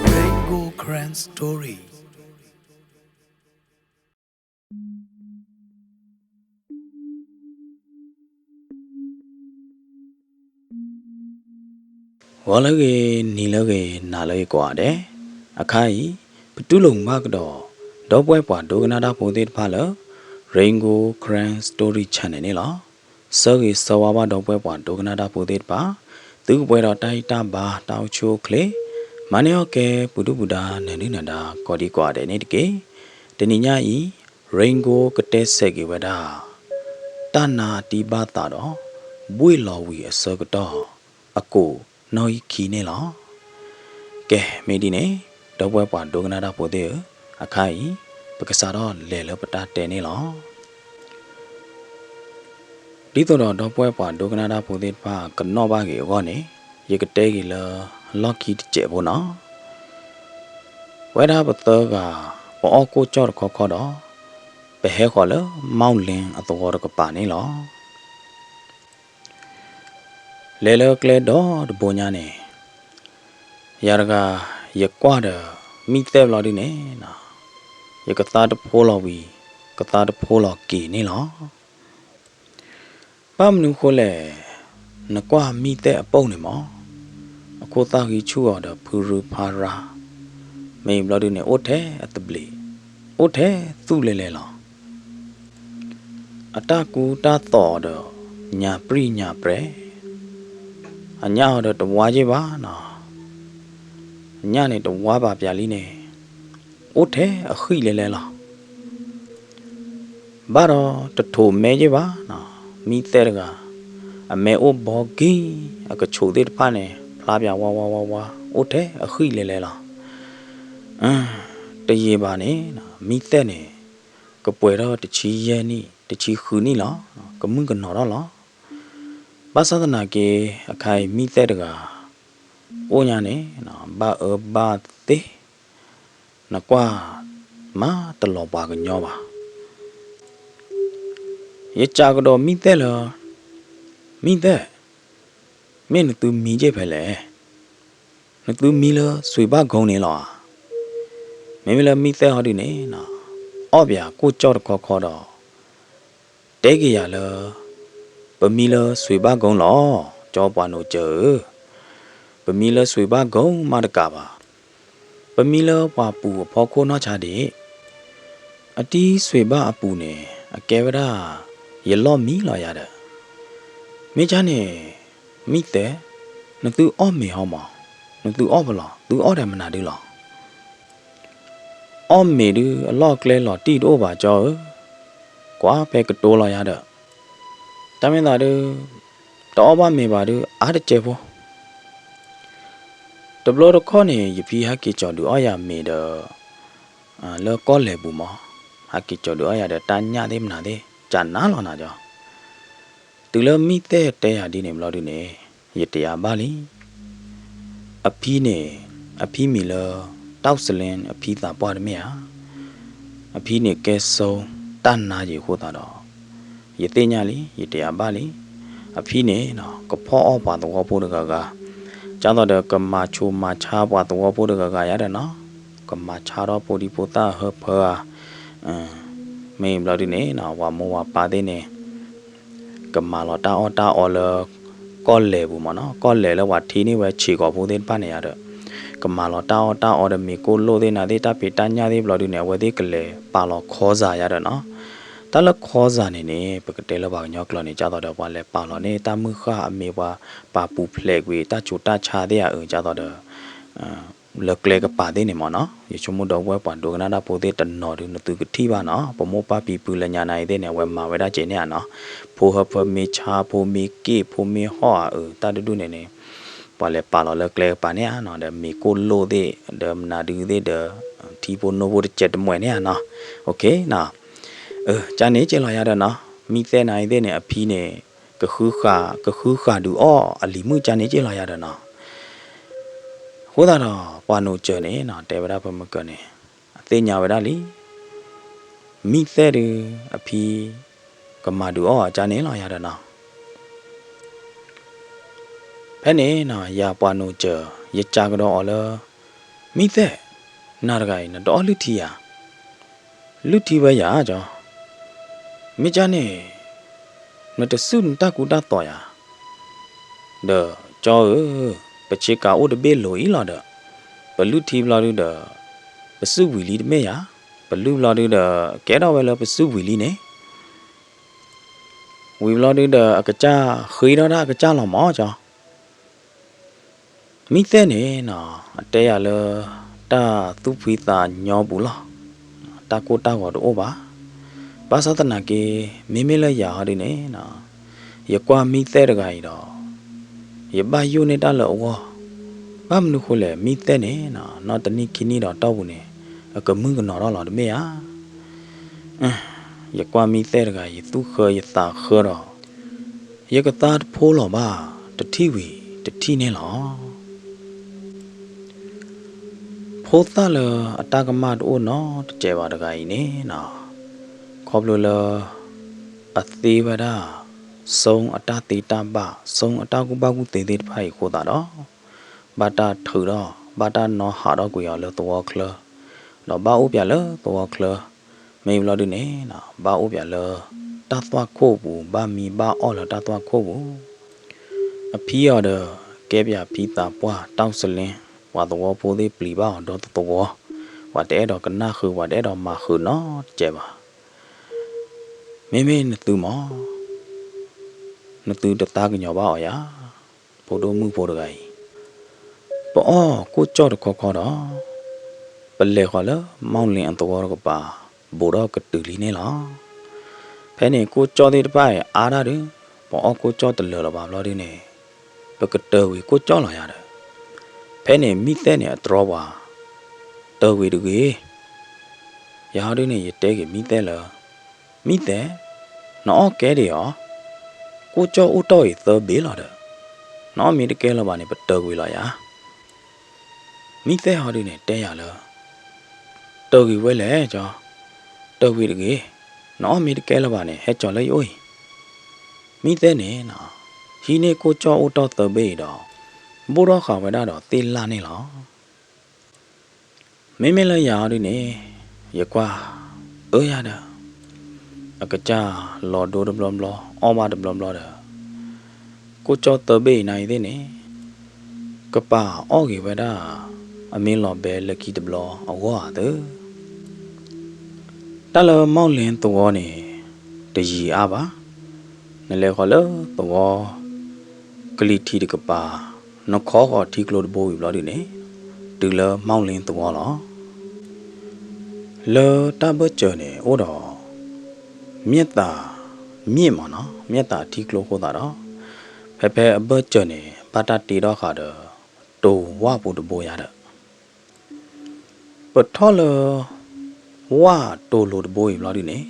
Rainbow Karen Story. ဂီၤလၢအဂ့ၤ, နံၤလၢအဂ့ၤ, နၤလၢအဂ့ၤကိးဂၤဒဲး, အခါအံၤ ပတူၢ်လိာ်မုာ်ဘၣ်ကဒီး ဒီပုၢ်ဝဲၢ်ပှၤဒိကနၣ်တၢ်ဖိသ့ၣ်တဖၣ်လၢ Rain Gold Karen Story Channel န့ၣ်လီၤ. ဆၢဂ့ၤဆၢဝါဘၣ်ဒီပုၢ်ဝဲၢ်ပှၤဒိကနၣ်တၢ်ဖိသ့ၣ်တဖၣ်, သုကပှဲၤဒီးတၢ်ဟံၣ်တၢ်ဘါတၢ်အိၣ်ဆူၣ်အိၣ်ချ့, မၤန့ၢ်အီၣ်ကဲပူၤဒုၣ်ပူၤဒါနၢၤဒုၣ်နၢၤဒါကိးဒံကိးဂၤဒဲးန့ၣ်တက့ၢ်. တနံၤညါအံၤ Rain Gold ကတဲဆဲးက့ၤဝဲဒၣ် တၢ်နါအတံၢ်ဘၣ်သးဒီး ဘှ့ၣ်လီၤဝံၤအဆၢကတီၢ် အကိးနီၣ်ဂံၢ်ခံန့ၣ်လီၤ. ကဲ မ့ၢ်ဒ်န့ၣ် ဒီပုၢ်ဝဲၢ်ပှၤဒိကနၣ်တၢ်ဖိသ့ၣ်ဧၢ, အခါအံၤ ပကစးထီၣ်လဲၤလၢပတၢ်တဲန့ၣ်လီၤ. ဒ်သိးဒီးဒီပုၢ်ဝဲၢ်ပှၤဒိကနၣ်တၢ်ဖိသ့ၣ်တဖၣ်ကနီၣ်ဘၣ်က့ၤအဂီၢ်န့ၣ်, ယကတဲက့ၤလၢလီၢ်ခံတစဲးဖိနီၤ. ဝဲဒၣ်ပသၢဂၤ ပအီၣ်ကိၣ်ကၠီၣ်တခီခီဒီး ပဟဲဃီၤလၢ မီၣ်လ့အသဝီတကပၤန့ၣ်လီၤ. လဲၤလၢကျဲဒီတဘိညါန့ၣ်, ယၤတဂၤ ယကွၢ်ဒီး မံသဲၣ်ဘျီဒုန့ၣ်, ယကသါတဖိလီၤဝံၤ ကသါတဖိလီၤက့ၤန့ၣ်လီၤ. ဘၣ်မနုၤဃိလဲၣ်, နကွၢ်မံသဲၣ်အပိၢ်န့ၣ်မး, အခိၣ်သၣ်ဃံဆူၣ်အီၤဒီးဖုရူဖါရါ, မ့ၢ်ဘျီဒုန့ၣ် အိၣ်ထဲအသဘျ့, အိၣ်ထဲသူၣ်လဲၤလဲၤလီၤ. အတၢ်ကူတၢ်သိးအီၤဒီး ညၣ်ပြံၣ်ညၣ်ပြဲၤ, အညၣ်အီၤဒီးတဝါယ့ၢ်ဘၣ်နီၤ, အညၣ်န့ၣ်တဝါဘၣ်ပၠးလံန့ၣ်, အိၣ်ထဲအဃံၣ်လဲၤလဲၤလီၤ. ဘၣ်ဒီးတထိးမဲယ့ၢ်ဘၣ်နီၤ, မံသဲၣ်တဂၤ အမဲအိၣ်ဘီက့ၤ, အကဆိးသ့ၣ်တဖၣ်န့ၣ် ဖျါပၠးဝါဝါဝါဝါ, အိၣ်ထဲအဃံၣ်လဲၤလဲၤလီၤ. တယံာ်ဘၣ်န့ၣ် မံသဲၣ်န့ၣ် ကပှဲၤထီၣ်တဆံယဲၢ်နံၣ် တဆံဃုနံၣ်လီၤ. ကမုၢ်ကနီၤထီၣ်လီၤ. ဘၣ်ဆၣ်သနာ်က့ အခါအံၤမံသဲၣ်တဂၤ အိၣ်ညါန့ၣ် ဘၣ်အၢဘၣ်သီ, နကွၢ်မးတလီၤပှၤကညီဘၣ်. ယစံးကဒီးမံသဲၣ်လၢ, မံသဲၣ်, မ့ၢ်နသုမံက့ၤဖဲလဲၣ်. နသုမံလၢစွ့ၤဘၣ်ကိန့ၣ်လီၤဧါ. မ့မ့ၢ်လၢမံသဲၣ်ဟီဒုန့ၣ် အီၣ်ပၠးကိၣ်ကၠီၣ်တခီခီဒီး တဲက့ၤယၤလၢ ပမံလၢစွ့ၤဘၣ်ကိလီၤ. ကၠီပှၤနိးစၢၤဧၢ, ပမံလၢစွ့ၤဘၣ်ကိမးတကးဘၣ်. ပမံလၢပှၤပူၤအဖီခိၣ်နီၢ်ဆါဒံး. အတံၢ်စွ့ၤဘၣ်အပူၤန့ၣ် အကဲဝဲဒၣ် ယလီၢ်မံလီၤယၤဒီး. မ့ၢ်ကၢ်န့ၣ် မံသဲၣ်, နသုအီၣ်မ့ၤဟီမး, နသုအီၣ်ပလီၢ်, သုအီၣ်ဒီးမနုၤဒုလီၤ. အီၣ်မ့ၤဒုအလီၢ်အကျဲလီၤတံၢ်တအိၣ်ဘၣ်ကၠီဧၢ, ကွၢ်ဖဲကတိၤလီၤယၤဒီး. တၢ်မ့ၢ်သးဒု တအီၣ်ဘၣ်မ့ၤဘၣ်ဒု အါတကဲးဖိ. တဘျီတခီၣ်န့ၣ် ယဖံဟဲက့ၤကၠီၤဒုးအီၣ်ယၤမ့ၤဒီး လၢကီၢ်လဲၤပူၤမး, ဟဲက့ၤကၠီၤဒုးအီၣ်ယၤဒီးတၢ်ညၣ်သ့ၣ်မနုၤသ့ၣ် ကနၣ်လီၤနၤကၠီ. တုၤလၢမံသဲၣ်တဲယၤဒ်န့ၣ်ဘျီဒုန့ၣ် ယတယာ်ဘၣ်လံ. အဖံန့ၣ် အဖံမံၤလၢ တီၣ်စလ့ အဖံသးပှၢ်တမ့ၢ်ဧါ. အဖံန့ၣ်ကဲဆိတၢ်နါယံၤအဃိသတးဒီး ယသ့ၣ်ညါလံ, ယတယာ်ဘၣ်လံ. အဖံန့ၣ် ကဖီၣ်အီၣ်ပှၤသဝီဖိတဂၤဂၤ, ဒ်သိးဒီးကမၤဆူးမၤဆါပှၤသဝီဖိတဂၤဂၤယၤဒီးနီၤ, ကမၤဆါထီၣ်ဖိဒံဖိသၣ်အဟၢဖၢဧါ. မ့ၢ်ဘျီဒုန့ၣ် ပှၤမိၢ်ပှၤပၢ်သ့ၣ်န့ၣ် ကမၤလီၤတၢ်အီၣ်တၢ်အီလၢ ကီၢ်လဲၤပူၤမးနီၤ, ကီၢ်လဲၤလၢပှၤထံၣ်န့ၢ်ဝဲဆံးကိာ်ဖိသ့ၣ်တဖၣ်န့ၣ်ယၤဒီး ကမၤလီၤတၢ်အီၣ်တၢ်အီဒီးမ့ၤကိၣ်လိၣ်သ့ၣ်နၤသ့ၣ် တၢ်ဖံးတၢ်ညၣ်သ့ၣ်ဘျီဒုန့ၣ် အဝဲသ့ၣ်ကလဲၤပာ်လီၤခီစၢ်ယၤဒီးနီၤ. တၢ်လၢခီစၢ်န့ၣ်န့ၣ် ပကတဲလၢပှၤကညီကျိာ်န့ၣ် ဒ်သိးဒီးပှၤလဲၤပာ်လီၤန့ၢ်တၢ်မုၢ်ဃၢ်အမ့ၢ်ပှၤပာ်ပူၤဖျဲးကွံာ်တၢ်ဆူးတၢ်ဆါသ့ၣ်ဧါအၢ ဒ်သိးဒီး လၢကျဲကပၤသ့ၣ်န့ၣ်မ့ၢ်နီၤ, ယဆိကမိၣ်ဒီပုၢ်ဝဲၢ်ပှၤဒိကနၣ်တၢ်ဖိသ့ၣ်တနီၤဒုး နသုကထံၣ်ဘၣ်နီၤ, ပမိၢ်ပၢ်ဖံဖုလၢညါနၤအံၤသ့ၣ်န့ၣ် အဝဲမၤဝဲဒၣ်ကဲန့ၣ်ဧါနီၤ, ဖိဟၢဖၢမ့ၢ်ဆါ ဖိမ့ၢ်က့ၣ် ဖိမ့ၢ်ဟီၣ်ဧါ အၢ တၢ်တဒူၣ်န့ၣ်န့ၣ် ပှၤလဲၤပာ်လီၤလၢကျဲကပၤန့ၣ်ဧါနီၤ, ဒီးမ့ၤကိၣ်လိၣ်သ့ၣ် ဒီးမနုၤဒုသ့ၣ်ဒီး ထံဖိနိဖိတစဲးတမှဲၤန့ၣ်ဧါနီၤ, အကန့ၣ်က့လီၤယၤဒီးနီၤ, မံသဲနၤအံၤသ့ၣ်န့ၣ် အဖံန့ၣ် ကဃုဃာ် ကဃုဃာ်ဒုးအီၣ်အလံၤမုၣ် ကန့ၣ်က့လီၤယၤဒီးနီၤ, အဃိသတးဒီး ပှၤနိးစၢၤန့ၣ်နီၤ တဲဝဲဒၣ်ဖဲမုၢ်ကၢန့ၣ် အသ့ၣ်ညါဝဲဒၣ်လံ, မံသဲဒုး အဖံ ကမၤဒုးအီၣ်အကန့ၣ်လီၤယၤဒီးနီၤ, ဖဲန့ၣ်နီၤ ယၤပှၤနိးစၢၤ ယစံးကဒီးအီၤလၢ မံသဲ, နၤတဂၤအံၤ နတအီၣ်လုၢ်ထံဧါ, လုၢ်ထံဝဲယၤကၠီ, မ့ၢ်ကန့ၣ် နတစုၣ်နတၢ်ကူတၢ်သိးယၤ, ဒီးကၠီဧၢ, ပဆ့ကၤအိၣ်တဘ့ၣ်လိၤအံၤလီၤဒီး ပလုၢ်ထံဘျီဒုဒီး ပစုၣ်ဝံၤလံတမ့ၢ်ဧါ, ပလုၢ်ဘျီဒုဒီး ကဲထီၣ်ဝဲလၢပစုၣ်ဝံၤလံန့ၣ် ဝံၤဘျီဒုဒီးအကစၢ်ဃ့ထီၣ်ဒၣ်အကစၢ်လီၤမၢ်ကၠီ, မံသဲန့ၣ်နီၤ အတဲယၤလၢ တၢ်သူၣ်ဖှံသးညီပူၤလီၤ, တၢ်ကိၢ်တၢ်ဂီၤတအိၣ်ဘၣ်, ဘၣ်ဆၣ်သနာ်က့ မ့မ့ၢ်လၢယၤဟီဒုန့ၣ်နီၤ ယကွၢ်မံသဲတဂၤအံၤဒီး ယဘၣ်ယိၣ်န့ၢ်တၢ်လၢအဂီၢ်, ဘၣ်မနုၤဃိလဲၣ် မံသဲန့ၣ်နီၤ နီၢ်တနံၣ်ခံနံၣ်ဒီးတီၢ်ပူၤန့ၣ် အကမုၢ်ကနီၤထီၣ်လီၤတမ့ၢ်ဧါ, ယကွၢ်မံသဲတဂၤ ယသူၣ်ဃၢယသးဃၢဒီး ယကသါတဖိလီၤဘၣ် တထံၣ်ဝံၤတထံၣ်န့ၣ်လီၤ. ဖိသၣ်လၢအတၢ်ကမၣ်တအိၣ်နီတစဲးဘၣ်တဂၤအံၤန့ၣ်နီၤ, ခီဖျိလၢ အသ့ဝဲဒၣ် စိအတၢ်သ့တၢ်ဘၣ် စိအတၢ်ကူၣ်ဘၣ်ကူၣ်သ့သ့ၣ်တဖၣ်အံၤအဃိသတးဒီး ဘၣ်တၢ်ထုးထီၣ် ဘၣ်တၢ်နီၣ်ဟးထီၣ်ကွံာ်အီၤလၢသဝီချၢ, ဒီးဘၣ်အိၣ်ပၠးလၢသဝီချၢ, မ့ၢ်ဘျီဒုန့ၣ် ဘၣ်အိၣ်ပၠးလၢ တၢ်သွၣ်ခိၣ်ပူၤ ဘၣ်မံဘၣ်အီၣ်လၢတၢ်သွၣ်ခိၣ်ပူၤ, အဖံအီၤဒီး ကဲပၠးဖံသးပှၢ်တီၢ်စလ့, ပှၤသဝီဖိသ့ၣ်ပျံၤဘၣ်အီၤဒီသဝီ, ပှၤတအဲၣ်ဒိးကနၣ်ဃုာ် ပှၤတအဲၣ်ဒိးမၤဃုာ်နီတစဲးဘၣ်. မ့မ့ၢ်နသုမၢ်, နသုတသးကညီၤဘၣ်အီၤယၤ, ဖိဒိၣ်မုၣ်ဖိတဂၤအံၤ, ပအီၣ်ကိၣ်ကၠီၣ်တခီခီဒီး ပလဲၤဃီၤလၢ မီၣ်လ့အသဝီတကပၤ ဘူးထီၣ်ကတုၤလံန့ၣ်လီၤ. ဖဲန့ၣ်ကိၣ်ကၠီၣ်သ့ၣ်တဖၣ်အံၤအါဒၣ်ဒီး ပအီၣ်ကိၣ်ကၠီၣ်တလၢာ်လၢၤဘၣ်ဘျီဒုန့ၣ် ပကတၢၢ်ဝံၤကိၣ်ကၠီၣ်လီၤယၤဒီး, ဖဲန့ၣ်မံသဲန့ၣ်အတြီပှၤ, တၢၢ်ဝံၤတဂ့ၤ, ယၤဟီဒုန့ၣ် ယတဲက့ၤမံသဲလၢ မံသဲ, နအီၣ်ကဲဒံးအီၤ, ကိၣ်ကၠီၣ်အိၣ်တီၢ်အံၤသၢဘ့ၣ်လီၤဒီး, နအီၣ်မ့ၢ်တကဲလၢၤဘၣ်န့ၣ် ပတၢၢ်ကွံာ်လီၤယၤ. မံသဲဟီဒုန့ၣ် တဲယၤလၢ တၢၢ်ကွံာ်ဝဲလဲၣ်ကၠီ, တၢၢ်ကွံာ်တဂ့ၤ, နအီၣ်မ့ၢ်တကဲလၢၤဘၣ်န့ၣ် ဟဲကၠီၤလၢယအိၣ်အံၤ. မံသဲန့ၣ်နီၤ, ဟံးန့ၢ်ကိၣ်ကၠီၣ်အိၣ်တီၢ်သၢဘ့ၣ်အံၤဒီး ဘိၣ်ထီၣ်ဃာ်ဝဲဒၣ်ဒီးသ့ၣ်လၣ်န့ၣ်လီၤ. မ့မ့ၢ်လၢယၤဟီဒုန့ၣ် ယကွၢ် အၢယၤဒီး အကစၢ်လီၤဒိတဘျီဘျီ အီၣ်ဘၣ်တဘျီဘျီဒီး ကိၣ်ကၠီၣ်သၢဘ့ၣ်အံၤနၤအံၤသ့ၣ်န့ၣ် ကပာ်အီၣ်က့ၤဝဲဒၣ် အမ့ၢ်လီၤဘဲလၢခံတဘျီအဂီၢ်ဧါသၢ တၢ်လၢမီၣ်လ့သဝီန့ၣ် တယံၤအါဘၣ်. နလဲၤဃီၤလၢသဝီ ကလံၤထံးတကပၤ နခီဃီၤထံကျိတဘိဝံၤဘျီဒုန့ၣ် တုၤလၢမီၣ်လ့သဝီလီၤ. လၢတၢ်ဘၢၣ်စၢၤန့ၣ် အိၣ်ဒီး မျဲၢ်သး မျဲၢ်မးနီၤ မျဲၢ်သးထံကျိအဃိသတးဒီး ဖဲဖဲအဘၢၣ်စၢၤန့ၣ် ဘၣ်တၢ်တ့ထီၣ်ဃာ်ဒီး တိၤဝၣ်ပူၤတဘိယါဒီး ပထီၣ်လၢ ဝၣ်တိၤလိၤတဘိအံၤဘျီဒုန့ၣ်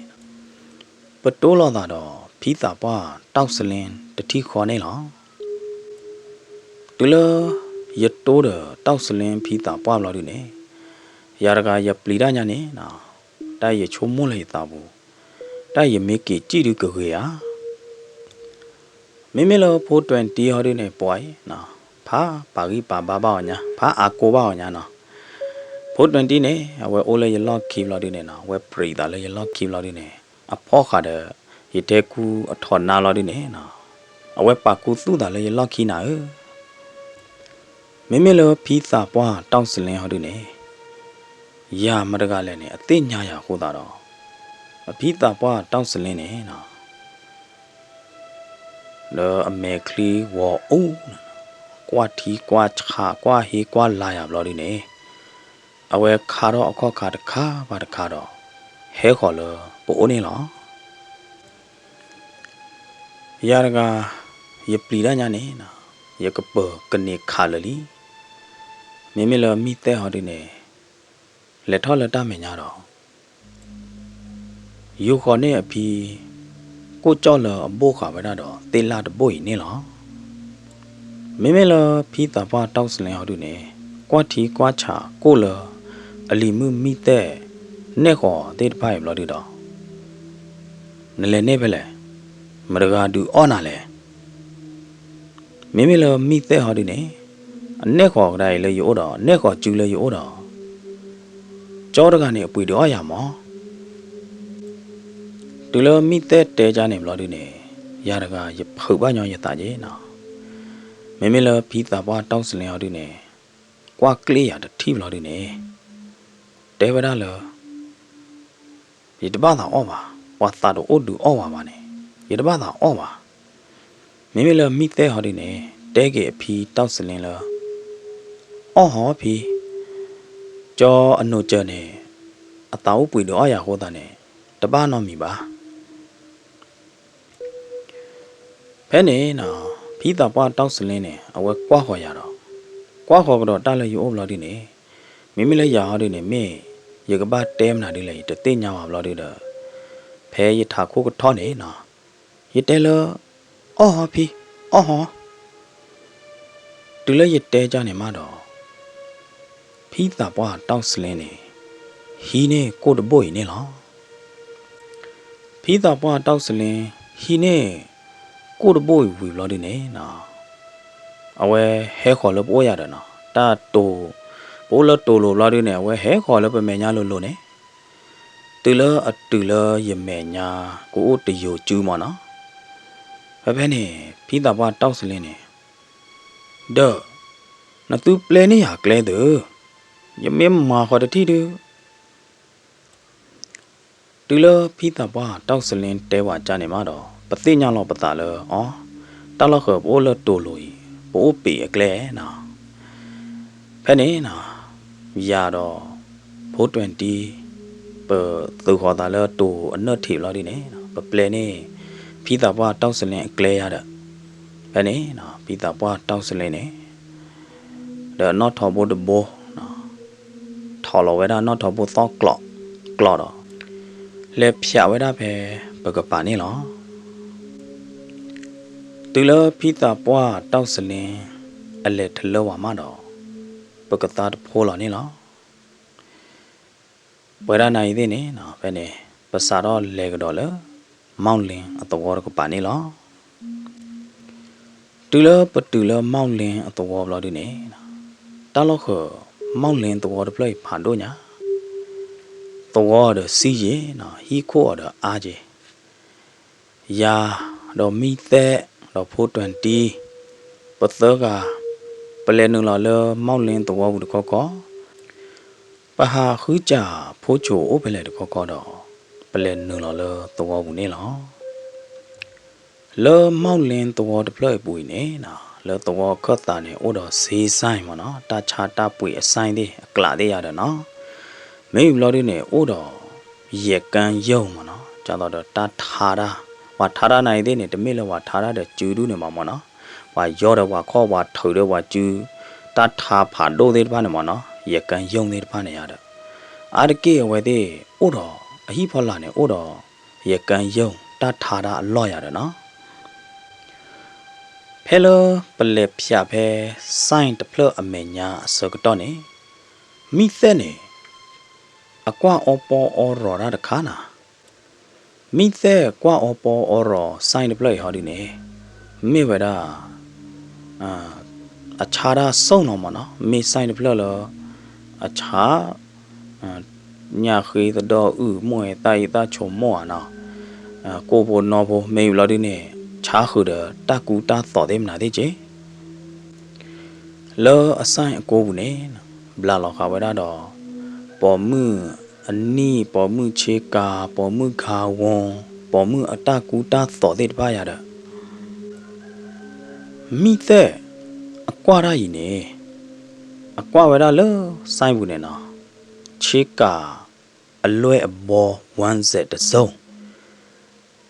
ပတိလိာ်သးဒီး ဖံသးပှၢ်တီၢ်စလ့တထံၣ်ဃီန့ၣ်လီၤ. တုၤလၢ ယတိဒီးတီၢ်စလ့ဖံသးပှၢ်ဘျီဒုန့ၣ် ယၤတဂၤယပျံၤတၢ်ညါန့ၣ် တၢ်ယဆိကမိၣ်လၢယသးပူၤ တၢ်ယမ့ၢ်က့ၤစံၣ်ဒုကဂ့ၤဧါ. မ့မ့ၢ်လၢဖိတၢၣ်တံဟီဒုန့ၣ် ပှၤအံၤ ဖးပာ်ဂံၢ်ပာ်ဘါဘၣ်အီၤညါ ဖးအါကိၢ်ဘၣ်အီၤညါနီၤ. ဖိတၢၣ်တံန့ၣ် အဝဲအိၣ်လၢယလီၢ်ခံဘျီဒုန့ၣ်နီၤ အဝဲပြံးသးလၢယလီၢ်ခံဘျီဒုန့ၣ် အဖီၣ်ဃာ်ဒီး ယတဲကူအထီးနါဘျီဒုန့ၣ်နီၤ အဝဲပာ်ကူသူၣ်သးလၢယလီၢ်ခံနၤဧၢ မ့မ့ၢ်လၢဖံသးပှၢ်တီၢ်စလ့ဟီဒုန့ၣ် ယၤမတဂၤလဲၣ်န့ၣ် အသ့ၣ်ညါယၤအဃိသတးဒီး အဖံသးပှၢ်တီၢ်စလ့န့ၣ်နီၤ လၢအမဲာ်ချံဂီၤအူ ကွၢ်ထံကွၢ်ဆးကွၢ်ဟ့ကွၢ်လၤယၤဘျီဒုန့ၣ် အဝဲခးထီၣ်အခီၣ်ခါတခါဘၣ်တခါဒီး ဟဲဃီၤလၢပအိၣ်န့ၣ်လီၤ. ယၤတဂၤ ယပျံၤတၢ်ညါန့ၣ်နီၤ, ယကပၢၤကန့ၢ်ခးလၢာ်လံ. မ့မ့ၢ်လၢမံသဲဟီဒုန့ၣ် လဲၤထီၣ်လၢတၢ်မဲာ်ညါဒီး ယူၤဃီၤန့ၢ်အဖံ ကိၣ်ကၠီၣ်လၢအဘိၣ်ဃာ်ဝဲဒၣ်ဒီးသ့ၣ်လၣ်တဘိၣ်အံၤန့ၣ်လီၤ. မ့မ့ၢ်လၢဖံသးပှၢ်တီၢ်စလ့ဟီဒုန့ၣ် ကွၢ်ထံကွၢ်ဆးကိၣ်လၢ အလံၤမုၣ်မံသဲ နဲၣ်ဃီၤသ့ၣ်တဖၣ်အံၤဘျီဒုဒီး နလဲၤန့ၢ်ဖဲလဲၣ်, မတဂၤဒုးအီၣ်နၤလဲၣ်. မ့မ့ၢ်လၢမံသဲဟီဒုန့ၣ် အနဲၣ်ဃီၤကဒါအံၤလၢယအိၣ်ဒီး နဲၣ်ဃီၤစုလၢယအိၣ်ဒီး ကၠီတဂၤန့ၣ်အပှ့ၤဒုးအီၣ်ယၤမး. တုၤလၢမံသဲတဲကၢ်န့ၣ်ဘျီဒုန့ၣ် ယၤတဂၤယဖုးဘၣ်ညီယသးက့နီၤ. မ့မ့ၢ်လၢဖံသးပှၢ်တီၢ်စလ့ဟီဒုန့ၣ် ကွၢ်ကျ့ယၤတထံၣ်ဘျီဒုန့ၣ် တဲဝဲဒၣ်လၢ ယတဘၣ်သးအီၣ်ဘၣ်, ပှၤသးတအိၣ်ဒုးအီၣ်ဝဲဘၣ်န့ၣ် ယတဘၣ်သးအီၣ်ဘၣ်. မ့မ့ၢ်လၢမံသဲဟီဒုန့ၣ် တဲက့ၤအဖံတီၢ်စလ့လၢ အီၣ်ဟီဖံ, ကၠီအနိးကၢၤန့ၣ် အသးအိၣ်ပှ့ၤဒုးအီၣ်ယၤအဃိသတးန့ၣ် တဘၣ်နီတမံၤဘၣ်. ဖဲန့ၣ်နီၤ ဖံသးပှၢ်တီၢ်စလ့န့ၣ် အဝဲကွၢ်ဃီၤယၤဒီး ကွၢ်ဃီၤကဒီးတၢ်လၢယအိၣ်ဘျီဒုန့ၣ် မ့မ့ၢ်လၢယၤဟီဒုန့ၣ် မ့ၢ်ယကဘၣ်တဲမနုၤဒ်လဲၣ် ယတသ့ၣ်ညါဘၣ်ဘျီဒုဒီး ဖဲယထးခိၣ်ကထီၣ်န့ၣ်နီၤ ယတဲလၢ အီၣ်ဟီဖံ, အီၣ်ဟီ တုၤလၢယတဲကၢ်န့ၣ်မးဒီး ဖံသးပှၢ်တီၢ်စလ့န့ၣ် ဟံးန့ၢ်ကိၣ်တဘိၣ်အံၤန့ၣ်လီၤ. ဖံသးပှၢ်တီၢ်စလ့ ဟံးန့ၢ်ကိၣ်တဘိၣ်အံၤဝံၤဘျီဒုန့ၣ်နီၤ အဝဲဟဲဃီၤလၢပအိၣ်ယၤဒီးနီၤ တၢ်တိၤ ပအိၣ်လၢတိၤလိၤဘျီဒုန့ၣ် အဝဲဟဲဃီၤလၢပမဲာ်ညါလိၤလိၤန့ၣ် တုၤလၢအတုၤလၢယမဲာ်ညါ ကအိၣ်တယိၤစုမးနီၤ. ဖဲဖဲန့ၣ် ဖံသးပှၢ်တီၢ်စလ့န့ၣ် ဒီး နသုပျဲန့ၢ်ယၤကျဲသု, ယမ့ၢ်မၤဃီၤတထံၣ်ဒု တုၤလၢဖံသးပှၢ်တီၢ်စလ့တဲဝဲကၢ်န့ၣ်မးဒီး ပသ့ၣ်ညါလီၤပသးလၢအီၤ, တၢ်လီၢ်ဃၢၤပအိၣ်လၢတိၤလိၤအံၤ ပအိၣ်ပ့ၤအကျဲနီၤ. ဖဲန့ၣ်နီၤ ယၤဒီး ဖိတံၣ် ပသုးဃီၤသးလၢတိၤအနၢၣ်ထံးဘျီဒုန့ၣ် ပပျဲန့ၢ် ဖံသးပှၢ်တီၢ်စလ့အကျဲယၤဒီး ဖဲန့ၣ်နီၤ ဖံသးပှၢ်တီၢ်စလ့န့ၣ် ဒီးနီၣ်ထိးဘိတဘိ ထီၣ်လီၤဝဲဒၣ်နီၣ်ထိးဘိသီၣ်ကျီး ကျီးဒီး လဲၤဖၠးဝဲဒၣ်ဖဲပကပၤန့ၣ်လီၤ. တုၤလၢဖံသးပှၢ်တီၢ်စလ့ အလဲၤထလၢဝၤမးဒီး ပကသါတဖိလီၤန့ၣ်လီၤ. ပဝဲဒၣ်နၤအံၤသ့ၣ်န့ၣ် ဖဲန့ၣ် ပစးထီၣ်လဲၤကဒီးလၢ မီၣ်လ့အသဝီတကပၤန့ၣ်လီၤ. တုၤလၢပတုၤလၢမီၣ်လ့အသဝီဘျီဒုန့ၣ် တၢ်လီၢ်ဃၢၤ မီၣ်လ့သဝီတဖျၢၣ်အံၤဖးဒိၣ်ညါ, သဝီအီၤဒီးစံယ့ၤနီၤ ဟံၣ်ခိၣ်အီၤဒီးအါက့ၤ ယၤ ဒီးမံသဲး ဒီးဖိတံၣ် ပသၢဂၤ ပလဲၤနုာ်လီၤလၢမီၣ်လ့သဝီပူၤတခီခီ, ပဟးဃုစၢ်ဖိဆိးအိၣ်ဖဲလဲၣ်တခီခီဒီး ပလဲၤနုာ်လီၤလၢသဝီပူၤန့ၣ်လီၤ. လၢမီၣ်လ့သဝီတဖျၢၣ်အံၤပူၤအံၤန့ၣ် လၢသဝီခၢၣ်သးန့ၣ် အိၣ်ဒီးစ့စဲမ့ၢ်နီၤ တၢ်ဆါတၢ်ပှ့ၤအစဲသ့ၣ် အကျးသ့ၣ်ယၤဒီးနီၤ, မ့ၢ်ဘျီဒုန့ၣ် အိၣ်ဒီး ယဲၢ်ကၢယိၢ်မ့ၢ်နီၤ ဒ်သိးဒီးတၢ်ထါတၢ် ပှၤထါတၢ်နၤအံၤသ့ၣ်န့ၣ် တမ့ၢ်လၢပှၤထါတၢ်ဒီးစုဒုန့ၣ်ဘၣ်မ့ၢ်နီၤ, ပှၤယီဒီးပှၤခီၣ် ပှၤထုးဒီးပှၤစု တၢ်ထါဖးဒိၣ်သ့ၣ်တဖၣ်န့ၣ်မ့ၢ်နီၤ ယဲၢ်ကၢယိၢ်သ့ၣ်တဖၣ်န့ၣ်ယၤဒီး အါတက့ၢ်အဝဲသ့ၣ် အိၣ်ဒီး အဟံၣ်ဖီလာ်န့ၣ် အိၣ်ဒီး ယဲၢ်ကၢယိၢ် တၢ်ထါတၢ်အလီၢ်ယၤဒီးနီၤ ဖဲလၢပလဲၤဖၠးဖဲ စဲတဖျၢၣ်အမဲာ်ညါအဆၢကတီၢ်န့ၣ် မံသဲးန့ၣ် အကွၢ်အီပီအီရီၤတၢ်တခါနၤ, မံသဲးကွၢ်အီပီအီရီၤ စဲတဖျၢၣ်အံၤဟီဒုန့ၣ် မ့ၢ်ဝဲဒၣ် အဆါတၢ်ဆိၣ်လီၤမ့ၢ်နီၤ, မ့ၢ်စဲတဖျၢၣ်လၢ အဆါ ညၣ်ဃ့သဒီအုၣ် မိၢ်အဲၣ်သၣ်အံသၣ်ဆိမိၢ်ဧါနီၤ, ကိၣ်ဖိနီဖိ မ့ၢ်ဘျီဒုန့ၣ် ဆါဃုာ်ဒီးတၢ်ကူတၢ်သိးသ့ၣ်မနုၤသ့ၣ်က့ၤ လၢအစဲအကိပူၤန့ၣ် ဘျးလီၤဃာ်ဝဲဒၣ်ဒီး ပိာ်မုၣ်အနံၣ် ပိာ်မုၣ်ဆ့ကၤ ပိာ်မုၣ်ခါဝီ ပိာ်မုၣ်အတၢ်ကူတၢ်သိးသ့ၣ်တဖၣ်ယၤဒီး မံသဲး အကွၢ်တၢ်အံၤန့ၣ် အကွၢ်ဝဲဒၣ်လၢစဲပူၤန့ၣ်နီၤ ဆ့ကၤအလွဲၢ်အဘီ one Z တစိၢ်,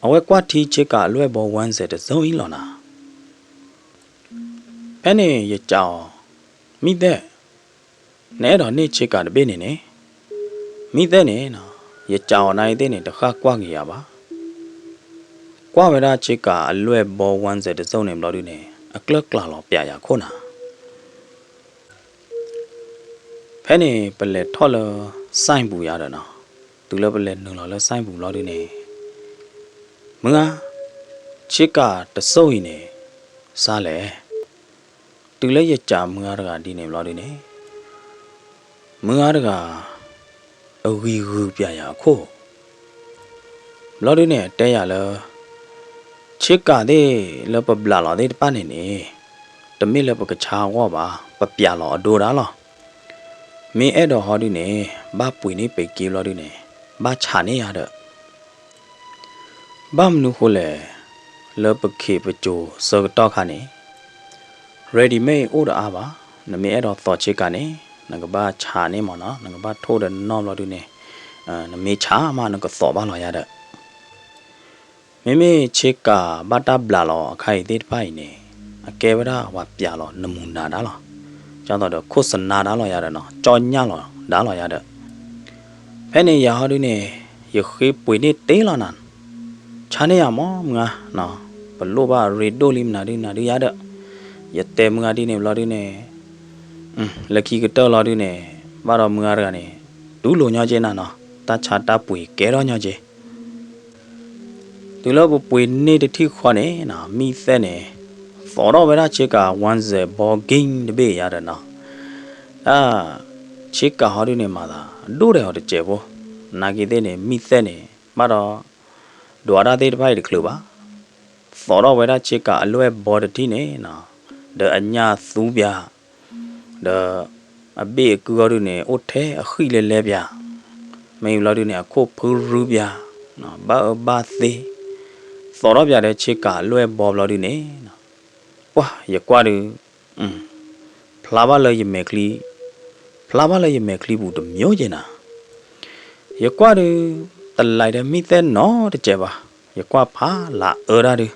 အဝဲကွၢ်ထံဆ့ကၤအလွဲၢ်ဘီ one Z တစိၢ်အံၤလီၤနၤ. ဖဲန့ၣ်ယစံးအီၤ, မံသဲး, နအဲၣ်ဒိးန့ၢ်ဆ့ကၤတဘ့ၣ်န့ၣ်န့ၣ်, မံသဲးန့ၣ်, ယစံးအီၤနၤအံၤသ့ၣ်န့ၣ် တဃၣ်ကွၢ်က့ၤယၤဘၣ်. ကွၢ်ဝဲဒၣ်ဆ့ကၤအလွဲၢ်ဘီ one Z တစိၢ်န့ၣ်ဘျီဒုန့ၣ် အကျၢၢ်ကျးလီၤပျးယၤခိၣ်နၤ. ဖဲန့ၣ်ပလဲၤထီၣ်လၢ စဲၣ်ပူၤယၤဒီးနီၤ, တုၤလၢပလဲၤနုာ်လီၤလၢ စဲၣ်ပူၤ ဘျီဒုန့ၣ်, မုၢ်ဂၤ, ဆ့ကၤတစိၢ်အံၤန့ၣ် စါလဲၣ်. တုၤလၢယစံးမုၢ်ဂၤတဂၤဒ်န့ၣ်ဘျီဒုန့ၣ်, မုၢ်ဂၤတဂၤ အဂံၢ်ဂုာ်ပျးယၤအခိၣ် ဘျီဒုန့ၣ် အတဲယၤလၢ ဆ့ကၤသ့ၣ်လၢပဘျးလီၤသ့ၣ်တဖၣ်န့ၣ်န့ၣ်, တမ့ၢ်လၢပကဆါအဂီၢ်ဘၣ်, ပပျးလီၤအဒိဒၣ်လီၤ. မ့ၢ်အဲၣ်ဒိးဟီဒုန့ၣ် ဘၣ်ပှ့ၤန့ၢ်ပ့ၤက့ဘျီဒုန့ၣ် ဘၣ်ဆးန့ၢ်ယၤဒီး ဘၣ်မနုၤဃိလဲၣ်, လၢပခ့ပစိၤဆၢကတီၢ်ခါန့ၣ် ready made အိၣ်ဒီးအါဘၣ်, နမ့ၢ်အဲၣ်ဒိးသိးဆ့ကၤန့ၣ် နကဘၣ်ဆးန့ၢ်မၢ်နီၤ, နကဘၣ်ထိၣ်ဒီးနီၣ်ဘျီဒုန့ၣ်, နမ့ၢ်ဆးမးနကသိးဘၣ်လီၤယၤဒီး မ့မ့ၢ်ဆ့ကၤဘၣ်တၢ်ဘျးလီၤအခါအံၤသ့ၣ်တဖၣ်အံၤန့ၣ်, အကဲဝဲဒၣ်ပှၤပျးလီၤနမူၤနၤဒၣ်လီၤ, ကသိးဒီးခိၣ်စနါဒၣ်လီၤယၤဒီးနီၤ, ကၠီညၣ်လီၤဒၣ်လီၤယၤဒီး ဖဲန့ၣ်ယၤဟီဒုန့ၣ် ယဃ့ပှ့ၤန့ၢ်တ့ၢ်လီၤနၤ, ဆါန့ၢ်ယၤမၢ်မုၢ်ဂၤ, ပလိၣ်ဘၣ်ရ့ဒိၣ်လံမနုၤဒုနၤဒုယၤဒီး, ယတဲမုၢ်ဂၤဒ်န့ၣ်ဘျီဒုန့ၣ်, လၢခံကတၢၢ်လီၤဒုန့ၣ်, ဘၣ်ဒီးမုၢ်ဂၤတဂၤန့ၣ် တူၢ်လိာ်ညီက့နၤနီၤ, တၢ်ဆါတၢ်ပှ့ၤကဲထီၣ်ညီက့ တုၤလၢပပှ့ၤန့ၢ်တထံၣ်ဃီန့ၣ်နီၤ, မံသဲးန့ၣ် သိးထီၣ်ဝဲဒၣ်ဆ့ကၤ one Z ဘီကံတဘ့ၣ်ယၤဒီးနီၤ, တၢ် ဆ့ကၤဟီဒုန့ၣ်မၤသး ဒိၣ်ဒဲးအီၤတစဲးဖိ, နာ်က့သ့ၣ်န့ၣ် မံသဲးန့ၣ် ဘၣ်ဒီး ဒွးတၢ်သ့ၣ်တဖၣ်အံၤတချုးဘၣ်, သိးထီၣ်ဝဲဒၣ်ဆ့ကၤအလွဲၢ်ဘီတထံၣ်န့ၣ်နီၤ, ဒီးအညၣ်သူပၠး ဒီး အဘ့ၣ်အကုဟီဒုန့ၣ် အိၣ်ထဲအဃံၣ်လဲလဲပၠး, မ့ၢ်ဘျီဒုန့ၣ် အခိၣ်ဖုရူပၠး, ဘၣ်အၢဘၣ်သီ, သိးထီၣ်ပၠးဒီးဆ့ကၤလွဲၢ်ဘီဘျီဒုန့ၣ်, ပှၢ်ယကွၢ်ဒုး, ဖျါဘၣ်လၢယမဲာ်ချံ, ဖျါဘၣ်လၢယမဲာ်ချံပူၤတမံၤက့နၤ, ယကွၢ်ဒုး, တလၢၤဒီးမံသဲးနီတစဲးဘၣ်, ယကွၢ်ဖးလၢအၢဒၣ်ဒုး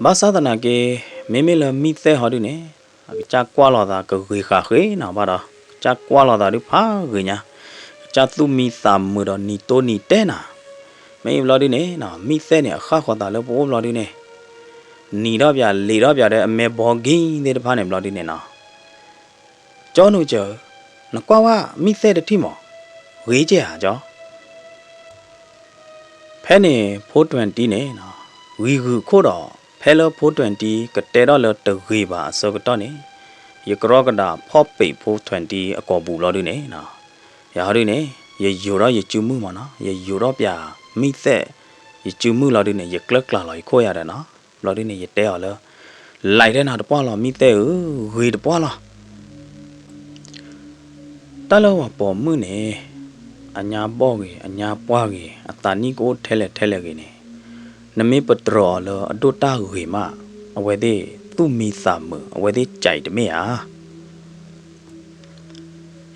ဘၣ်ဆၣ်သနာ်က့, မ့မ့ၢ်လၢမံသဲးဟီဒုန့ၣ်, အကစၢ်ကွၢ်လိာ်သးကဂ့ၤဃာ်ဃ့နၤဘၣ်ဒီး, ကစၢ်ကွၢ်လိာ်သးဒုးဖးဂ့ၤညါ, ကစၢ်သူၣ်မံသးမုာ်ဒီးနံၤတိၢ်နံၤတဲနၤ, မ့ၢ်အံၤဘျီဒုန့ၣ်, မံသဲးန့ၣ် အဃၣ်ဃီၤသးလၢပအိၣ်ဘျီဒုန့ၣ်, နံၤထီၣ်ပၠးလံၤထီၣ်ပၠးဒီးအမဲာ်ဘီကံသ့ၣ်တဖၣ်န့ၣ်ဘျီဒုန့ၣ်နီၤ ကၠီနူာ်စၢၤ, နကွၢ်ဝဲမံသဲးတထံၣ်မး, ဂ့ၤကဲဧါကၠီ ဖဲန့ၣ် four twenty န့ၣ်, ဂံၤဂုာ်ခိၣ်ဒီး ဖဲလၢ four twenty ကတဲထီၣ်လၢတဂ့ၤဘၣ်အဆၢကတီၢ်န့ၣ်, ယကရီကဒးဖီၣ်ပံး four twenty အကိာ်ပူၤလီၤဒုန့ၣ်, ယၤဟီဒုန့ၣ်, ယယိၤထီၣ်ယစုမုၢ်မးနီၤ, ယယိၤထီၣ်ပၠးမံသဲး ယစုမုၢ်လီၤဒုန့ၣ် ယကျၢ်ကျါလီၤယခိၣ်ယၤဒီးနီၤ, ဘျီဒုန့ၣ် ယတဲအီၤလၢ လဲၤထဲနၤတပှၢ်လီၤ မံသဲးဧၢ, ဂ့ၤတပှၢ်လီၤ တၢ်လၢပှၤပိာ်မုၣ်န့ၣ်, အညါဘီၣ်ဂ့ၤ, အညါပှၢ်ဂ့ၤ, အသးနံၣ်ကအိၣ်ထဲလဲၣ်ထဲလဲၣ်ဂ့ၤန့ၣ်, နမ့ၢ်ပတြၢၤအီၤလၢအဒိၣ်တၢ်ဂ့ၤမး, အဝဲသ့ၣ်သူၣ်မံသးမုာ်, အဝဲသ့ၣ်ကဲးတမ့ၢ်ဧါ.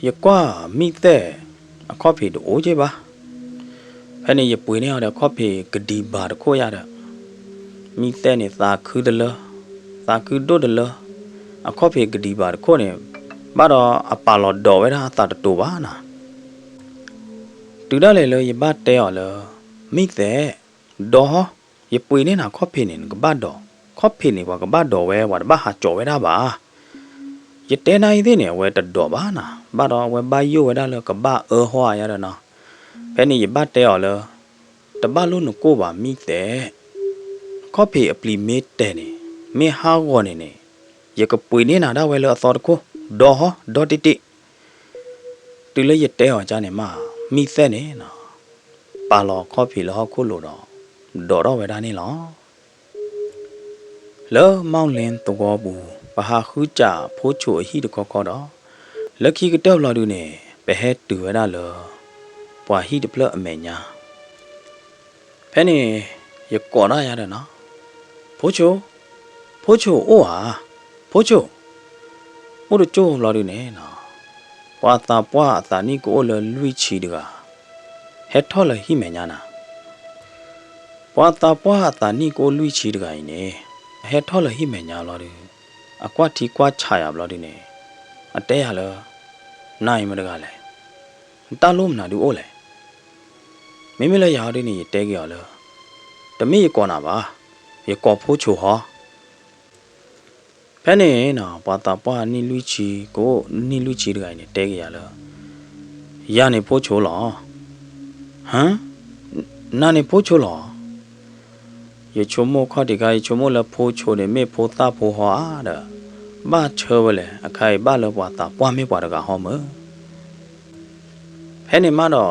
ယကွၢ်မံသဲး အခီၣ်ဖံးတအိၣ်က့ဘၣ်. ဖဲန့ၣ်ယပှ့ၤန့ၢ်အီၤဒီးအခီၣ်ဖံးကဒံဘၣ်တခိၣ်ယါဒီး, မံသဲးန့ၣ်သးခုတလၢ, သးခုဒိၣ်တလၢ, အခီၣ်ဖံးကဒံဘၣ်တခိၣ်န့ၣ်, ဘၣ်ဒီးအပာ်လီၤဒိးဝဲဒၣ်အသးတတိၤဘၣ်နၤ. တုၤဒၣ်လဲာ်လၢယဘၣ်တဲအီၤလၢ, မံသဲး, ဒိးဟီ, ယပှ့ၤန့ၢ်နၤခီၣ်ဖံးန့ၣ် နကဘၣ်ဒိး, ခီၣ်ဖံးန့ၣ် ပှၤကဘၣ်ဒိးဝဲ ပှၤတဘၣ်ဟးကၠီၤဝဲဒၣ်ဘၣ်. ယတဲနၤအံၤသ့ၣ်န့ၣ် အဝဲတဒိးဘၣ်နၤ, ဘၣ်ဒီးအဝဲဘၣ်ယိၣ်ဝဲဒၣ်လၢကဘၣ်အၢဟီဧါယါဒီးနီၤ. ဖဲန့ၣ်ယဘၣ်တဲအီၤလၢ, တဘၣ်လိၣ်နကိၢ်ဘၣ်မံသဲး, ခီၣ်ဖံးအပျံၤမ့ၢ်တဲာ်န့ၣ်, မ့ၢ်ဟးဂီၤန့ၣ်န့ၣ်, ယကပှ့ၤန့ၢ်နၤဒၣ်ဝဲလၢအသီတခိၣ်, ဒိးဟီ, ဒိးတ့ၢ်တ့ၢ်. တုၤလၢယတဲအီၤကန့ၣ်မး, မံသဲးန့ၣ်နီၤ, ပာ်လီၤခီၣ်ဖံးလၢဟီၣ်ခိၣ်လိၤဒီး, ဒိးထီၣ်ဝဲဒၣ်န့ၣ်လီၤ. လၢမီၣ်လ့သဝီပူၤ, ပဟးဃုစးဖိဆိအဟံၣ်တခီခီဒီး, လၢခံကတၢၢ်ဘျီဒုန့ၣ်, ပဟဲတုၤဝဲဒၣ်လၢ ပှၤဟံၣ်တဖျၢၣ်အမဲာ်ညါ. ဖဲန့ၣ်, ယကိးဒၣ်ယါဒီးနီၤ, ဖိဆိ, ဖိဆိအိၣ်ဧါ, ဖိဆိ. အိၣ်တကၠိၢ်ဘျီဒုန့ၣ်နီၤ, ပှၤသးပှၢ်အသးနံၣ်ကအိၣ်လၢလွံၢ်ဆံတဂၤ ဟဲထီၣ်လၢဟံၣ်မဲာ်ညါနၤ. ပှၤသးပှၢ်အသးနံၣ်ကအိၣ်လွံၢ်ဆံတဂၤအံၤန့ၣ် အဟဲထီၣ်လၢဟံၣ်မဲာ်ညါဘျီဒုး အကွၢ်ထံကွၢ်ဆးယၤဘျီဒုးန့ၣ် အတဲယၤလၢ နၤအံၤမတဂၤလဲၣ်, နတၢ်လိၣ်မနုၤဒုးအိၣ်လဲၣ်. မ့မ့ၢ်လၢယၤဟီဒုးန့ၣ် ယတဲက့ၤအီၤလၢ တမ့ၢ်ယကိးနၤဘၣ်, ယကိးဖိဆိဟီ. ဖဲန့ၣ်နီၤ ပှၤသးပှၢ်နံၣ်လွံၢ်ဆံ ကအိၣ်နံၣ်လွံၢ်ဆံတဂၤအံၤန့ၣ် တဲက့ၤယၤလၢ ယၤန့ၣ်ဖိဆိလီၤ. ဟါ, နၤန့ၣ်ဖိဆိလီၤ. ယဆိကမိၣ်ခီၣ်ထံးခါ ယဆိကမိၣ်လၢဖိဆိန့ၣ် မ့ၢ်ဖိသၣ်ဖိဟီဧါဒီး ဘၣ်ဆၢဝဲလဲၣ်, အခါအံၤဘၣ်လၢပှၤသးပှၢ်မ့ၢ်ပှၤတဂၤဟီမၢ်. ဖဲန့ၣ်မးဒီး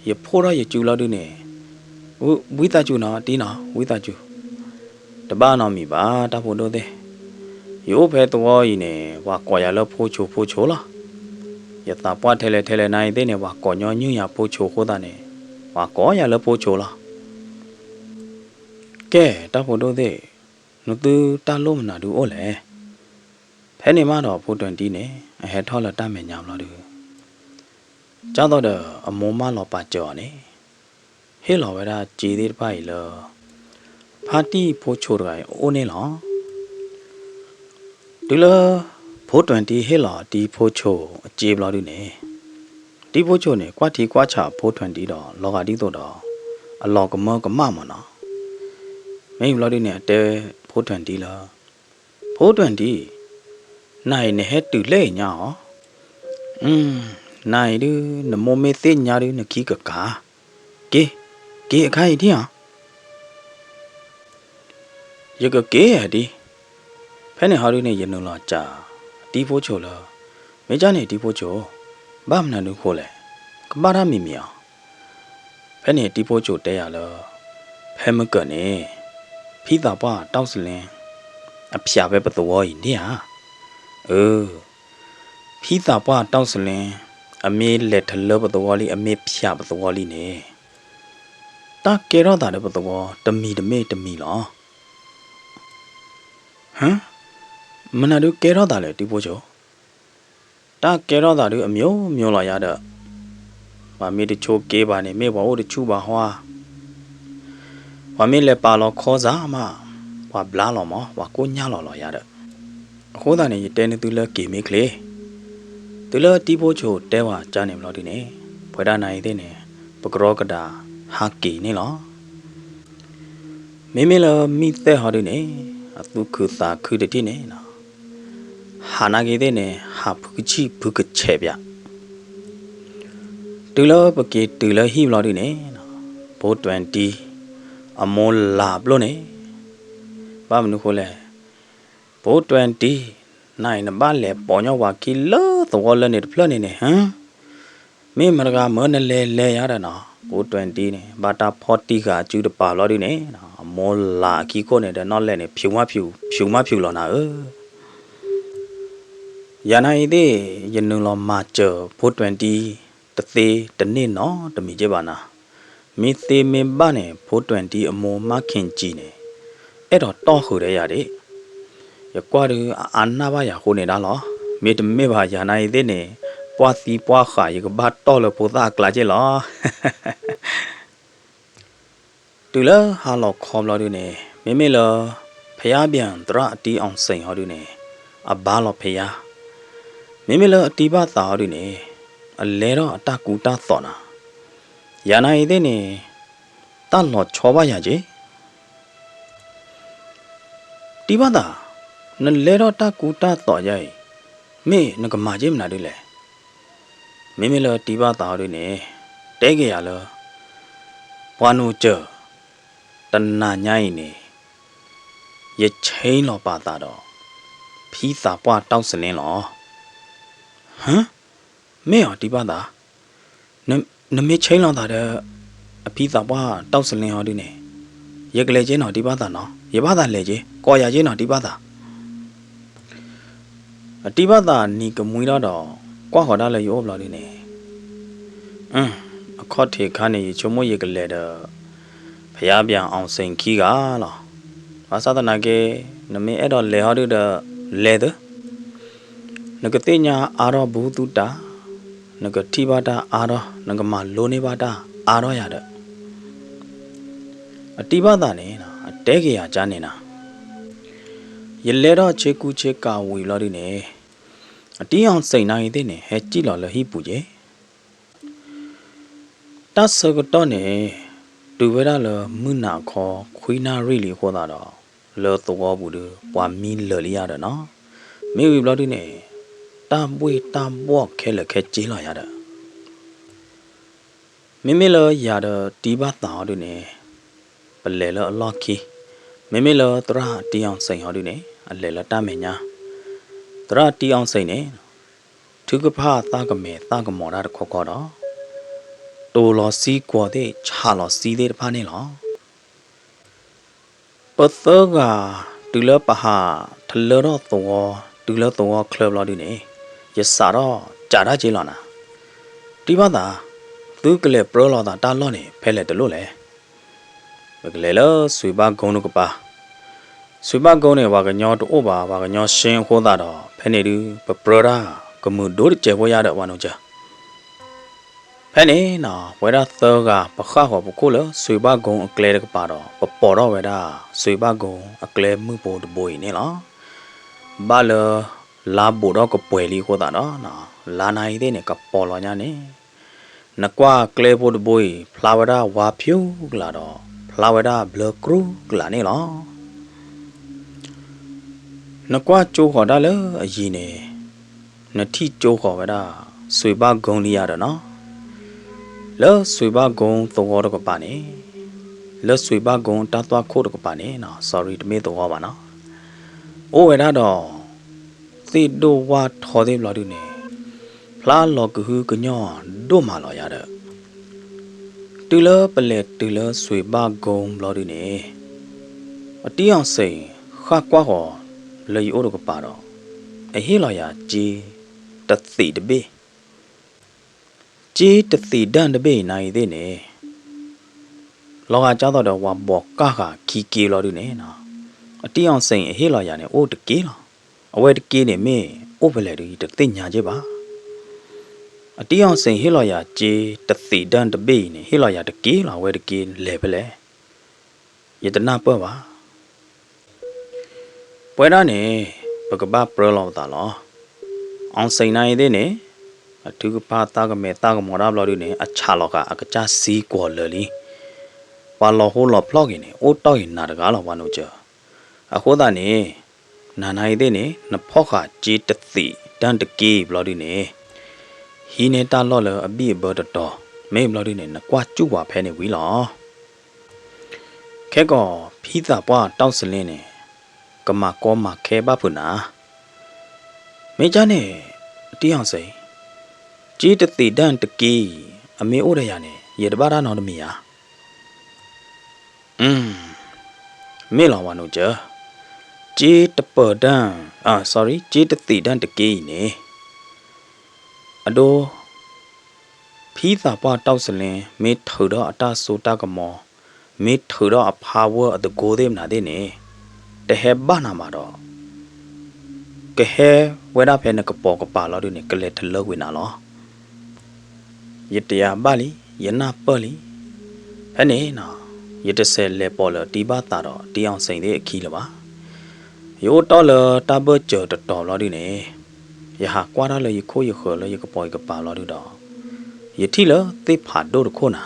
ယဖိထီၣ်ယစုလီၤဒုးန့ၣ် ဝံသးစူၤနီၤ တံၤနီၤ ဝံသးစူၤ, တဘၣ်နီတမံၤဘၣ် တၢ်ဖိဒိၣ်သ့ၣ်, ယအိၣ်ဖဲသဝီအံၤန့ၣ် ပှၤကိးယၤလၢဖိဆိဖိဆိလီၤ. ယသးပှၢ်ထဲလဲၣ်ထဲလဲၣ်နၤအံၤသ့ၣ်န့ၣ် ပှၤကိးညီနုၢ်ယၤဖိဆိအဃိသတးန့ၣ် ပှၤကိးယၤလၢဖိဆိလီၤ. ကဲ တၢ်ဖိဒိၣ်သ့ၣ်, နသုတၢ်လိၣ်မနုၤဒုးအိၣ်လဲၣ်. ဖဲန့ၣ်မးဒီးဖိတၢၣ်တံၢ်န့ၣ် အဟဲထီၣ်လၢတၢ်မဲာ်ညါဘျီဒုး ကၢ်သိးဒီးအမိၢ်မၢလီၤပာ်စၢၤအီၤန့ၣ် ဟ့ၣ်လီၤဝဲဒၣ်စ့သ့ၣ်တဖၣ်အံၤလၢ ဖါတံၢ်ဖိဆိတဂၤအံၤအိၣ်န့ၣ်လီၤ. တုၤလၢ ဖိတၢၣ်တံၢ်ဟ့ၣ်လီၤတံၢ်ဖိဆိအစ့ဘျီဒုးန့ၣ် တံၢ်ဖိဆိန့ၣ် ကွၢ်ထံကွၢ်ဆးဖိတၢၣ်တံၢ်ဒီး လီၤဂာ်ဒ်သိးဒီး အလီၤကမၢကမၣ်မၢ်နီၤ. မ့ၢ်ဘျီဒုးန့ၣ် အတဲဖိတၢၣ်တံၢ်လၢ ဖိတၢၣ်တံၢ်, နၤအံၤနဟဲတုၤလၢအံၤညါအီၤ, နၤအံၤဒုး နမိၢ်မ့ၢ်သ့ၣ်ညါဒုး နခံကကၤ, က့ၤ, က့ၤအခါအံၤဒံဧါ. ယကက့ၤဧါဒံ. ဖဲန့ၣ်ဟီဒုးန့ၣ် ယနုာ်လီၤစံး တံၢ်ဖိဆိလၢ မ့ၢ်ကၢ်န့ၣ်တံၢ်ဖိဆိ, ဘၣ်မနုၤဒုးဃိလဲၣ်, ကဘၣ်တၢ်မံၤမံၤအီၤ. ဖဲန့ၣ်တံၢ်ဖိဆိတဲယၤလၢ ဖဲမုၢ်ကၢၢ်န့ၣ် ဖံသးပှၢ်တီၢ်စလ့ အဖျးဖဲပသဝီအံၤန့ၣ်ဧါ. အၢ ဖံသးပှၢ်တီၢ်စလ့ အမ့ၢ်လဲၤထလၢပသဝီလံ အမ့ၢ်ဖျးပသဝီလံန့ၣ် တၢ်ကဲထီၣ်သးဒီးပသဝီ တမံၤတမ့ၢ်တမံၤလီၤ. ဟါ, မနုၤဒုးကဲထီၣ်သးလဲၣ် တံၢ်ဖိဆိ. တၢ်ကဲထီၣ်သးဒုးအမျိုးမျိုးလီၤယၤဒီး ပှၤမ့ၢ်တဆိးက့ဘၣ်န့ၣ် မ့ၢ်ပှၤအိၣ်တဆူၣ်ဘၣ်ဟီဧါ. ပှၤမ့ၢ်လဲၤပာ်လီၤခီစၢ်မး ပှၤဘျါလီၤမး ပှၤကိၢ်ညါလီၤလီၤယၤဒီး အဃိသတးန့ၣ် ယတဲန့ၢ်သုလၢက့ၤမ့ၢ်ချ့, တုၤလၢတံၢ်ဖိဆိတဲဝဲကၢ်န့ၣ်ဘျီဒုးန့ၣ် ပဝဲဒၣ်နၤအံၤသ့ၣ်န့ၣ် ပကရီကဒးဟးက့ၤန့ၣ်လီၤ. မ့မ့ၢ်လၢမံသဲၣ်ဟီဒုးန့ၣ် အသူၣ်ခုသးခုတထံၣ်န့ၣ်နီၤ ဟးနာ်က့ၤသ့ၣ်န့ၣ် ဟးဖုကဆံၣ်ဖုကဆဲးပၠး. တုၤလၢပက့ၤတုၤလၢဟံၣ်ဘျီဒုးန့ၣ် ဖိတၢၣ်တံၢ် အမိၢ်လၤပျိၢ်န့ၣ် ဘၣ်မနုၤဃိလဲၣ်, ဖိတၢၣ်တံၢ် နၤအံၤနဘၣ်လဲၤပိာ်ညီပှၤခံလၢသဝီလၢန့ၣ်တဖျၢၣ်န့ၣ်န့ၣ် ဟါ မ့ၢ်မတဂၤမၢနလဲၤလဲၤယၤဒီးနီၤ ဖိတၢၣ်တံၢ်န့ၣ် ဘၣ်တၢ်ဖီၣ်တံၢ်ဃာ်အစုတပၤဘျီဒုးန့ၣ် အမိၢ်လၤအခံခိၣ်န့ၣ်ဒီးနီၢ်လဲၣ်န့ၣ် ဖၠူးမးဖၠူး ဖၠူးမးဖၠူးလီၤနၤဧၢ. ယၤနၤအံၤသ့ၣ် ယနုာ်လီၤမၤစၢၤဖိတၢၣ်တံၢ် တသ့တန့ၢ်နီတမံၤက့ဘၣ်နၤ. မ့ၢ်သ့မ့ၢ်ဘၣ်န့ၣ် ဖိတၢၣ်တံၢ်အမိၢ်မါခ့ၣ်ကၠံန့ၣ် အဲၣ်ဒိးတီၢ်ဃုာ်ဒီးယၤဒၣ်. ယကွၢ်ဒုးအအါနၢ်ဘၣ်ယၤဃိန့ၣ်ဒၣ်လီၤ. မ့တမ့ၢ်ဘၣ်ယၤနၤအံၤသ့ၣ်န့ၣ် ပှၢ်သံပှၢ်ဃာ်ယကဘၣ်တီၢ်လၢဖိသၣ်အကျါက့လီၤ. တုၤလၢဟါလီၤခီဘျီဒုးန့ၣ် မ့မ့ၢ်လၢ ဖယါဘၠၣ်သရၣ်အတံၢ်အီၣ်စ့ၣ်ဟီဒုးန့ၣ် အဘါလီၤဖယါ, မ့မ့ၢ်လၢအတံၢ်ဘၣ်သးဟီဒုးန့ၣ် အလဲၤထီၣ်အတၢ်ကူတၢ်သိးနၤ. ယၤနၤအံၤသ့ၣ်န့ၣ် တၢ်လီၤဆီဘၣ်ယၤက့ တံၢ်ဘၣ်သး, နလဲၤထီၣ်တၢ်ကူတၢ်သိးယၤအံၤ မ့ၢ်နကမၤက့မနုၤဒုးလဲၣ်. မ့မ့ၢ်လၢတံၢ်ဘၣ်သးဟီဒုးန့ၣ် တဲက့ၤယၤလၢ ပှၤနိးစၢၤ တနၤညါအံၤန့ၣ် ယဆ့လီၤပာ်သးဒီး ဖံသးပှၢ်တီၢ်စလ့လီၤ. ဟါ, မ့ၢ်အီၤတံၢ်ဘၣ်သး, နမ့ၢ်ဆ့လီၤသးဒီး အဖံသးပှၢ်တီၢ်စလ့ဟီဒုးန့ၣ် ယကလဲၤက့နီၤတံၢ်ဘၣ်သးနီၤ, ယဘၣ်သးလဲၤက့, ကိးယၤက့နီၤတံၢ်ဘၣ်သး. အတံၢ်ဘၣ်သးနံၤကမှံထီၣ်ဒီး ကွၢ်ဃီၤဒၣ်လၢယအိၣ်ဘျီဒုးန့ၣ် အခီၣ်ထံးခါန့ၣ် ယဆိကမိၣ်ယကလဲၤဒီး ဖယါဘၠၣ်အီၣ်စ့ၣ်ခံဂၤလီၤ. ဘၣ်ဆၣ်သနာ်က့ နမ့ၢ်အဲၣ်ဒိးလဲၤဟီဒုးဒီး လဲၤသု, နကသ့ၣ်ညါအါထီၣ်ဘူးသုတၢ် နကထံၣ်ဘၣ်တၢ်အါထီၣ်, နကမၤလိန့ၢ်ဘၣ်တၢ်အါထီၣ်ယၤဒီး, အတံၢ်ဘၣ်သးန့ၣ် အတဲက့ၤယၤကန့ၣ်နၤ, ယလဲၤထီၣ်ဆ့ကူဆ့ကၤဝံၤဘျီဒုန့ၣ်, အတံၢ်အီၣ်စ့ၣ်နၤအံၤသ့ၣ်န့ၣ် ဟဲစံၣ်လီၤလၢဟံၣ်ပူၤက့ၤ တၢ်ဆၢကတီၢ်န့ၣ် တုၤဝဲဒၣ်လၢမုၢ်နၤခီခွံနၣ်ရံၣ်လံအဃိသတးဒီး, လၢသဝီပူၤဒီး ပှၤမံလၢာ်လံယၤဒီးနီၤ, မ့ၢ်ဝံၤဘျီဒုန့ၣ်, တၢ်ဘှ့ၣ်တၢ်ဘှီၣ်ခဲလၢာ်ခဲဆ့လီၤယၤဒီး မ့မ့ၢ်လၢယၤဒီးတံၢ်ဘၣ်သးအီၤဒုန့ၣ်, ပလဲၤလၢအလီၢ်ခံ, မ့မ့ၢ်လၢသရၣ်တံၢ်အီၣ်စ့ၣ်အီၤဒုန့ၣ် အလဲၤလၢတၢ်မဲာ်ညါ, သရၣ်တံၢ်အီၣ်စ့ၣ်န့ၣ် ထုကဖၣ်သးကမဲာ်သးကမီၤတၢ်တခီခီဒီး, တိၤလီၤစံကွီၤသ့ၣ် ဆးလီၤစံသ့ၣ်တဖၣ်န့ၣ်လီၤ. ပသၢဂၤတုၤလၢပဟးထလၢထီၣ်သဝီ, တုၤလၢသဝီချၢဘျီဒုန့ၣ်, ယစးထီၣ်ကးတၢ်က့ၤလီၤနၤ, တံၢ်ဘၣ်သး, သုကလဲၤပြၢလီၤသးတၢ်လီၢ်န့ၣ် ဖဲလဲၣ်တလိၣ်လဲၣ်. ပကလဲၤလၢစွ့ၤဘၣ်ကိတကပၤ, စွ့ၤဘၣ်ကိန့ၣ် ပှၤကညီတအိၣ်ဘၣ်, ပှၤကညီရှ့အဃိသတးဒီး ဖဲန့ၣ်ဒုး ပပြၢတၢ်ကမုာ်ဒိၣ်တစဲးဖိယၤဒီးပှၤနိးစၢၤ ဖဲန့ၣ်နီၤ ပဝဲဒၣ်သၢဂၤပဃၣ်ဃီၤပခိၣ်လၢစွ့ၤဘၣ်ကိအကျဲတကပၤဒီး ပပိာ်ထီၣ်ဝဲဒၣ် စွ့ၤဘၣ်ကိအကျဲမုၢ်ဖိတဘိအံၤန့ၣ်လီၤ. ဘၣ်လၢ လါဘူးဒီးကပှဲၤလံအဃိသတးဒီး, လါနၤအံၤသ့ၣ်န့ၣ် ကပီၤလီၤညါန့ၣ်, နကွၢ်ကျဲဖိတဘိအံၤ ဖျါဝဲဒၣ်ဝါဖၠူကလးဒီး ဖျါဝဲဒၣ်ဘျၢကြူကလးန့ၣ်လီၤ. နကွၢ်ကၠိဃီၤတၢ်လၢအယံၤန့ၣ်, နထံၣ်ကၠိဃီၤဝဲဒၣ် စွ့ၤဘၣ်ကိလံယၤဒီးနီၤ, လၢစွ့ၤဘၣ်ကိသဝီတကပၤန့ၣ်, လၢစွ့ၤဘၣ်ကိတၢ်သွၣ်ခိၣ်တကပၤန့ၣ်နီၤ, sorry တမ့ၢ်သဝီဘၣ်နီၤ, အိၣ်ဝဲဒၣ်ဒီး သ့ၣ်ဒိၣ်ဝၣ်ထီသ့ၣ်ဘျီဒုန့ၣ်, ဖျါလီၤကဟုကညီၢ်ဒိၣ်မးလီၤယၤဒီး တုၤလၢပလဲၤတုၤလၢစွ့ၤဘၣ်ကိဘျီဒုန့ၣ်, အတံၢ်အီၣ်စ့ၣ် ဃၣ်ကွၢ်ဃီၤလၢယအိၣ်တကပၤဒီး, အဟ့ၣ်လီၤယၤစ့တသံးတဘ့ၣ်, စ့တသံးဒၣ်တဘ့ၣ်အံၤနၤအံၤသ့ၣ်န့ၣ်, လီၤဂာ်ကၢ်သိးဒီးပှၤဘီးကၢ်ဃာ်ခံက့ဘျီဒုန့ၣ်, အတံၢ်အီၣ်စ့ၣ်အဟ့ၣ်လီၤယၤန့ၣ် အိၣ်တက့လီၤ. အဝဲတက့န့ၣ်မ့ၢ်အိၣ်ဖဲလဲၣ်ဒုး ယတသ့ၣ်ညါက့ဘၣ်. အတံၢ်အီၣ်စ့ၣ်ဟ့ၣ်လီၤယၤစ့တသံးဒၣ်တဘ့ၣ်အံၤန့ၣ် ဟ့ၣ်လီၤယၤတက့လီၤ. အဝဲတက့လဲၤဖဲလဲၣ်, ယတနၢ်ပၢၢ်ဘၣ်. ပဝဲဒၣ်န့ၣ် ပကဘၣ်ပြၢလီၤပသးလီၤ. အီၣ်စ့ၣ်နၤအံၤသ့ၣ်န့ၣ်, အထုကဖၣ်သးကမဲာ်သးကမီၤတၢ်ဘျီဒုန့ၣ် အဆးလီၤဃာ်အကစၢ်စံကွီၤလၢာ်လံ. ပှၤလီၤဟိလီၤဖျီၣ်က့ၤန့ၣ် အိၣ်တီၢ်က့ၤနၤတဂၤလီၤ ပှၤနိးစၢၤ. အဃိသတးန့ၣ်, နၤနၤအံၤသ့ၣ်န့ၣ် နဖီၣ်ဃာ်စ့တသံးဒၣ်တက့ဘျီဒုန့ၣ်, ဟံးန့ၢ်တၢ်လီၢ်လၢအဘံၣ်အဘၢတတီၤ, မ့ၢ်ဘျီဒုန့ၣ် နကွၢ်စူၣ်ပှၤဖဲန့ၣ်ဝံၤလီၤ. ခဲကီးဖံသးပှၢ်တီၢ်စလ့န့ၣ်, ကမၤကီမၤခဲဘၣ်ဖုးနၤ, မ့ၢ်ကၢ်န့ၣ်, တံၢ်အီၣ်စ့ၣ်, စ့တသံးဒၣ်တက့အံၤ အမ့ၢ်အိၣ်ဒီးယၤန့ၣ် ယတဘၣ်တၢ်နီတမံၤဧါ. မ့ၢ်လီၤ ပှၤနိးစၢၤ, စ့တပၢၤဒၣ်, sorry စ့တသံးဒၣ်တက့အံၤန့ၣ်, အဒိ, ဖံသးပှၢ်တီၢ်စလ့ မ့ၢ်ထုးထီၣ်အတၢ်စိတၢ်ကမီၤ, မ့ၢ်ထုးထီၣ်အ power အသကိးသ့ၣ်မနုၤသ့ၣ်န့ၣ်, တဟဲဘၣ်နၤဘၣ်ဒီး, ကဟဲဝဲဒၣ်ဖဲနကပိာ်ကပၤလီၤဒုန့ၣ် ကလဲၤတလၢကွံာ်နၤလီၤ. ယတဲယၤဘၣ်လံ, ယနၢ်ပၢၢ်လံ. ဖဲန့ၣ်, ယတဆဲးလဲၤပိာ်လၢတံၢ်ဘၣ်သးဒီးတံၢ်အီၣ်စ့ၣ်သ့ၣ်အခံလၢၤဘၣ်. ယအိၣ်တီၢ်လၢတၢ်ဘၢၣ်စၢၤတတီၤဘျီဒုန့ၣ်, ယဟးကွၢ်တၢ်လၢယခိၣ်ယဃၢၤလၢယကပိာ်ယကပၤလီၤဒုဒီး, ယထံၣ်လၢသ့ၣ်ဖးဒိၣ်တခိၣ်နၤ.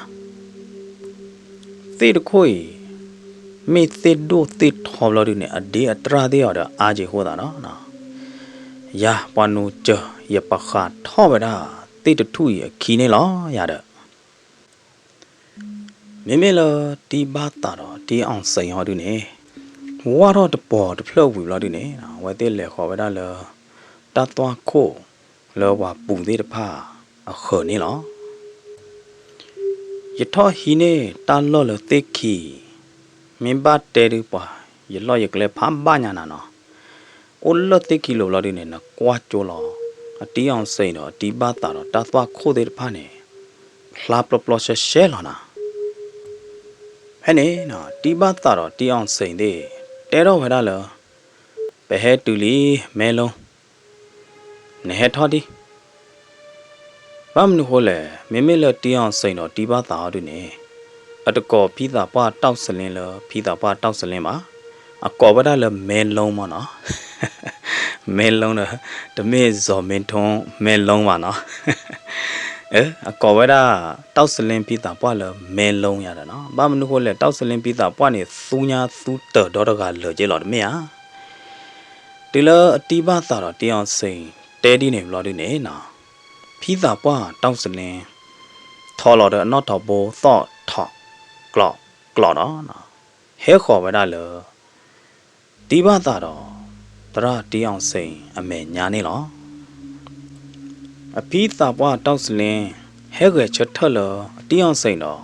သ့ၣ်တခိၣ်အံၤ, မ့ၢ်သ့ၣ်ဒိၣ်သ့ၣ်ထီဘျီဒုန့ၣ် အဒ့အတြၢ်သ့ၣ်အီၤဒီးအါက့ၤအဃိသတးဒီး, ယၤပှၤနိးစၢၤ ယပဃးထီၣ်ဝဲဒၣ်သ့ၣ်တထူၣ်အံၤအခံန့ၣ်လီၤယၤဒီး မ့မ့ၢ်လၢတံၢ်ဘၣ်သးဒီးတံၢ်အီၣ်စ့ၣ်ဟီဒုန့ၣ်, ဝၢ်ထီၣ်တပီၤတဖျၢၣ်ဝံၤဘျီဒုန့ၣ်, အဝဲသ့ၣ်လဲၤဃီၤဝဲဒၣ်လၢ တၢ်သွၣ်ခိၣ်လၢပှၤပူၤသ့ၣ်တဖၣ်အဃၢၤန့ၣ်လီၤ. ယထီၣ်ဟံးန့ၢ်တၢ်လီၢ်လၢသ့ၣ်ခံ, မ့ၢ်ဘၣ်တဲဒုးပှၤ, ယလီၢ်ယကျဲဖးဘၣ်ညါနၤနီၤ. အိၣ်လၢသ့ၣ်ခံလိၤဘျီဒုန့ၣ် နကွၢ်ကၠိလီၤ. အတံၢ်အီၣ်စ့ၣ်ဒီးအတံၢ်ဘၣ်သးဒီးတၢ်သွၣ်ခိၣ်သ့ၣ်တဖၣ်န့ၣ်, ဖျါပျီပျီရှဲရှဲလီၤနၤ. ဖဲန့ၣ်, တံၢ်ဘၣ်သးဒီးတံၢ်အီၣ်စ့ၣ်သ့ၣ်, တဲထီၣ်ဝဲဒၣ်လၢ, ပဟဲတုၤလံ, မဲလီၤ, နဟဲထီၣ်ဒံး ဘၣ်မနုၤဃိလဲၣ်, မ့မ့ၢ်လၢတံအီၣ်စ့ၣ်ဒီးတံဘၣ်သးအီၤဒုန့ၣ်, အတကိးဖံသးပှၢ်တီၢ်စလ့လၢဖံသးပှၢ်တီၢ်စလ့ဘၣ်, အကိးဝဲဒၣ်လၢမဲလုံးမနီၤ. မဲလုံးဒီး တမ့ၢ်စီၤမ့ထုံမဲလုံးဘၣ်နီၤ. အကိးဝဲဒၣ် တီၢ်စလ့ဖံသးပှၢ်လၢမဲလုံးယၤဒီးနီၤ. ဘၣ်မနုၤဃိလဲၣ်, တီၢ်စလ့ဖံသးပှၢ်န့ၣ် သူညါသူတၢၤဒီတဂၤလၢာ်က့လီၤတမ့ၢ်ဧါ. တုၤလၢအတံဘၣ်သးဒီးတံအီၣ်စ့ၣ်တဲဒ်န့ၣ်ဘျီဒုန့ၣ်နီၤ, ဖံသးပှၢ်တီၢ်စလ့ ထီၣ်လီၤဒီးအနီၣ်ထိးဘိသီၣ်ထီၣ်ကျီးကျီးဒီး ဟဲဃီၤဝဲဒၣ်လၢ တံဘၣ်သးဒီး သရၣ်တံအီၣ်စ့ၣ်အမဲာ်ညါန့ၣ်လီၤ. အဖံသးပှၢ်တီၢ်စလ့ ဟဲဂဲၤဆၢထၢၣ်လၢအတံအီၣ်စ့ၣ်ဒီး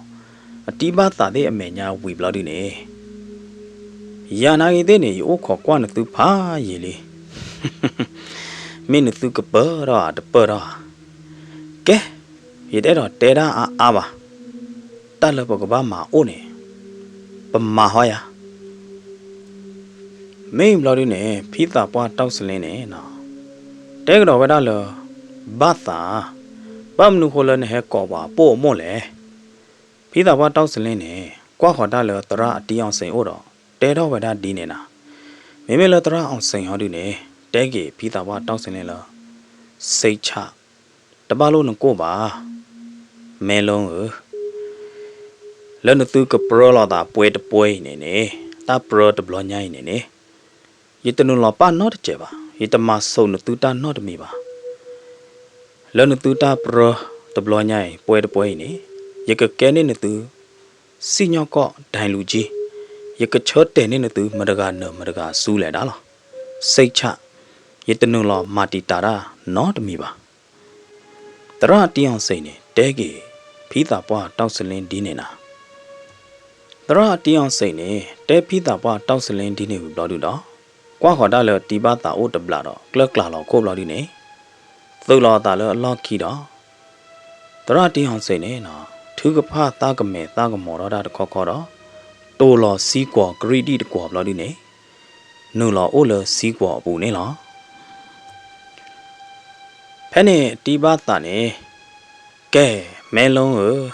အတံဘၣ်သးသ့ၣ်အမဲာ်ညါဝံၤဘျီဒုန့ၣ်, ယၤနာ်ဂ့ၤသ့ၣ်န့ၣ် ယအိၣ်ခိးကွၢ်နသုဖးယံာ်လံ. မ့ၢ်နသုကပၢၢ်ထီၣ်ဧါတပၢၢ်ထီၣ်ဧါ. ကဲ, ယတအဲၣ်ဒိးတဲတၢ်အါအါဘၣ်. တၢ်လၢပကဘၣ်မၤအိၣ်န့ၣ် ပမၤဟီယၤ. မ့ၢ်ဘျီဒုန့ၣ် ဖံသးပှၢ်တီၢ်စလ့န့ၣ် တဲကဒီးဝဲဒၣ်လၢ ဘၣ်သး, ဘၣ်မနုၤဃိလၢနဟဲကိးပှၤပိာ်အမိၢ်လဲၣ်. ဖံသးပှၢ်တီၢ်စလ့န့ၣ် ကွၢ်ဃီၤတၢ်လၢသရၣ်အတံအီၣ်စ့ၣ်အိၣ်ဒီး တဲထီၣ်ဝဲဒၣ်ဒ်န့ၣ်နၤ. မ့မ့ၢ်လၢသရၣ်အီၣ်စ့ၣ်ဟီဒုန့ၣ် တဲက့ၤဖံသးပှၢ်တီၢ်စလ့လၢ စိတ်ချ, တဘၣ်လိၣ်နကိၢ်ဘၣ်, မဲလုံးဧၢ, လၢနသုကပြၢလိာ်သးပှဲၤတပှဲၤအံၤန့ၣ်န့ၣ်, တၢ်ပြၢတဘျီညါအံၤန့ၣ်န့ၣ်, ယတနုာ်လီၤပာ်နီတစဲးဘၣ်, ယတမၤစိာ်နသုတၢ်နီတမံၤဘၣ်. လၢနသုတၢ်ပြၢတဘျီညါအံၤ ပှဲၤတပှဲၤအံၤန့ၣ်, ယကကဲန့ၢ်နသု စံၣ်ညီၣ်ကွီၢ်ဒဲလူၤကံ, ယကဆၢတဲာ်န့ၢ်နသု မတဂၤနၢၤမတဂၤစူလဲၣ်ဒၣ်လီၤ. စိတ်ချ, ယတနုာ်လီၤမၤတံာ်တာ်တၢ်နီတမံၤဘၣ်. သရၣ်အတံအီၣ်စ့ၣ်န့ၣ် တဲက့ၤဖံသးပှၢ်တီၢ်စလ့ဒ်န့ၣ်နၤ. သရၣ်အတံအီၣ်စ့ၣ်န့ၣ် တဲဖံသးပှၢ်တီၢ်စလ့ဒ်န့ၣ်ဝံၤဘျီဒုဒီး, ကွၢ်ဃီၤတၢ်လၢတံဘၣ်သးအိၣ်တဘျးဒီး ကျၢၢ်ကျးလီၤခိၣ်ဘျီဒုန့ၣ်, သုးလီၤအသးလၢအလီၢ်ခံဒီး သရၣ်တံအီၣ်စ့ၣ်န့ၣ် ထုကဖၣ်သးကမဲာ်သးကမီၤထီၣ်တၢ်တခီခီဒီး, တိာ်လီၤစံကွီၤကရံၣ်ဒံၣ်တကွီၤဘျီဒုန့ၣ်, နုာ်လီၤအိၣ်လၢစံကွီၤအပူၤန့ၣ်လီၤ. ဖဲန့ၣ်တံဘၣ်သးန့ၣ်, ကဲ, မဲလုံးဧၢ,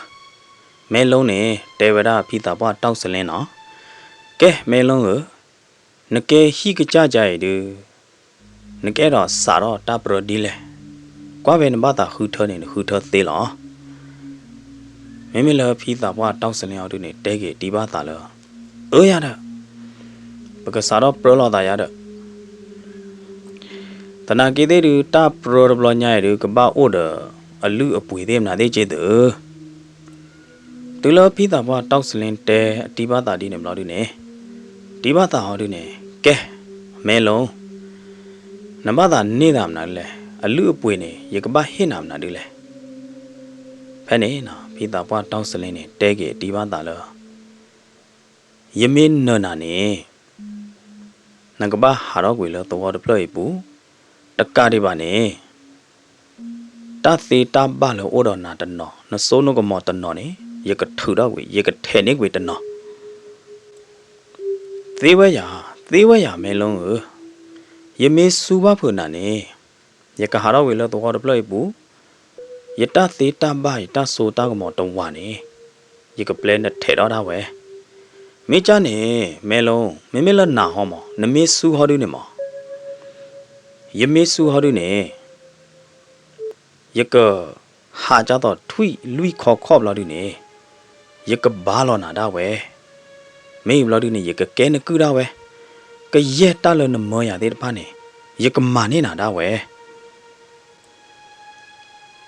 မဲလုံးန့ၣ် တဲဝဲဒၣ်ဖံသးပှၢ်တီၢ်စလ့နီၤ, ကဲ, မဲလုံးဧၢ, နကဲဟံၣ်ကစၢ်ကါအံၤဒုး နကအဲၣ်ဒိးစးထီၣ်တၢ်ပြၢဒ်လဲၣ်. ကွၢ်ဖဲနဘၣ်သးဃုထၢန့ၣ် နဃုထၢသ့လီၤ. မ့မ့ၢ်လၢဖံသးပှၢ်တီၢ်စလ့အီၤဒုန့ၣ် တဲက့ၤတံဘၣ်သးလၢ, အၢယၤဒီး, ပကစးထီၣ်ပြၢလိာ်သးယၤဒီး, သနာ်က့သ့ၣ်ဒုး တၢ်ပြၢတဘျီညါအံၤဒုး ကဘၣ်အိၣ်ဒီးအလုၢ်အပှ့ၤသ့ၣ်မနုၤသ့ၣ်က့သၢ. တုၤလၢဖံသးပှၢ်တီၢ်စလ့တဲအတံဘၣ်သးဒ်န့ၣ်ဘျီဒုန့ၣ်, တံဘၣ်သးအီၤဒုန့ၣ်, ကဲ, မဲလုံး, နဘၣ်သးန့ၢ်သးမနုၤဒ်လဲၣ်, အလုၢ်အပှ့ၤန့ၣ် ယကဘၣ်ဟ့ၣ်နၤမနုၤဒ်လဲၣ်. ဖဲန့ၣ် ဖံသးပှၢ်တီၢ်စလ့န့ၣ် တဲက့ၤတံဘၣ်သးလၢ ယမ့ၢ်နၢၤနၤန့ၣ်, နကဘၣ်ဟးထီၣ်ကွံာ်လၢသဝီတဖျၢၣ်အံၤပူၤ, တကးဒံးဘၣ်န့ၣ်, တၢ်သ့တၢ်ဘၣ်လၢအိၣ်ဒီးနၤတနီၤ, နစိနကမီၤတနီၤန့ၣ်, ယကထုးထီၣ်ကွံာ်, ယကထဲးန့ၢ်ကွံာ်တနီၤ. သ့ဝဲယၤ, သ့ဝဲယၤ မဲလုံးဧၢ, ယမ့ၢ်စူဘၣ်ဖုးနၤန့ၣ်, ယကဟးထီၣ်ကွံာ်လၢသဝီတဖျၢၣ်အံၤပူၤ, ယတၢ်သ့တၢ်ဘၣ် ယတၢ်စိတၢ်ကမီၤတဝးန့ၣ်, ယကပျဲနထဲးထီၣ်ဒၣ်ဝဲ. မ့ၢ်ကၢ်န့ၣ် မဲလုံး, မ့မ့ၢ်လၢနၤဟီမး, နမ့ၢ်စူဟီဒုန့ၣ်မး, ယမ့ၢ်စူဟီဒုန့ၣ်, ယကဟးကၢ်သိးထွံၣ်လွံၢ်ခီခီၣ်ဘျီဒုန့ၣ်, ယကဘါလီၤနၤဒၣ်ဝဲ. မ့ၢ်ဘျီဒုန့ၣ် ယကကဲနကုၢ်ဒၣ်ဝဲ, ကယဲၢ်တၢ်လၢနမၢယၤသ့ၣ်တဖၣ်န့ၣ်, ယကမၤန့ၢ်နၤဒၣ်ဝဲ.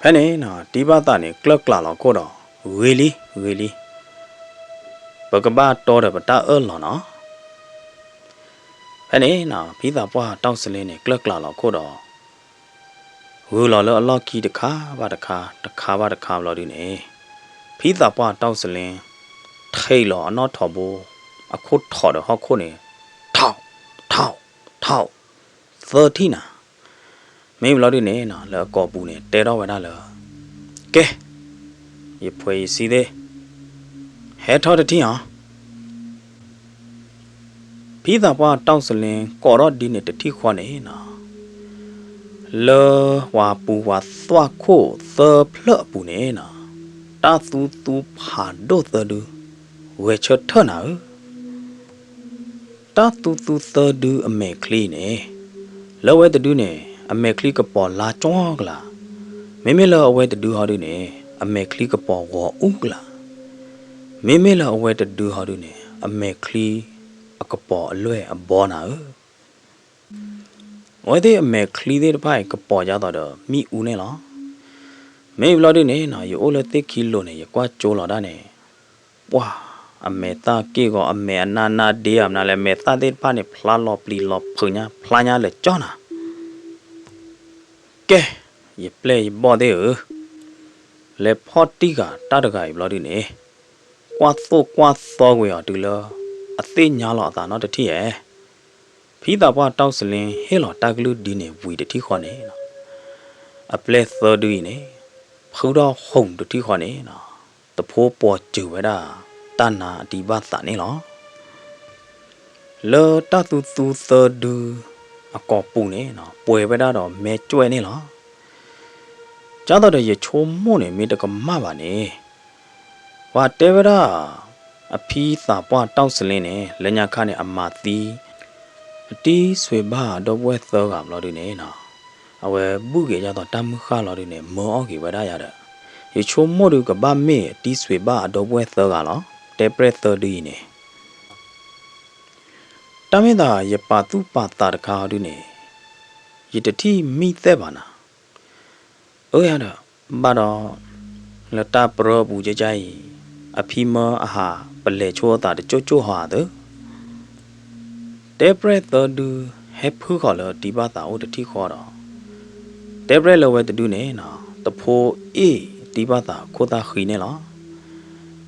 ဖဲန့ၣ် တံဘၣ်သးန့ၣ် ကျၢၢ်ကျးလီၤခိၣ်ဒီး, ဂ့ၤလံ, ဂ့ၤလံ, ပကဘၣ်တီဒီးပတၢ်အၢၣ်လီၤနီၤ. ဖဲန့ၣ် ဖံသးပှၢ်တီၢ်စလ့န့ၣ် ကျၢၢ်ကျးလီၤခိၣ်ဒီး ဂုာ်လီၤလၢအလီၢ်ခံတခါဘၣ်တခါ, တခါဘၣ်တခါဘျီဒုန့ၣ်, ဖံသးပှၢ်တီၢ်စလ့ ထံၣ်လီၤအနီၣ်ထိးဘိ အခိၣ်ထီၣ်ဒီးဟီၣ်ခိၣ်န့ၣ်, ထီၣ်, ထီၣ်, ထီၣ်, သၢထံၣ်နၤ. မ့ၢ်ဘျီဒုန့ၣ် လၢအကိာ်ပူၤန့ၣ် တဲထီၣ်ဝဲဒၣ်လၢ, ကဲ, ယဖှဲးယဆံသ့ၣ်, ဟဲထီၣ်တထံၣ်အီၤ. ဖံသးပှၢ်တီၢ်စလ့ ကိးထီၣ်ဒ်န့ၣ်တထံၣ်ဃီန့ၣ်နီၤ, လၢပှၤပူၤပှၤသွၣ်ခိၣ်သၢဖျၢၣ်အပူၤန့ၣ်နီၤ, တၢ်သူသူဖးဒိၣ်သၢဒု ဂဲၤဆၢထၢၣ်နၤဧၢ. တၢ်သူသူသၢဒုအမဲာ်ချံန့ၣ်, လၢအဝဲတဒုန့ၣ် အမဲာ်ချံကပီၤလါကၠီကလး, မ့မ့ၢ်လၢအဝဲတဒုဟီဒုန့ၣ် အမဲာ်ချံကပီၤဂီၤအူကလး, မ့မ့ၢ်လၢအဝဲတဒုဟီဒုန့ၣ် အမဲာ်ချံအကပီၤအလွဲၢ်အဘီနၤဧၢ. အဝဲသ့ၣ်အမဲာ်ချံသ့ၣ်တဖၣ်အံၤ ကပီၤဒ်သိးဒီးမ့ၣ်အူန့ၣ်လီၤ. မ့ၢ်ဘျီဒုန့ၣ်နီၤ ယအိၣ်လၢသ့ၣ်ခံလိၤန့ၣ် ယကွၢ်ကၠိလီၤဒၣ်န့ၣ်, ပှၢ်, အမဲာ်သၣ်က့ၢ်ဂီၤ အမဲာ်အနၢ်နၢ်ဒ့ဧါမနုၤလဲၣ်, မဲာ်သၣ်သ့ၣ်တဖၣ်န့ၣ် ဖျါလီၤပျံၤလီၤဖုးညါ ဖျါညါလၢာ်ကၠီနၤ. ကဲ, ယပျဲၢ်ယဘီၣ်သ့ၣ်ဧၢ, လဲၤဖီၣ်တံၢ်ဃာ်တၢ်တဂၤအံၤဘျီဒုန့ၣ်, ကွၢ်သိၣ်ကွၢ်သီကွံာ်အီၤတုၤလၢ အသ့ၣ်ညါလီၤအသးနီတထံၣ်ဧါ. ဖံသးပှၢ်တီၢ်စလ့ ဟ့ၣ်လီၤတၢ်ကလုၢ်ဒ်န့ၣ်ဝံၤတထံၣ်ဃီန့ၣ်နီၤ, အပျဲၢ်သၢဒုအံၤန့ၣ် ဖုထီၣ်ဟုၣ်တထံၣ်ဃီန့ၣ်နီၤ, သဖှိပီၤစၢၤဝဲဒၣ် တၢ်နါအတံဘၣ်သးန့ၣ်လီၤ. လၢတၢ်သူသူသၢဒုအကိာ်ပူၤန့ၣ်နီၤ ပှဲၤဝဲဒၣ်ဒီးမဲာ်ကွဲးန့ၣ်လီၤ. ကၢ်သိးဒီးယဆိကမိၣ်န့ၣ် မ့ၢ်တကမၣ်ဘၣ်န့ၣ်, ပှၤတဲဝဲဒၣ် အဖံသးပှၢ်တီၢ်စလ့န့ၣ် လၢညါခါန့ၣ် အမၤသံ အတံၤဆွ့ၤဘၣ်အဒီပုၢ်ဝဲၢ်သၢဂၤဘျီဒုန့ၣ်နီၤ, အဝဲဘုၣ်က့ၤဒ်သိးတၢ်မုၢ်ဃၢ်လီၤဒုန့ၣ် မၢအီၣ်က့ၤဝဲဒၣ်ယၤဒီး, ယဆိကမိၣ်ဒုးကဘၣ်မ့ၢ်အတံၤဆွ့ၤဘၣ်အဒီပုၢ်ဝဲၢ်သၢဂၤလီၤ, တဲပျဲၢ်သၢဒုအံၤန့ၣ် တၢ်မ့ၢ်သးယပာ်သူၣ်ပာ်သးတခါဟီဒုန့ၣ်, ယတထံၣ်မံသဲၣ်ဘၣ်နၤ. အၢယၤဒီး, ဘၣ်ဒီး, လၢတၢ်ပြၢအပူၤကကါအံၤ, အဖံမၢအဟးပလဲၤဆိအသးတကၠိၣ်ကၠိၣ်ဟီဧါသၢ. တဲပျဲၢ်သၢဒုဟဲဖုဃီၤလၢတံၤဘၣ်သးအိၣ်တထံၣ်ဃီဒီး, တဲပျဲၢ်လၢဝဲတဒုန့ၣ်နီၤ သဖှိအ့ၣ်တံၤဘၣ်သးအခိၣ်သၣ်ဃံန့ၣ်လီၤ.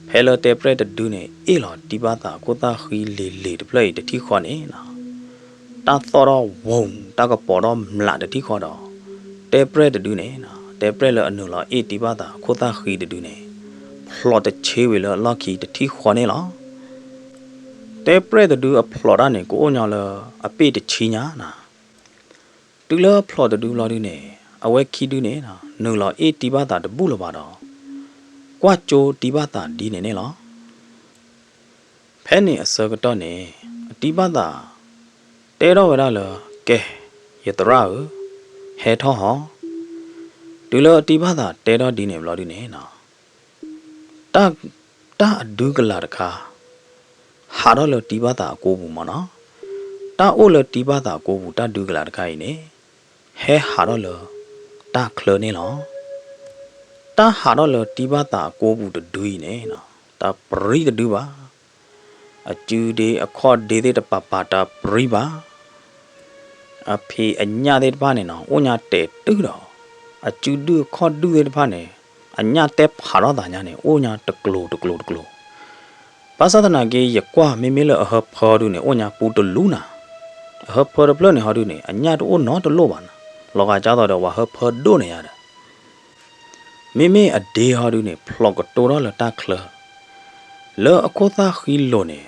ဖဲလၢတဲပျဲၢ်တဒုန့ၣ် အ့ၣ်လီၤတံၤဘၣ်သးအခိၣ်သၣ်ဃံလ့ၤလ့ၤတဖျၢၣ်အံၤတထံၣ်ဃီန့ၣ်နီၤ, တၢ်သီၣ်ထီၣ်ဝူၤ တၢ်ကပီၤထီၣ်မျးတထံၣ်ဃီဒီး, တဲပျဲၢ်တဒုန့ၣ်နီၤ တဲပျဲၢ်လၢအနုာ်လီၤအ့ၣ်တံၤဘၣ်သးအခိၣ်သၣ်ဃံတဒုန့ၣ် ဖျိးတဆ့ဝံၤလၢအလီၢ်ခံတထံၣ်ဃီန့ၣ်လီၤ. တဲပျဲၢ်တဒုအဖျိးတၢ်န့ၣ် ကအိၣ်ညီလၢအပ့ၢ်တဆံညါနၤ. တုၤလၢအဖျိးတဒုလီၤဒုန့ၣ် အဝဲခံဒုန့ၣ် နုာ်လီၤအ့ၣ်တံၤဘၣ်သးတဘူၣ်လၢၤဘၣ်ဒီး ကွၢ်ကၠိတံၤဘၣ်သးဒ်န့ၣ်န့ၣ်လီၤ. ဖဲန့ၣ်အဆၢကတီၢ်န့ၣ် အတံၤဘၣ်သး တဲထီၣ်ဝဲဒၣ်လၢ ကဲ, ယသရၣ်ဧၢ, ဟဲထီၣ်ဟီ. တုၤလၢအတံၤဘၣ်သးတဲထီၣ်ဒ်န့ၣ်ဘျီဒုန့ၣ် တၢ်အဒုကလၤတခါ ဟးထီၣ်လၢတံၤဘၣ်သးအကိပူၤမ့ၢ်နီၤ, တၢ်အိၣ်လၢတံၤဘၣ်သးအကိပူၤတၢ်ဒုကလၤတခါအံၤန့ၣ် ဟဲဟးထီၣ်လၢတၢ်ချၢန့ၣ်လီၤ. တၢ်ဟးထီၣ်လၢတံၤဘၣ်သးအကိပူၤတဒုအံၤန့ၣ် တၢ်ပြံတဒုဘၣ်. အစုဒ့အခီၣ်ဒ့သ့ၣ်တပၤပၤတၢ်ပြံဘၣ်. အဖံးအညၣ်သ့ၣ်တဖၣ်န့ၣ်နီၤ အိၣ်ညါတဲာ်တုၤဒီး အစုဒုၣ်အခီၣ်ဒုၣ်သ့ၣ်တဖၣ်န့ၣ် အညၣ်တဲဖးထီၣ်သးညါန့ၣ် အိၣ်ညါတကျိၤတကျိၤတကျိၤ. ဘၣ်ဆၣ်သနာ်က့ ယကွၢ်မ့မ့ၢ်လၢအဟၢဖၢဒုန့ၣ် အိၣ်ညါပူတလူနၤ. အဟၢဖၢတဖျၢၣ်န့ၣ်ဟီဒုန့ၣ် အညၣ်တအိၣ်နီတလိၣ်ဘၣ်နၤ. လီၤဂာ်ကၢ်သိးဒီးပှၤဟၢဖၢဒိၣ်န့ၣ်ယါဒီး မ့မ့ၢ်အဒ့ဟီဒုန့ၣ် ဖျိးကတိၤထီၣ်လၢတၢ်ချၢ, လၢအခိၣ်သၣ်ဃံလိၤန့ၣ်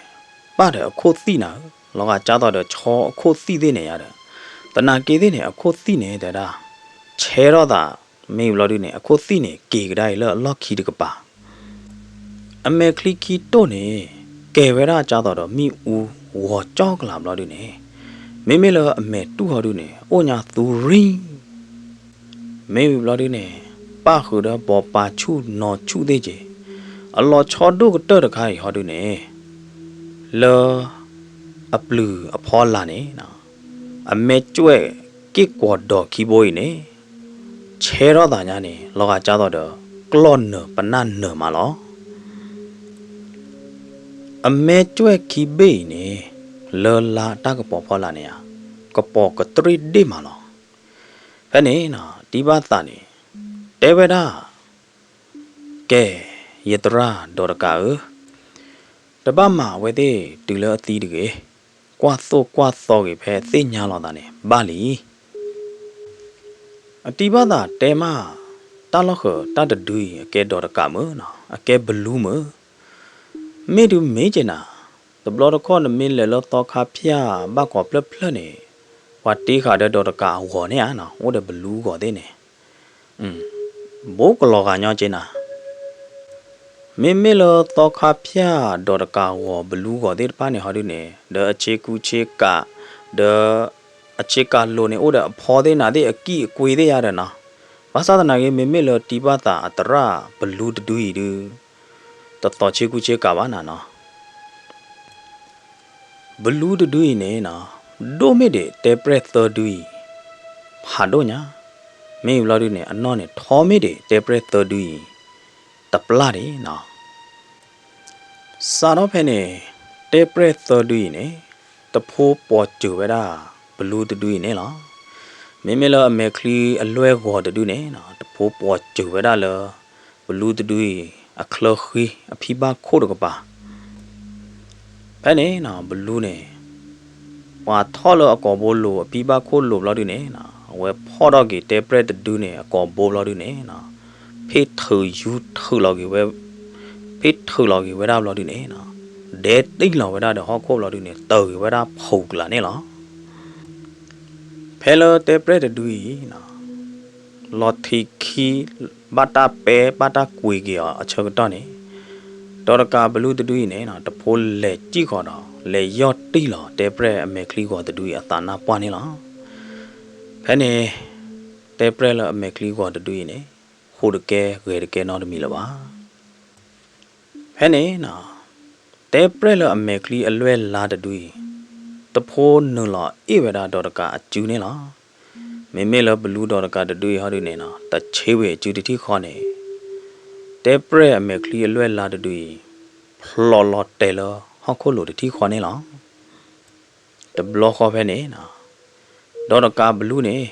ပၣ်ဒီးအခိၣ်သံၣ်နၤဧၢ, လီၤဂာ်ကၢ်သိးဒီးဆီအခိၣ်သံၣ်သ့ၣ်န့ၣ်ယါဒီး, သနာ်က့သ့ၣ်န့ၣ် အခိၣ်သံၣ်န့ၣ်တဲဒၣ် ဆဲထီၣ်သး, မ့ၢ်ဘျီဒုန့ၣ် အခိၣ်သံၣ်န့ၣ် က့ၤကဒါအံၤလၢအလီၢ်ခံတကပၤ အမဲာ်ချံခံတိၢ်န့ၣ် ကဲၤဝဲဒၣ်ကၢ်သိးဒီးမ့ၣ်အူဂီၤကၠီကလးဘျီဒုန့ၣ်, မ့မ့ၢ်လၢအမဲာ်တူၢ်ဟီဒုန့ၣ် အိၣ်ညါသူရံ, မ့ၢ်ဝံၤဘျီဒုန့ၣ် ပၣ်ဃုာ်ဒီးဘီပာ်ဆူၣ်နီၤဆူၣ်သ့ၣ်က့ၤ, အလီၤဆီဒိၣ်ကတၢၢ်တခါအံၤဟီဒုန့ၣ် လၢအပျုၤအဖီလာ်န့ၣ် အမဲာ်ကွဲးက့ၢ်ကွီၤဒီးခံဘိအံၤန့ၣ် ဆဲထီၣ်သးညါန့ၣ် လီၤဂာ်ကၢ်သိးဒီး ကျီၢ်နၢၤပနၢ်နၢၤမးလီၤ. အမဲာ်ကွဲးခံဘ့ၣ်အံၤန့ၣ် လၢလါတၢ်ကပီၤဖီလာ်န့ၣ်ဧါ, ကပီၤကတြ့ၣ်ဒ့ၣ်မးလီၤ. ဖဲန့ၣ် တံၤဘၣ်သးန့ၣ် တဲဝဲဒၣ်, ကဲ, ယသရၣ်ဒီးတကးဧၢ, တဘၣ်မၤအဝဲသ့ၣ်တုၤလၢအသံတဂ့ၤ, ကွၢ်သိၣ်ကွၢ်သီဂ့ၤဖဲသ့ၣ်ညါလီၤသးန့ၣ် ဘၣ်လံ. အတံၤဘၣ်သးတဲမး, တၢ်လီၢ်ဃၢၤတၢ်တဒုအံၤ အကဲဒီးတကးမ့ၢ်, အကဲဘလူမ့ၢ်, မ့ၢ်ဒုးမ့ၢ်က့ၤနၤ, တဘျီတခီၣ်နမ့ၢ်လဲၤလၢသီခါဖၠၣ်ဘၣ်ကီးဖျၢၣ်ဖျၢၣ်န့ၣ်, ပှၤတ့ဃာ်ဒီးဒီးတကးအဂီၤန့ၣ်ဧါနီၤ, အိၣ်ဒီးဘလူးဂီၤသ့ၣ်န့ၣ်, ဘိးကလီၤဂာ်ညီက့နၤ. မ့မ့ၢ်လၢသီခါဖၠၣ်ဒီးတကးဂီၤဘလူးဂီၤသ့ၣ်တဖၣ်န့ၣ်ဟီဒုန့ၣ် ဒီးအဆ့ကူဆ့ကး, ဒီးအဆ့ကးလိၤန့ၣ် အိၣ်ဒီးအဖီသ့ၣ်နၤသ့ၣ်အကံၢ်အကွ့သ့ၣ်ယါဒီးနီၤ. ဘၣ်ဆၣ်သနာ်က့ မ့မ့ၢ်လၢတံဘၣ်သးအသရၣ်ဘလူးတဒုအံၤဒု တသီဆ့ကူဆ့ကးဘၣ်နၤနီၤ. ဘလူးတဒုအံၤန့ၣ်နီၤ, ဒိၣ်မ့ၢ်ဒံးတဲပရဲၣ်သၢဒုအံၤ ဖးဒိၣ်ညါ, မ့ၢ်ဘျီဒုန့ၣ် အနီၢ်န့ၣ် ထီမ့ၢ်ဒံးတဲပရဲၣ်သၢဒုအံၤ တပျၢ်ဒံးနီၤ. စးထီၣ်ဖဲန့ၣ် တဲပရဲၣ်သၢဒုအံၤန့ၣ် တဖိပှီၤစၢၤဝဲဒၣ်ဘလူးတဒုအံၤန့ၣ်လီၤ. မ့မ့ၢ်လၢအမဲာ်ချံအလွဲၢ်ဂီၤတဒုန့ၣ်နီၤ, တဖိပှီၤစၢၤဝဲဒၣ်လၢ ဘလူးတဒုအံၤ အချၢဃံအဖံဘၣ်ခိၣ်တကပၤ. ဖဲန့ၣ်နီၤ ဘလူးန့ၣ် ပှၤထီၣ်လၢအကိာ်ဘိလိၤအဖံဘၣ်ခိၣ်လိၤဘျီဒုန့ၣ်နီၤ, အဝဲဖီၣ်ထီၣ်က့ၤတဲပရဲၣ်တဒုန့ၣ် အကိာ်ဘိဘျီဒုန့ၣ်နီၤ, ဖ့ထုးယူၤထုးလီၤက့ၤဝဲ, ဖ့ထုးလီၤက့ၤဝဲဒၣ်ဘျီဒုန့ၣ်နီၤ, ဒဲတံၢ်လီၤဝဲဒၣ်ဒီးဟီၣ်ခိၣ်ဘျီဒုန့ၣ် တၢၢ်က့ၤဝဲဒၣ်ဖီးကျးန့ၣ်လီၤ. ဖဲလၢတဲပရဲၣ်တဒုအံၤနီၤ လီၤထံးခံ ဘၣ်တၢ်ပဲဘၣ်တၢ်ကွံာ်က့ၤအီၤအဆၢကတီၢ်န့ၣ်, ဒီးတကးဘလူးတဒုအံၤန့ၣ်နီၤ တဖိလဲၤစံၣ်ဃီၤဒီး လဲၤယီၢ်တံၢ်လီၤတဲပရဲၣ်အမဲာ်ချံဂီၤတဒုအံၤအသးနါပှၢ်န့ၣ်လီၤ. ဖဲန့ၣ် တဲပရဲၣ်လၢအမဲာ်ချံဂီၤတဒုအံၤန့ၣ် ဟူးတကဲဂဲၤတကဲနီတမံၤလၢၤဘၣ်. ဖဲန့ၣ်နီၤ တဲပရဲၣ်လၢအမဲာ်ချံအလွဲၢ်လါတဒုအံၤ တဖိနုာ်လီၤအ့ၣ်ဝဲဒၣ်ဒီးတကးအစုန့ၣ်လီၤ. မ့မ့ၢ်လၢဘလူးဒီးတကးတဒုအံၤဟီဒုန့ၣ်နီၤ တဆ့ဝံၤအစုတထံၣ်ဃီန့ၣ် တဲပရဲၣ်အမဲာ်ချံအလွဲၢ်လါတဒုအံၤ ဖျိးလီၤတဲာ်လၢဟီၣ်ခိၣ်လိၤတထံၣ်ဃီန့ၣ်လီၤ. တဘျီဃီဖဲန့ၣ်နီၤ ဒီးတကးဘလူးန့ၣ်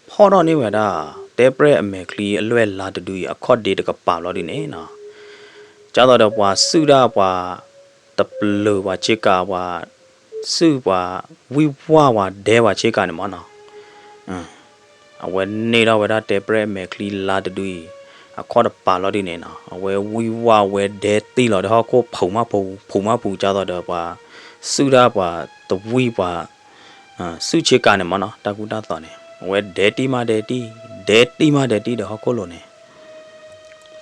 ဖီၣ်ထီၣ်န့ၢ်ဝဲဒၣ် တဲပရဲၣ်အမဲာ်ချံအလွဲၢ်လါတဒုအံၤအခီၣ်ဒ့တကပၤဘျီဒုန့ၣ်နီၤ, ကၢ်သိးဒီးပှၤစုၣ်ဒၣ်ပှၤ တပျၢၤပှၤဆ့ကၤပှၤ စုၣ်ပှၤ ဝံၢ်ဝၢ်ပှၤဒဲပှၤဆ့ကၤန့ၣ်မ့ၢ်နီၤ အဝဲန့ၢ်ထီၣ်ဝဲဒၣ်တဲပရဲၣ်အမဲာ်ချံလါတဒုအံၤ အခီၣ်တပၤလီၤဒုန့ၣ်နီၤ အဝဲဝံၢ်ဝၢ်ဝဲဒဲတံၢ်လီၤဒီးဟီၣ်ခိၣ်ဖုးမးဖုး ဖုးမးဖုး ကၢ်သိးဒီးပှၤ စုၣ်ဒၣ်ပှၤတဝံၢ်ပှၤ စုၣ်ဆ့ကၤန့ၣ်မ့ၢ်နီၤ တၢ်ကူတၢ်သိးန့ၣ် အဝဲဒဲတံၢ်မးဒဲတံၢ် ဒဲတံၢ်မးဒဲတံၢ်ဒီးဟီၣ်ခိၣ်လိၤန့ၣ်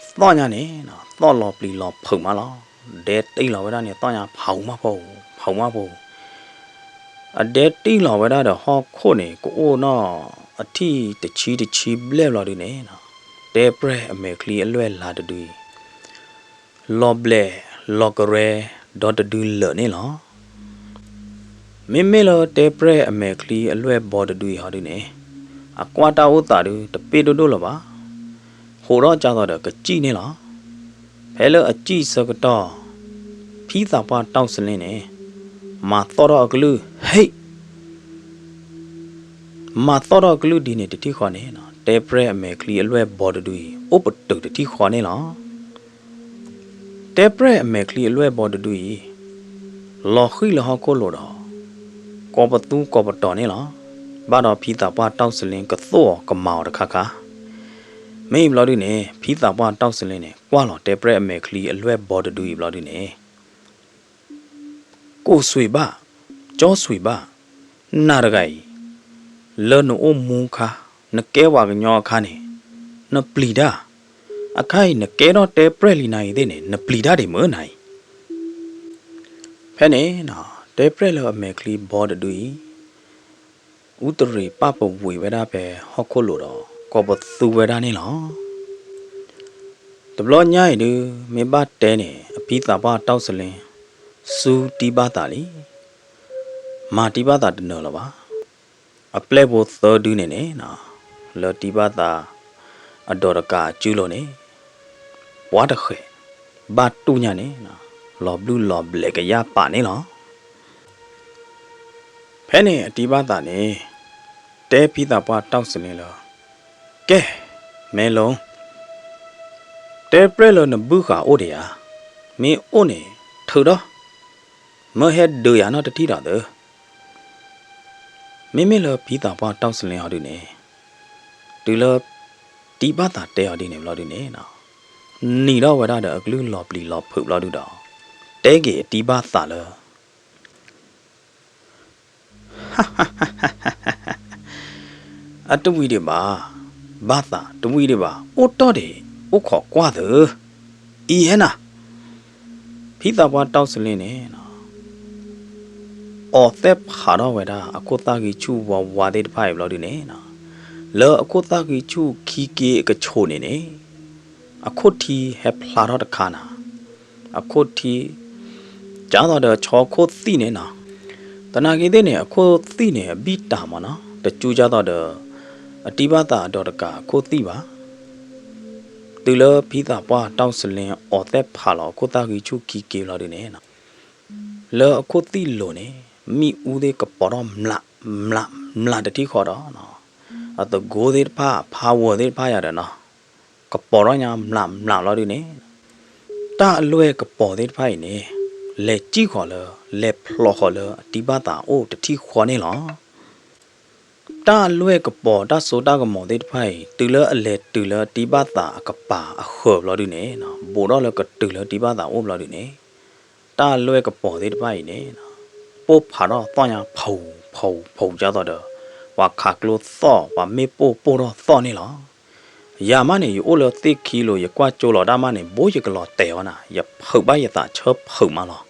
သီၣ်ညါန့ၣ် သီၣ်လီၤပျံၤလီၤဖုးမးလီၤ. ဒဲတံၢ်လီၤဝဲဒၣ်န့ၣ် သီၣ်ညါဖုးမးဖုး ဖုးမးဖုး အဒဲတံၢ်လီၤဝဲဒၣ်ဒီးဟီၣ်ခိၣ်န့ၣ် ကအိၣ်နီၢ်အထံၣ်တဆံတဆံဘျဲၣ်ဘျီဒုန့ၣ်နီၤ တဲပရဲၣ်အမဲာ်ချံအလွဲၢ်လါတဒုအံၤ လီၤဘျဲးလီၤကရဲဒီတဒုလၢာ်န့ၣ်လီၤ. မ့မ့ၢ်လၢတဲပရဲၣ်အမဲာ်ချံအလွဲၢ်ဘီတဒုအံၤဟီဒုန့ၣ် အကွၢ်တၢ်အိၣ်သးဒုတပ့ၢ်ဒိၣ်ဒိၣ်လၢၤဘၣ်. ဟူးထီၣ်ကၢ်သိးဒီးကစံၣ်န့ၣ်လီၤ. ဖဲလၢအစံၣ်ဆၢကတီၢ် ဖံသးပှၢ်တီၢ်စလ့န့ၣ် မၤသီၣ်ထီၣ်အကလုၢ် ဟ့ၣ် မၤသီၣ်ထီၣ်အကလုၢ်ဒ်န့ၣ်တထံၣ်ဃီန့ၣ် တဲပရဲၣ်အမဲာ်ချံအလွဲၢ်ဘီတဒုအံၤ အိၣ်ပတုာ်တထံၣ်ဃီန့ၣ်လီၤ. တဲပရဲၣ်အမဲာ်ချံအလွဲၢ်ဘီတဒုအံၤ လီၤဃံၢ်လၢဟီၣ်ခိၣ်လိၤဒီး ကိးပသူကိးပတီၤန့ၣ်လီၤ. ဘၣ်ဒီးဖံသးပှၢ်တီၢ်စလ့ကသိၣ်အီၤကမၤအီၤတခါခါ. မ့ၢ်အံၤဘျီဒုန့ၣ် ဖံသးပှၢ်တီၢ်စလ့န့ၣ် ကွၢ်လီၤတဲပရဲၣ်အမဲာ်ချံအလွဲၢ်ဘီတဒုအံၤဘျီဒုန့ၣ် ကိၣ်စွံးဘၣ်, ကၠီစွံးဘၣ်, နၤတဂၤအံၤ လၢနအိၣ်မူအခါ နကဲပှၤကညီအခါန့ၣ် နပျံၤတၢ်, အခါအံၤနကဲထီၣ်တဲပရဲၣ်လံနၤအံၤသ့ၣ်န့ၣ် နပျံၤတၢ်ဒံးမ့ၢ်နၤအံၤ. ဖဲန့ၣ် တဲပရဲၣ်လၢအမဲာ်ချံဘီတဒုအံၤ အူတရံးပာ်ပဝံၤဝဲဒၣ်ဖဲဟီၣ်ခိၣ်လိၤဒီး ကိးပသူဝဲဒၣ်န့ၣ်လီၤ. တဘျီညါအံၤဒု မ့ၢ်ဘၣ်တဲန့ၣ် အဖံသးပှၢ်တီၢ်စလ့ စူတံဘၣ်သးလံ. မၤတံဘၣ်သးတနၢၤလၢၤဘၣ်. အပျဲၢ်ဖိသၢဒုန့ၣ်န့ၣ် လၢတံဘၣ်သး အဒိးတကးအစုလိၤန့ၣ် ပှၤတဃဲး ဘၣ်တူၢ်ညါန့ၣ် လီၤဘျုးလီၤဘျဲးကယၢ်ပာ်န့ၣ်လီၤ. ဖဲန့ၣ်အတံဘၣ်သးန့ၣ် တဲဖံသးပှၢ်တီၢ်စလ့လၢ ကဲ, မဲလီၤ, တဲပရဲၣ်လၢနဘုၣ်ဃာ်အိၣ်ဒံးဧါ, မ့ၢ်အိၣ်န့ၣ် ထုးဒီး, မၢဟဲဒုးယၤနီတထံၣ်ဒီးသၢ မ့မ့ၢ်လၢဖံသးပှၢ်တီၢ်စလ့ဟီဒုန့ၣ် တုၤလၢ တံဘၣ်သးတဲအီၤဒ်န့ၣ်ဘျီဒုန့ၣ် နံၤထီၣ်ဝဲဒၣ်ဒီးအကလုၢ်လီၤပျံၤလီၤဖုးဘျီဒုဒီး တဲက့ၤအတံဘၣ်သးလၢ အတဝံၤဒံးဘၣ်, ဘၣ်သးတဝံၤဒံးဘၣ်, အိၣ်တီၢ်ဒံး, အိၣ်ခိးကွၢ်သု, အံၤဟဲနၤ, ဖံသးပှၢ်တီၢ်စလ့န့ၣ် အီၣ်သဲၣ်ဖးထီၣ်ဝဲဒၣ် အခိၣ်သၣ်ဂံၢ်ဆူၣ်ဝါဝါသ့ၣ်တဖၣ်အံၤဘျီဒုန့ၣ်, လၢအခိၣ်သၣ်ဂံၢ်ဆူၣ်ခံက့အကဆိးန့ၣ်န့ၣ်, အခိၣ်ထံဟဲဖျါထီၣ်တခါနၤ, အခိၣ်ထံ ကၢ်သိးဒီးဆီခိၣ်သံၣ်န့ၣ်နီၤ, သနာ်က့သ့ၣ်န့ၣ် အခိၣ်သံၣ်န့ၣ် အဘံၣ်တၢ်မးနီၤ, တကၠူကၢ်သိးဒီး အတံဘၣ်သးအဒီးတကးအခိၣ်သံၣ်ဘၣ်. တုၤလၢဖံသးပှၢ်တီၢ်စလ့အီၣ်သဲၣ်ဖးလီၤအခိၣ်သၣ်ဂံၢ်ဆူၣ်ခံက့ဘျီဒုန့ၣ်, လၢအခိၣ်သံၣ်လိၤန့ၣ် မ့ၣ်အူသ့ၣ်ကပီၤထီၣ်မျး မျး မျးတထံၣ်ဃီဒီး အသကိးသ့ၣ်တဖၣ် ဖးဝဲၤသ့ၣ်တဖၣ်ယၤဒီးနီၤ, ကပီၤထီၣ်ညါမျးမျးဘျီဒုန့ၣ်, တၢ်အလွဲၢ်ကပီၤသ့ၣ်တဖၣ်အံၤန့ၣ် လဲၤစံၣ်ဃီၤလၢ လဲၤဖျိးဃီၤလၢအတံဘၣ်သးအိၣ်တထံၣ်ဃီန့ၣ်လီၤ. တၢ်အလွဲၢ်ကပီၤတၢ်စိတၢ်ကမီၤသ့ၣ်တဖၣ်အံၤ တုၤလၢအလဲၤတုၤလၢတံဘၣ်သးအကပၤအဃၢၤဘျီဒုန့ၣ်, ဘူးထီၣ်လၢကတုၤလၢတံဘၣ်သးအိၣ်ဘျီဒုန့ၣ်, တၢ်အလွဲၢ်ကပီၤသ့ၣ်တဖၣ်အံၤန့ၣ် ပိၢ်ဖးထီၣ်သီၣ်ညါဖူးဖူးဖူးကၢ်သိးဒီး ပှၤခးကျိသီၣ် ပှၤမ့ၣ်ပိၢ်ပိၢ်ထီၣ်သီၣ်န့ၣ်လီၤ. ယၤမးန့ၣ် ယအိၣ်လၢသ့ၣ်ခံလိၤ ယကွၢ်ကၠိလီၤတၢ်မးန့ၣ် ဘိယကလီၤတဲာ်အီၤနၤ, ယဖုးဘၣ်ယသးဆၢဖုးမးလီၤ.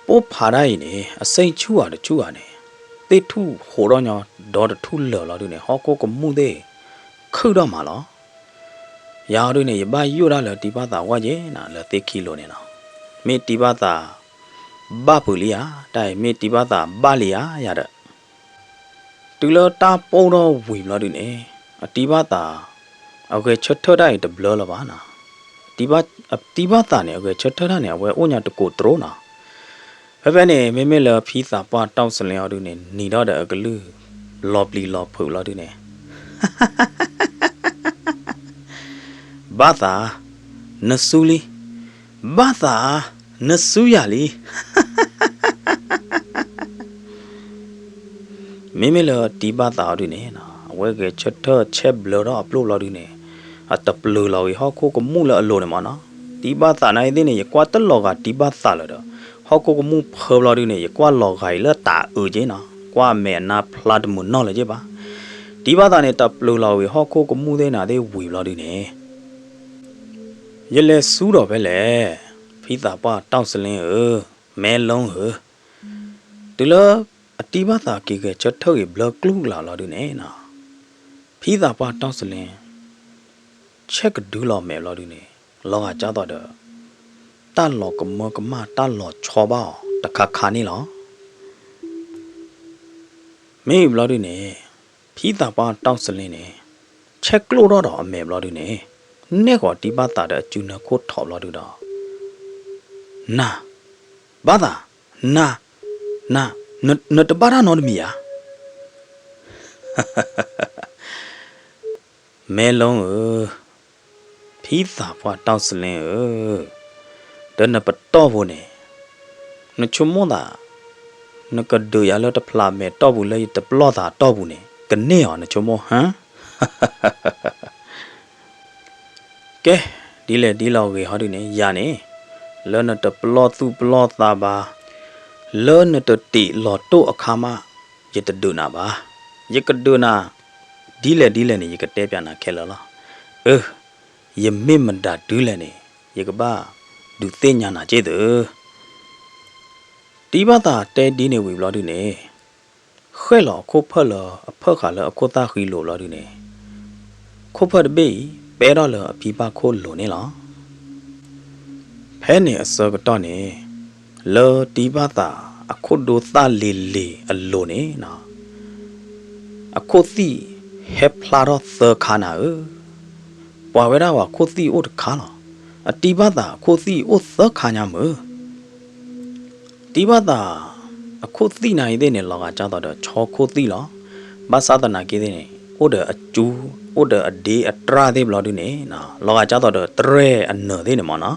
ပိၢ်ဖးတၢ်အံၤန့ၣ် အစ့ၣ်ဆူၣ်ဧါတဆူၣ်ဧါန့ၣ်, သ့ၣ်ထူၣ်ဟိးထီၣ်ညီ ဒီတထူၣ်လၢာ်လီၤဒုန့ၣ် ဟီၣ်ခိၣ်ကမူၣ်သ့ၣ် ခုၣ်ထီၣ်မးလီၤ. ယၤအီၤဒုန့ၣ် ယဘၣ်ယိၣ်ဒၣ်လၢတံဘၣ်သးဝဲယဲနၤ လၢသ့ၣ်ခံလိၤန့ၣ်လီၤ. မ့ၢ်တံဘၣ်သး ဘၣ်ပှဲၤလံဧါ, တၢ်အံၤမ့ၢ်တံဘၣ်သးဘၣ်လံဧါယၤဒီး တုၤလၢတၢ်ပိၢ်ထီၣ်ဝံၤဘျီဒုန့ၣ် အတံဘၣ်သး အဂဲၤဆၢထၢၣ်တၢ်အံၤတဘျၢလၢၤဘၣ်နီၤ. တံဘၣ်သးန့ၣ် အဂဲၤဆၢထၢၣ်တၢ်န့ၣ် အဝဲအိၣ်ညါတကိးတြိနီၤ. ဖဲဖဲန့ၣ် မ့မ့ၢ်လၢဖံသးပှၢ်တီၢ်စလ့အီၤဒုန့ၣ် နံၤထီၣ်ဒီးအကလုၢ် လီၤပျံၤလီၤဖုးလီၤဒုန့ၣ် ဘၣ်သး, နစုလံ. ဘၣ်သး, နစုယၤလံ. မ့မ့ၢ်လၢတံဘၣ်သးအီၤဒုန့ၣ် အဝဲဂဲၤဆၢထၢၣ်ဆဲးဘျၢထီၣ်အပျိၢ်ဘျီဒုန့ၣ် အတပျုာ်လီၤဂ့ၤဟီၣ်ခိၣ်ကမူၣ်လၢအလိၤန့ၣ်မးနီၤ. တံဘၣ်သးနာ်အံၤသ့ၣ်န့ၣ် ယကွၢ်တလီၤဂာ်တံဘၣ်သးလၢၤဒီး ဟီၣ်ခိၣ်ကမူၣ်ဖၢဘျီဒုန့ၣ် ယကွၢ်လီၤဂာ်အံၤလၢတၢ်အုးက့နီၤ. ကွၢ်မဲာ်အနါဖျါတမုာ်နီၢ်လၢၤက့ဘၣ်. တံဘၣ်သးန့ၣ် တပျုာ်လီၤဂ့ၤဟီၣ်ခိၣ်ကမူၣ်သ့ၣ်နၤသ့ၣ်ဝံၤဘျီဒုန့ၣ် ယလဲၤဆူဒီးဖဲလဲၣ်, ဖံသးပှၢ်တီၢ်စလ့ဧၢ, မဲလူဧၢ, တုၤလၢအတံဘၣ်သးက့ၤဂဲၤဆၢထၢၣ်ဂ့ၤဘျၢကျူၢ်ကလာ်လီၤဒုန့ၣ်နီၤ, ဖံသးပှၢ်တီၢ်စလ့ ဆဲးကဒုလီၤမဲာ်ဘျီဒုန့ၣ် လီၤဂာ်ကၢ်သိးဒီး တၢ်လီၤကမၢကမၣ်တၢ်လီၤဆီဘၣ်အီၤတခါခါန့ၣ်လီၤ. မ့ၢ်ဘျီဒုန့ၣ် ဖံသးပှၢ်တီၢ်စလ့န့ၣ် ဆဲးကျိၣ်ထီၣ်ဒီးအမဲာ်ဘျီဒုန့ၣ် နဲၣ်ဃီၤတံဘၣ်သးဒီးအစုနၢခိၣ်ထီၣ်ဘျီဒုဒီး နၤ, ဘၣ်သး, နၤ, နၤ, နတဘၣ်တၢ်နီတမံၤဧါ. မဲလူဧၢ, ဖံသးပှၢ်တီၢ်စလ့ဧၢ, ဒီးနပတီၢ်ပူၤန့ၣ် နဆိကမိၣ်သး နကဒုးယၤလၢတဖျးမဲာ်တီၢ်ပူၤလၢယတပလီၢ်သးတီၢ်ပူၤန့ၣ် ကန့ၢ်အီၤနဆိကမိၣ်ဟါ. ကဲ, ဒ်လဲၣ်ဒ်လဲၣ်ဂ့ၤဟီဒုန့ၣ် ယၤန့ၣ် လၢနတပလီၢ်သူၣ်ပလီၢ်သးဘၣ်, လၢနတတ့ၢ်လီၤတိၢ်အခါမး ယတဒုးနၤဘၣ်. ယကဒုးနၤ ဒ်လဲၣ်ဒ်လဲၣ်န့ၣ် ယကတဲပၠးနၤခဲလၢာ်လီၤ. အၢ, ယမ့ၢ်မတၤဒုလဲၣ်န့ၣ် ယကဘၣ်ဒုးသ့ၣ်ညါနၤက့ၢ်သု. တံဘၣ်သးတဲဒ်န့ၣ်ဝံၤဘျီဒုန့ၣ် ဃဲၣ်လီၤအခိၣ်ဖၢၣ်လၢအဖၢၣ်ဃာ်လၢအခိၣ်သၣ်ဃံလိၤဘျီဒုန့ၣ် ခိၣ်ဖၢၣ်တဘ့ၣ်အံၤ ပဲထီၣ်လၢအဖံဘၣ်ခိၣ်လိၤန့ၣ်လီၤ. ဖဲန့ၣ်အဆၢကတီၢ်န့ၣ် လၢတံဘၣ်သးအခိၣ်ဒိသၣ်လံၤလံၤအလိၤန့ၣ် အခိၣ်သံၣ်ဟဲဖျါထီၣ်သၢခါနၤဧၢ, ပှၤဝဲဒၣ်ပှၤခိၣ်သံၣ်အိၣ်တခါလီၤ. အတံဘၣ်သးအခိၣ်သံၣ်အိၣ်သၢခါညါမုၢ် တံဘၣ်သးအခိၣ်သံၣ်နၤအံၤသ့ၣ်န့ၣ် လီၤဂာ်ကၢ်သိးဒီးဆီခိၣ်သံၣ်လီၤ. ဘၣ်ဆၣ်သနာ်က့သ့ၣ်န့ၣ် အိၣ်ဒီးအကၠူ အိၣ်ဒီးအဒ့အတြၢ်သ့ၣ်ဘျီဒုန့ၣ် လီၤဂာ်ကၢ်သိးဒီးတရဲၣ်အနၢၤသ့ၣ်န့ၣ်မးနီၤ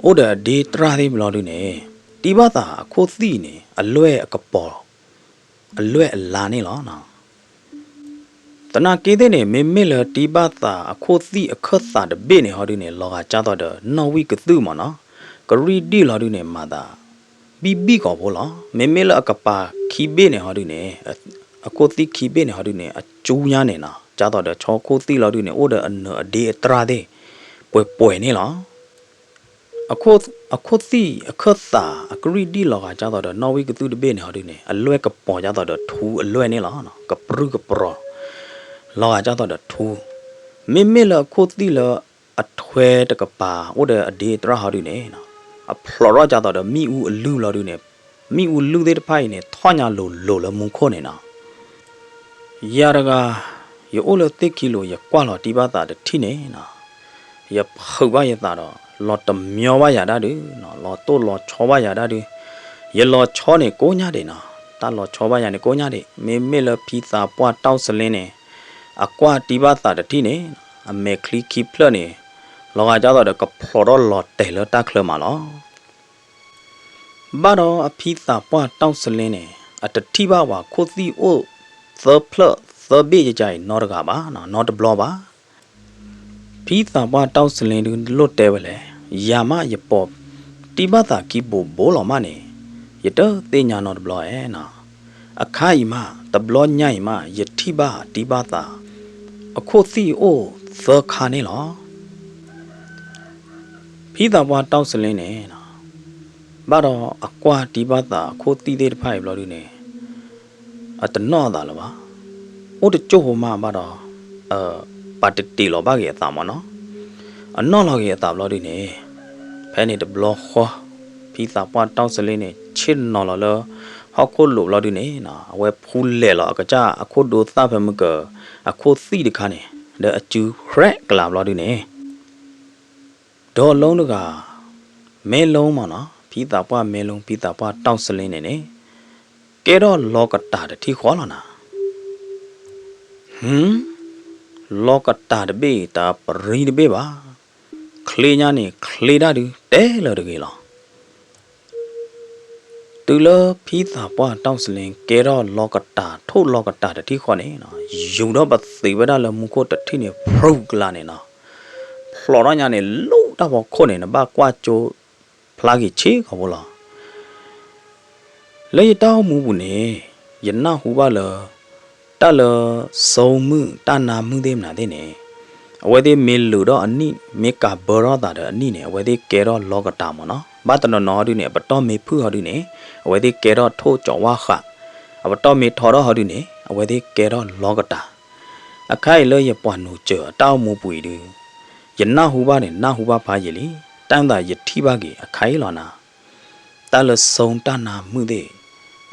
အိၣ်ဒီးအဒ့တြၢ်သ့ၣ်ဘျီဒုန့ၣ် တံဘၣ်သးအခိၣ်သံၣ်န့ၣ် အလွဲၢ်အကပီၤ အလွဲၢ်အလါန့ၣ်လီၤ. သနာ်က့သ့ၣ်န့ၣ် မ့မ့ၢ်လၢတံဘၣ်သးအခိၣ်သံၣ်အခၢၣ်သးတဘ့ၣ်န့ၣ်ဟီဒုန့ၣ် လီၤဂာ်ကၢ်သိးဒီးနီၣ်ဝံၣ်ကသုၣ်မးနီၤ ကရံၣ်ဒံၣ်လီၤဒုန့ၣ် မၤသးဘံၣ်ဘံၣ်ကီၢ်ဖိလီၤ. မ့မ့ၢ်လၢအကပၤခံဘ့ၣ်န့ၣ်ဟီဒုန့ၣ် အခိၣ်သံၣ်ခံဘ့ၣ်န့ၣ်ဟီဒုန့ၣ် အကၠူညါန့ၣ်နီၤ ကၢ်သိးဒီးဆီခိၣ်သံၣ်လီၤဒုန့ၣ် အိၣ်ဒီးအနၢၤအဒ့အတြၢ်သ့ၣ် ပှဲၤပှဲၤန့ၣ်လီၤ. အခိၣ်သံၣ်အခၢၣ်သးအကရံၣ်ဒံၣ်လီၤဂာ်ကၢ်သိးဒီးနီၣ်ဝံၣ်ကသူၣ်တဘ့ၣ်န့ၣ်ဟီဒုန့ၣ် အလွဲၢ်ကပီၤကၢ်သိးဒီးထူအလွဲၢ်န့ၣ်လီၤ. ကပြုၢ်ကပြီၤ လီၤဂာ်ကၢ်သိးဒီးထူ မ့မ့ၢ်လၢအခိၣ်သံၣ်လၢအထွဲတကပၤ အိၣ်ဒီးအဒ့အတြၢ်ဟီဒုန့ၣ် အဖျိးထီၣ်ကၢ်သိးဒီးမ့ၣ်အူအလုၢ်လီၤဒုန့ၣ် မ့ၣ်အူလုၢ်သ့ၣ်တဖၣ်အံၤန့ၣ် ထီၣ်ညါလိၤလိၤလၢမူခိၣ်န့ၣ်နီၤ. ယၤတဂၤ ယအိၣ်လၢသ့ၣ်ခံလိၤ ယကွၢ်လီၤတံၢ်ဘၣ်သးတထံၣ်န့ၣ်နီၤ ယဖုးဘၣ်ယသးဒီး လီၤတမျီဘၣ်ယၤဒၣ်ဒုနီၤ လီၤတိၢ်လီၤဆီဘၣ်ယၤဒၣ်ဒု ယလီၤဆီန့ၣ်ကိးညါဒံးနီၤ တၢ်လီၤဆီဘၣ်ယၤန့ၣ်ကိးညါဒံး မ့မ့ၢ်လၢဖံသးပှၢ်တီၢ်စလ့န့ၣ် အကွၢ်တံၢ်ဘၣ်သးတထံၣ်န့ၣ် အမဲာ်ချံခံဖျၢၣ်န့ၣ် လီၤဂာ်ကၢ်သိးဒီးကဖျိးထီၣ်လီၤတဲာ်လၢတၢ်ချၢမးလီၤ. ဘၣ်ဒီးအဖံသးပှၢ်တီၢ်စလ့န့ၣ် အတထံၣ်ဘၣ်ပှၤခိၣ်သံၣ်အိၣ်သၢဖျၢၣ်သၢဘ့ၣ်ယကါအံၤနီတဂၤဘၣ် နီတဘျီဘၣ်. ဖံသးပှၢ်တီၢ်စလ့ဒုလိၣ်တဲဝဲလဲၣ်, ယၤမးယပိာ်တံၢ်ဘၣ်သးခံဘိးဘိးလီၤမးန့ၣ် ယတသ့ၣ်ညါနီတဘျီဧါ. အခါအံၤမး တဘျီညါအံၤမး ယထံၣ်ဘၣ်တံၢ်ဘၣ်သး အခိၣ်သံၣ်အိၣ်သၢခါန့ၣ်လီၤ. ဖံသးပှၢ်တီၢ်စလ့န့ၣ် ဘၣ်ဒီးအကွၢ်တံၢ်ဘၣ်သးအခိၣ်သံၣ်သ့ၣ်တဖၣ်အံၤဘျီဒုန့ၣ် အတနီၣ်အသးလၢၤဘၣ်. အိၣ်တကၠိၢ်ဖိမးဘၣ်ဒီး ပာ်တတ့ၢ်လီၤဘၣ်က့ၤအသးမးနီၤ. အနီၣ်လီၤက့ၤအသးဘျီဒုန့ၣ် ဖဲန့ၣ်တဘျီဃီ ဖံသးပှၢ်တီၢ်စလ့န့ၣ် ဆ့ၣ်နီၤလီၤလၢ ဟီၣ်ခိၣ်လိၤဘျီဒုန့ၣ် အဝဲဖူလဲၣ်လီၤအကစၢ်အခိၣ်ဒိသၣ်ဖဲမုၢ်က အခိၣ်သံၣ်တခါန့ၣ် ဒီးအစုရဲၣ်ကျးဘျီဒုန့ၣ် ဒီးလီတဂၤ မဲလီမးနီၤ, ဖံသးပှၢ်မဲလီ ဖံသးပှၢ်တီၢ်စလ့န့ၣ်န့ၣ် ကဲထီၣ်လီကတၢ်တထံၣ်ဃီလီၤနၤ. ဟူ, လီကတၢ်တဘ့ၣ်တပရံတဘ့ၣ်ဘၣ်. ချ့ညါန့ၣ် ချ့ဒၣ်ဒုးတဲလၢၤတဂ့ၤလီၤ. တုၤလၢဖံသးပှၢ်တီၢ်စလ့ကဲထီၣ်လီကတၢ် ထိၣ်လီကတၢ်တထံၣ်ဃီန့ၣ် ယူၤဒီးပသံးဝဲဒၣ်လၢမူခိၣ်တထံၣ်န့ၣ် ဖရူကလးန့ၣ်နီၤ. ဖျိးထီၣ်ညါန့ၣ် လူၤတၢ်ဖီခိၣ်န့ၣ် နဘၣ်ကွၢ်ကၠိဖျါက့ၤဆ့ကီးဖိလီၤ. လၢယတၢ်အိၣ်မူပူၤန့ၣ် ယနၢ်ဟူဘၣ်လၢ တၢ်လၢ စိမုၣ်တၢ်နါမုၣ်သ့ၣ်မနုၤသ့ၣ်န့ၣ် အဝဲသ့ၣ်မ့ၢ်လုာ်ဒီးအနံၣ် မ့ၢ်ကးဘၢထီၣ်သးဒီးအနံၣ်န့ၣ် အဝဲသ့ၣ်ကဲထီၣ်လီကတၢ်မးနီၤ. ဘၣ်တနီၤနီၤဟီဒုန့ၣ် အပတီၢ်မ့ၢ်ဖုၣ်ဟီဒုန့ၣ် အဝဲသ့ၣ်ကဲထီၣ်ထိၣ်ကၠီၤဝါဃး, အပတီၢ်မ့ၢ်ထီထီၣ်ဟီဒုန့ၣ် အဝဲသ့ၣ်ကဲထီၣ်လီကတၢ်. အခါအံၤလၢယပှၤနိးစၢၤအတၢ်အိၣ်မူပူၤအံၤဒု ယနၢ်ဟူဘၣ်န့ၣ် နၢ်ဟူဘၣ်ဖးယံာ်လံ. တၢ်မ့ၢ်သးယထံၣ်ဘၣ်က့ၤအခါအံၤလီၤနၤ. တၢ်လၢစိတၢ်နါမုၣ်သ့ၣ်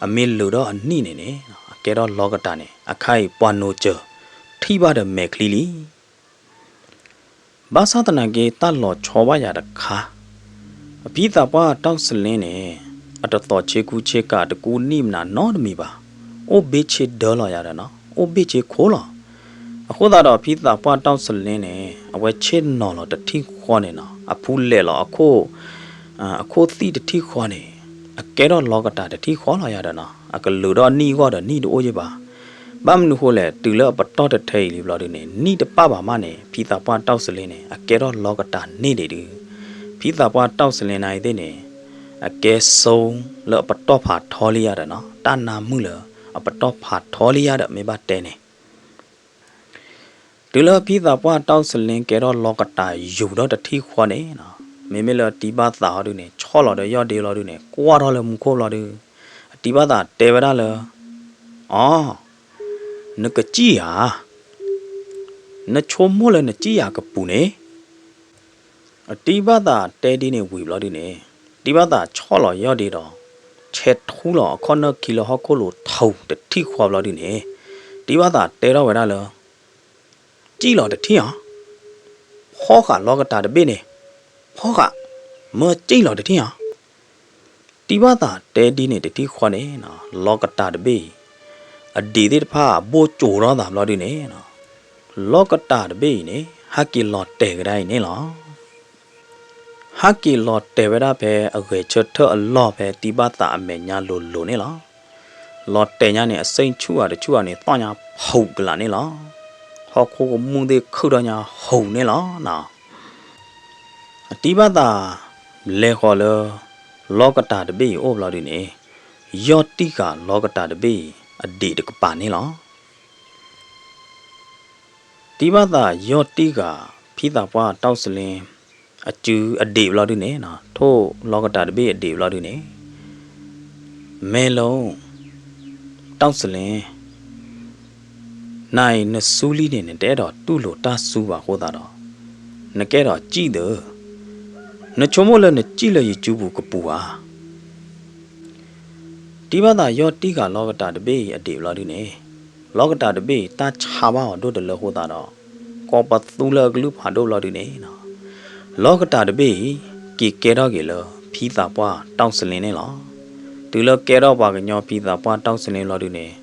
အမ့ၢ်လုာ်ဒီးအနံၣ်န့ၣ်န့ၣ် အကဲထီၣ်လီကတၢ်န့ၣ် အခါအံၤပှၤနိးစၢၤ ထံၣ်ဘၣ်ဒီးမဲာ်ချံလံ. ဘၣ်ဆၣ်သနာ်က့ တၢ်လီၤဆီဘၣ်ယၤတခါ, အဖံသးပှၢ်တီၢ်စလ့န့ၣ် အတသီၣ်ဆ့ကူဆ့ကၤတကူနံၣ်မနုၤနီတမံၤဘၣ်. အိၣ်ဘ့ၣ်ဆ့ဒၢလီၤယၤဒီးနီၤ, အိၣ်ဘ့ၣ်ဆ့ခိၣ်လီၤ. အဃိသတးဒီးဖံသးပှၢ်တီၢ်စလ့န့ၣ် အဝဲဆ့ၣ်နီၤလီၤတထံၣ်ဃီန့ၣ်နီၤ, အဖူလဲၣ်လီၤအခိၣ် အခိၣ်သံၣ်တထံၣ်ဃီန့ၣ် အကဲထီၣ်လီကတၢ်တထံၣ်ဃီလီၤယၤဒီးနီၤ, အကလုာ်ဒီးနံၣ်အဂီၢ်ဒီးနံၣ်တအိၣ်ယဲၢ်ဘၣ်. ဘၣ်မနုၤဃိလဲၣ်, တုၤလၢအပတီၢ်တထဲအံၤလံဘျီဒုန့ၣ် နံၣ်တပၣ်ဘၣ်မးန့ၣ် ဖံသးပှၢ်တီၢ်စလ့န့ၣ် အကဲထီၣ်လီကတၢ်န့ၢ်ဒံးဒုး, ဖံသးပှၢ်တီၢ်စလ့နၤအံၤသ့ၣ်န့ၣ် အကဲစိလၢအပတီၢ်ဖးထီလံယၤဒီးနီၤ, တၢ်နါမုၣ်လၢအပတီၢ်ဖးထီလံယၤဒီး မ့ၢ်ဘၣ်တဲန့ၣ် တုၤလၢဖံသးပှၢ်တီၢ်စလ့ကဲထီၣ်လီကတၢ်ယူၤဒီးတထံၣ်ဃီန့ၣ်, မ့မ့ၢ်လၢအတံၤဘၣ်သးဟီဒုန့ၣ် ဆီၣ်လီၤဒီးယီၢ်ဒ့လီၤဒုန့ၣ် ကွၢ်ထီၣ်လၢမူခိၣ်လီၤဒု, အတံၤဘၣ်သးတဲဝဲဒၣ်လၢ အီ, နကစံၣ်ဧါ, နဆိကမိၣ်လၢနစံၣ်ယၤကပူၤန့ၣ် အတံၤဘၣ်သးတဲဒ်န့ၣ်ဝံၤဘျီဒုန့ၣ်, တံၤဘၣ်သးဆီၣ်လီၤယီၢ်ဒ့ဒီး ဆဲးထူလီၤအခီၣ်နၢၢ်ခံလၢဟီၣ်ခိၣ်လိၤထူတထံၣ်ဃီဘျီဒုန့ၣ်, တံၤဘၣ်သးတဲထီၣ်ဝဲဒၣ်လၢ စံၣ်လီၤတထံၣ်ဧါ, ဖီဃာ်လီကတၢ်တဘ့ၣ်န့ၣ်, ဖီဃာ်, မၢစံၣ်လီၤတထံၣ်ဧါ. တံၤဘၣ်သးတဲဒ်န့ၣ်တထံၣ်ဃီန့ၣ်, လီကတၢ်တဘ့ၣ်အံၤ အဒံးသ့ၣ်တဖၣ်ဘိၣ်ကိၤထီၣ်သးဘျီဒုန့ၣ်, လီကတၢ်တဘ့ၣ်အံၤန့ၣ် ဟဲက့ၤလီၤတဲာ်ကဒါအံၤန့ၣ်လီၤ. ဟဲက့ၤလီၤတဲာ်ဝဲဒၣ်ဖဲအဂဲၤဆၢထၢၣ်အလီၢ်ဖဲတံၤဘၣ်သးအမဲာ်ညါလိၤလိၤန့ၣ်လီၤ. လီၤတဲာ်ညါန့ၣ် အစိမ့ၣ်ဆူၣ်ဧါတဆူၣ်ဧါန့ၣ် သီၣ်ညါဖုးကလာ်န့ၣ်လီၤ. ဟီၣ်ခိၣ်ကမူၣ်သ့ၣ်ခုၣ်ထီၣ်ညါဟူးန့ၣ်လီၤ. အတံၤဘၣ်သး လဲၤဃီၤလၢ လီကတၢ်တဘ့ၣ်အံၤအိၣ်ဘျီဒုန့ၣ်, ယီၢ်တံၢ်ဃာ်လီကတၢ်တဘ့ၣ်အံၤ အဒံးတကပၤန့ၣ်လီၤ. တံၤဘၣ်သးယီၢ်တံၢ်ဃာ် ဖံသးပှၢ်တီၢ်စလ့ အစုအဒံးဘျီဒုန့ၣ်, ထိၣ်လီကတၢၢ်တဘ့ၣ်အဒံးဘျီဒုန့ၣ်, မဲလူ, တီၢ်စလ့, နၤအံၤနစုလံန့ၣ် နတအဲၣ်ဒိးတူၢ်လိာ်တၢ်စုဘၣ်အဃိသတးဒီး, နကအဲၣ်ဒိးစံၣ်သၢ, နဆိကမိၣ်လၢနစံၣ်လၢယစုပူၤကပူၤဧါ. တံၤဘၣ်သးယီၢ်တံၢ်ဃာ်လီကတၢၢ်တဘ့ၣ်အံၤအဒံးဘျီဒုန့ၣ်, လီကတၢၢ်တဘ့ၣ်အံၤ တၢ်ဆါဘၣ်အီၤဒိၣ်တလၢအဃိသတးဒီး, ကိးပသူလၢအကလုၢ်ဖးဒိၣ်ဘျီဒုန့ၣ်, လီကတၢၢ်တဘ့ၣ်အံၤ က့ၤကဲထီၣ်က့ၤလၢဖံသးပှၢ်တီၢ်စလ့န့ၣ်လီၤ. တုၤလၢကဲထီၣ်ပှၤကညီဖံသးပှၢ်တီၢ်စလ့ဘျီဒုန့ၣ်,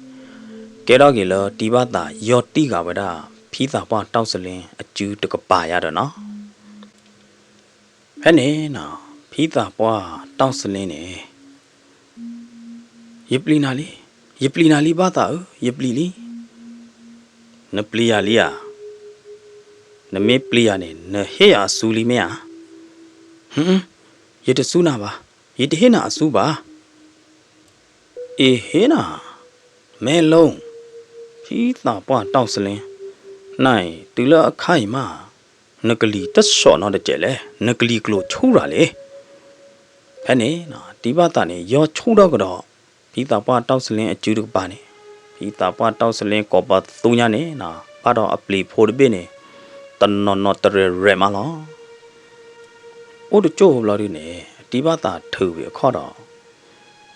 ကဲထီၣ်က့ၤလၢတံၤဘၣ်သးယီၢ်တံၢ်ဃာ်ဝဲဒၣ် ဖံသးပှၢ်တီၢ်စလ့အစုတကပၤယါဒီးနီၤ. ဖဲန့ၣ်, ဖံသးပှၢ်တီၢ်စလ့န့ၣ်, ယပျံၤနၤလံ, ယပျံၤနၤလံဘၣ်သးဧၢ, ယပျံၤလံ. နပျံၤယၤလံဧါ. နမ့ၢ်ပျံၤယၤန့ၣ် နဟ့ၣ်ယၤအစုလံမ့ၢ်ဧါ. ယတစုနၤဘၣ်, ယတဟ့ၣ်နၤအစုဘၣ်. အ့ဟ့ၣ်နၤ, မဲလူ, ဖံသးပှၢ်တီၢ်စလ့, နၤအံၤ တုၤလၢအခါအံၤမး, နကလံၤတဆီၣ်နီတစဲးလဲၣ်, နကလံၤကျိၤဆူၣ်ရၤလံ. ဖဲန့ၣ်, တံၤဘၣ်သးန့ၣ် ယီၢ်ဆူၣ်ထီၣ်ကဒီး ဖံသးပှၢ်တီၢ်စလ့အစုတကပၤန့ၣ်, ဖံသးပှၢ်တီၢ်စလ့ကိးပသူညါန့ၣ်, ဘၣ်ဒီးအပျံၤဖိတဘ့ၣ်န့ၣ်, တနီၤနီၤတရဲၣ်ရဲၣ်မးလီၤ. အိၣ်တကၠိၢ်ဘျီဒုန့ၣ်, တံၤဘၣ်သးထုးဝံၤအခီၣ်ဒီး,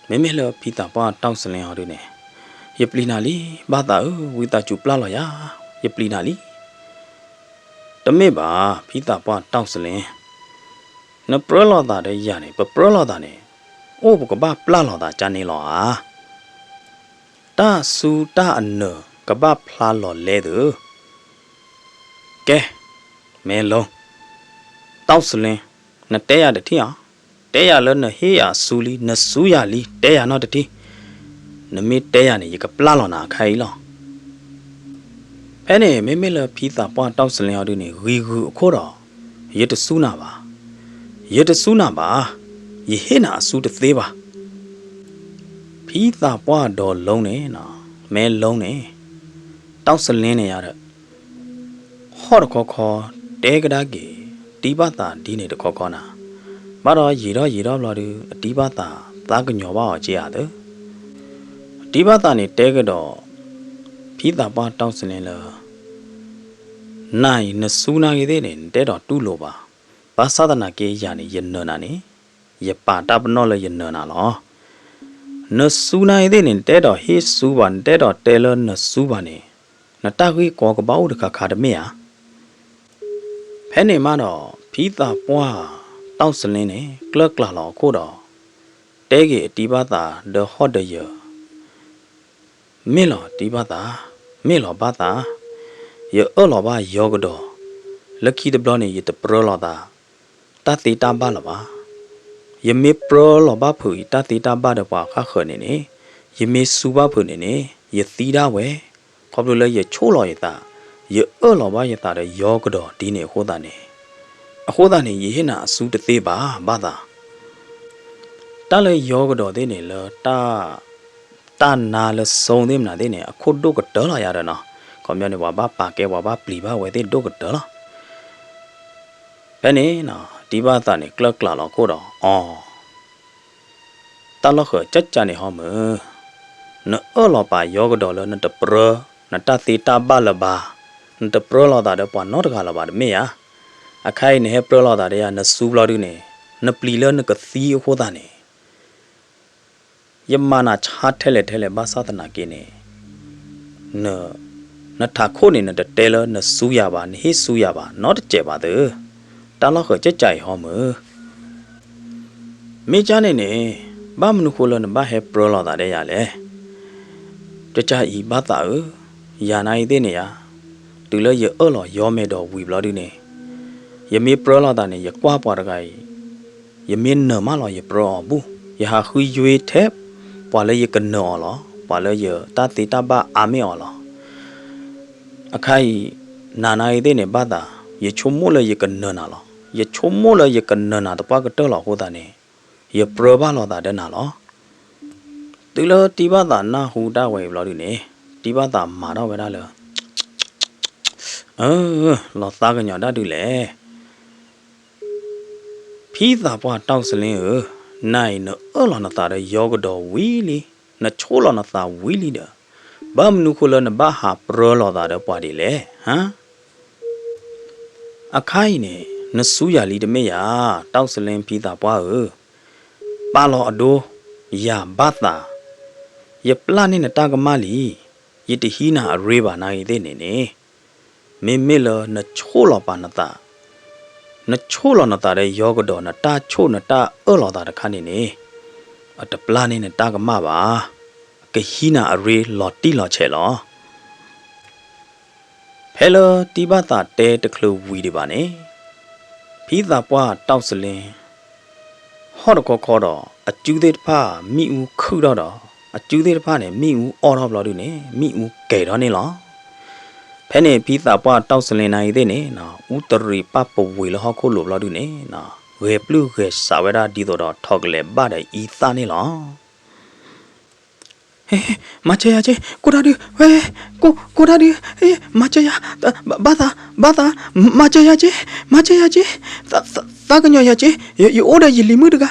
မ့မ့ၢ်လၢဖံသးပှၢ်တီၢ်စလ့အီၤဒုန့ၣ်, ယပျံၤနၤလံ, ဘၣ်သးဧၢ, ဝံသးစူၤပျၢ်လီၤယၤ, ယပျံၤနၤလံ. တမ့ၢ်ဘၣ်, ဖံသးပှၢ်တီၢ်စလ့, နပြၢလိာ်သးဒီးယၤန့ၣ်, ပပြၢလိာ်သးန့ၣ်, အိၣ်ပကဘၣ်ပျၢ်လိာ်သးကန့ၣ်လီၤဧါ. တၢ်စူၢ်တၢ်အနၢၤကဘၣ်ဖျါလီၤလဲသၢ. ကဲ, မဲလူ, တီၢ်စလ့, နတဲယၤတထံၣ်ဧါ. တဲယၤလၢနဟ့ၣ်ယၤအစုလံ, နစူၢ်ယၤလံ, တဲယၤနီတထံၣ်. နမ့ၢ်တဲယၤန့ၣ် ယကပျၢ်လီၤနၤအခါအံၤလီၤ. ဖဲန့ၣ် မ့မ့ၢ်လၢဖံသးပှၢ်တီၢ်စလ့အီၤဒုန့ၣ် ဂံၤဂုာ်အခိၣ်ဒီး, ယတစူၢ်နၤဘၣ်, ယတစူၢ်နၤဘၣ်, ယဟ့ၣ်နၤအစုတသ့ဘၣ်. ဖံသးပှၢ်ဒီးလူန့ၣ်, မဲလူန့ၣ်, တီၢ်စလ့န့ၣ်ယါဒီး ဟီၣ်တခီခီ, တဲကဒါက့ၤ, တံၤဘၣ်သးဒ်န့ၣ်တခီခီနၤ, ဘၣ်ဒီးယံာ်ထီၣ်ယံာ်ထီၣ်ဘျီဒု အတံၤဘၣ်သးသးကညီၤဘၣ်အီၤက့ဧါသၢ. တံၤဘၣ်သးန့ၣ်တဲကဒီး ဖံသးပှၢ်တီၢ်စလ့လၢ နၤအံၤ နစူၢ်နၤဂ့ၤသ့ၣ်န့ၣ် နတအဲၣ်ဒိးတူၢ်လိာ်ဘၣ်. ဘၣ်ဆၣ်သနာ်က့ယၤန့ၣ် ယနၢၤနၤန့ၣ်, ယပာ်တၢ်ပနီၣ်လၢယနၢၤနၤလီၤ. နစူၢ်နၤဂ့ၤသ့ၣ်န့ၣ် နတအဲၣ်ဒိးဟ့ၣ်စူဘၣ်, နတအဲၣ်ဒိးတဲလၢနစူဘၣ်န့ၣ်, နတၢ်ဂ့ၢ်ကီကဘၣ်အိၣ်တခါခါတမ့ၢ်ဧါ. ဖဲန့ၣ်မးဒီး ဖံသးပှၢ်တီၢ်စလ့န့ၣ် ကျၢၢ်ကျၢ်လီၤအခိၣ်ဒီး တဲက့ၤအတံၤဘၣ်သးဒီးဟီၣ်ဒီးယၢၤ, မ့ၢ်လီၤတံၤဘၣ်သး, မ့ၢ်လီၤဘၣ်သး, ယအၢၣ်လီၤဘၣ်ယီၤကဒီး, လၢခံတဘျီန့ၣ် ယတပြၢလီၤသး တၢ်သ့တၢ်ဘၣ်လၢၤဘၣ်. ယမ့ၢ်ပြၢလီၤဘၣ်ဖုးအံၤ တၢ်သ့တၢ်ဘၣ်ဒီးပှၤဃၣ်ဃၢၤန့ၣ်န့ၣ်, ယမ့ၢ်စူဘၣ်ဖုးန့ၣ်န့ၣ်, ယသံဒၣ်ဝဲ, ခီဖျိလၢယဆိၣ်လီၤယသး, ယအၢၣ်လီၤဘၣ်ယသးဒီးယီၤကဒီးဒ်န့ၣ်အဃိသတးန့ၣ်, အဃိသတးန့ၣ် ယဟ့ၣ်နၤအစုတသ့ဘၣ်, ဘၣ်သး. တၢ်လၢယီၤကဒီးသ့ၣ်န့ၣ်လၢ တၢ်နါလၢစိသ့ၣ်မနုၤသ့ၣ်န့ၣ် အခိၣ်ဒိၣ်ကတၢၢ်လီၤယၤဒီးနီၤ, ခီပညီန့ၣ် ပှၤဘၣ်ပာ်ကဲ ပှၤဘၣ်ပျံၤဘၣ်ဝဲသ့ၣ်ဒိၣ်ကတၢၢ်လီၤ. ဖဲန့ၣ်, တံၤဘၣ်သးန့ၣ် ကျၢၢ်ကျၢ်လီၤခိၣ်ဒီး အီၤ, တၢ်လီၢ်ဃၢၤကၠၢ်ကၠၢ်န့ၣ်ဟီမုၢ်, နအၢၣ်လီၤပာ်ယီၤကဒီးလၢနတပြၢ, နတၢ်သ့တၢ်ဘၣ်လၢၤဘၣ်, နတပြၢလီၤသးဒီးပှၤနီတဂၤလၢၤဘၣ်တမ့ၢ်ဧါ. အခါအံၤနဟဲပြၢလီၤသးဒီးယၤ နစူဘျီဒုန့ၣ်, နပျံၤလၢနကသံအဃိသတးန့ၣ် ယမၤနၤဆါထဲလဲၣ်ထဲလဲၣ်ဘၣ်ဆၣ်သနာ်က့န့ၣ်, နထးခိၣ်န့ၣ် နတတဲလၢနစူယၤဘၣ်, နဟ့ၣ်စူယၤဘၣ်, နီတစဲးဘၣ်သၢ, တၢ်လီၢ်ဃၢၤကၠၢ်ကၠၢ်အံၤဟီမုၢ်. မ့ၢ်ကၢ်န့ၣ်န့ၣ်, ဘၣ်မနုၤဃိလၢနဘၣ်ဟဲပြၢလီၤသးဒီးယၤလဲၣ်. ကၠၢ်ကၠၢ်အံၤဘၣ်သးဧၢ, ယၤနၤအံၤသ့ၣ်န့ၣ်ယါ, တုၤလၢယအၢၣ်လီၤယီၤမဲာ်ဒီးဝံၤဘျီဒုန့ၣ်, ယမ့ၢ်ပြၢလီၤသးန့ၣ် ယကွၢ်ပှၤတဂၤအံၤ ယမ့ၢ်နၢၤမးလီၤ ယပြၢအီၤဘူၣ်, ယဟးဃုယွ့ထဲ ပှၤလၢယကနၢၤအီၤလီၤ, ပှၤလၢယတၢ်သ့တၢ်ဘၣ်အါမ့ၢ်အီၤလီၤ. အခါအံၤ, နၤနၤအံၤသ့ၣ်န့ၣ်ဘၣ်သး, ယဆိကမိၣ်လၢယကနၢၤနၤလီၤ. ယဆိကမိၣ်လၢယကနၢၤနၤသပှၢ်ကတၢၢ်လီၤအဃိသတးန့ၣ်, ယပြၢဘၣ်လိာ်သးဒီးနၤလီၤ. တုၤလၢတံၤဘၣ်သးနၢ်ဟူတၢ်ဝဲအံၤဘျီဒုန့ၣ်, တံၤဘၣ်သးမၤထီၣ်ဝဲဒၣ်လၢ အၢ, လီၤသးကညီၤဒၣ်ဒုလဲၣ်. ဖံသးပှၢ်တီၢ်စလ့ဧၢ, နၤအံၤနအၢၣ်လီၤနသးဒီးယီကဒီးဝံၤလံ, နဆိၣ်လီၤနသးဝံၤလံဒီး, ဘၣ်မနုၤဃိလၢနဘၣ်ဟးပြၢလီၤသးဒီးပှၤဒ်လဲၣ်, ဟါ. အခါအံၤန့ၣ် နစူယၤလံတမ့ၢ်ဧါ, တီၢ်စလ့ဖံသးပှၢ်ဧၢ, ပာ်လီၤအဒိ, ယၤဘၣ်သး, ယပျၢ်န့ၢ်နတၢ်ကမၣ်လံ, ယတဟံးနၤအရ့ဘၣ်နၤဂ့ၤသ့ၣ်န့ၣ်န့ၣ်, မ့မ့ၢ်လၢနဆိၣ်လီၤပာ်နသး, နဆိၣ်လီၤနသးဒီးယီကဒီးနတၢ်ဆိၣ်နတၢ်အၢၣ်လီၤသးတခါန့ၣ်န့ၣ်, အတပျၢ်န့ၢ်နတၢ်ကမၣ်ဘၣ်, ကဟံးနၤအရ့လီၤတံၢ်လီၤဆဲးလီၤ. ဖဲလၢတံၤဘၣ်သးတဲတချုးဝံၤဒံးဘၣ်န့ၣ်, ဖံသးပှၢ်တီၢ်စလ့ ဟီၣ်တခီခီဒီး အစုသ့ၣ်တဖၣ်မ့ၣ်အူခုၣ်ထီၣ်ဒီး အစုသ့ၣ်တဖၣ်န့ၣ် မ့ၣ်အူအီၣ်ထီၣ်ဘျီဒုန့ၣ် မ့ၣ်အူကဲၤထီၣ်န့ၣ်လီၤ. ဖဲန့ၣ် ဖံသးပှၢ်တီၢ်စလ့နၤအံၤသ့ၣ်န့ၣ် အူတရံးပၢ်ပဝ့ၤလၢဟီၣ်ခိၣ်လိၤဘျီဒုန့ၣ် ဂဲၤပျုၢ်ဂဲၤစးဝဲဒၣ်ဒ်သိးဒီး ထီၣ်ကလဲၤဘၣ်ဒီးအံသၣ်န့ၣ်လီၤ. ဟ့, မၤစၢၤယၤက့, ကိၢ်တၢ်ဒု, ဝဲ, ကိၢ်, ကိၢ်တၢ်ဒု, ဟ့, မၤစၢၤယၤ, ဘၣ်သး, ဘၣ်သး, မၤစၢၤယၤက့, မၤစၢၤယၤက့, သးကညီၤယၤက့, ယအိၣ်ဒီးယလံၤမုၣ်တဂၤ,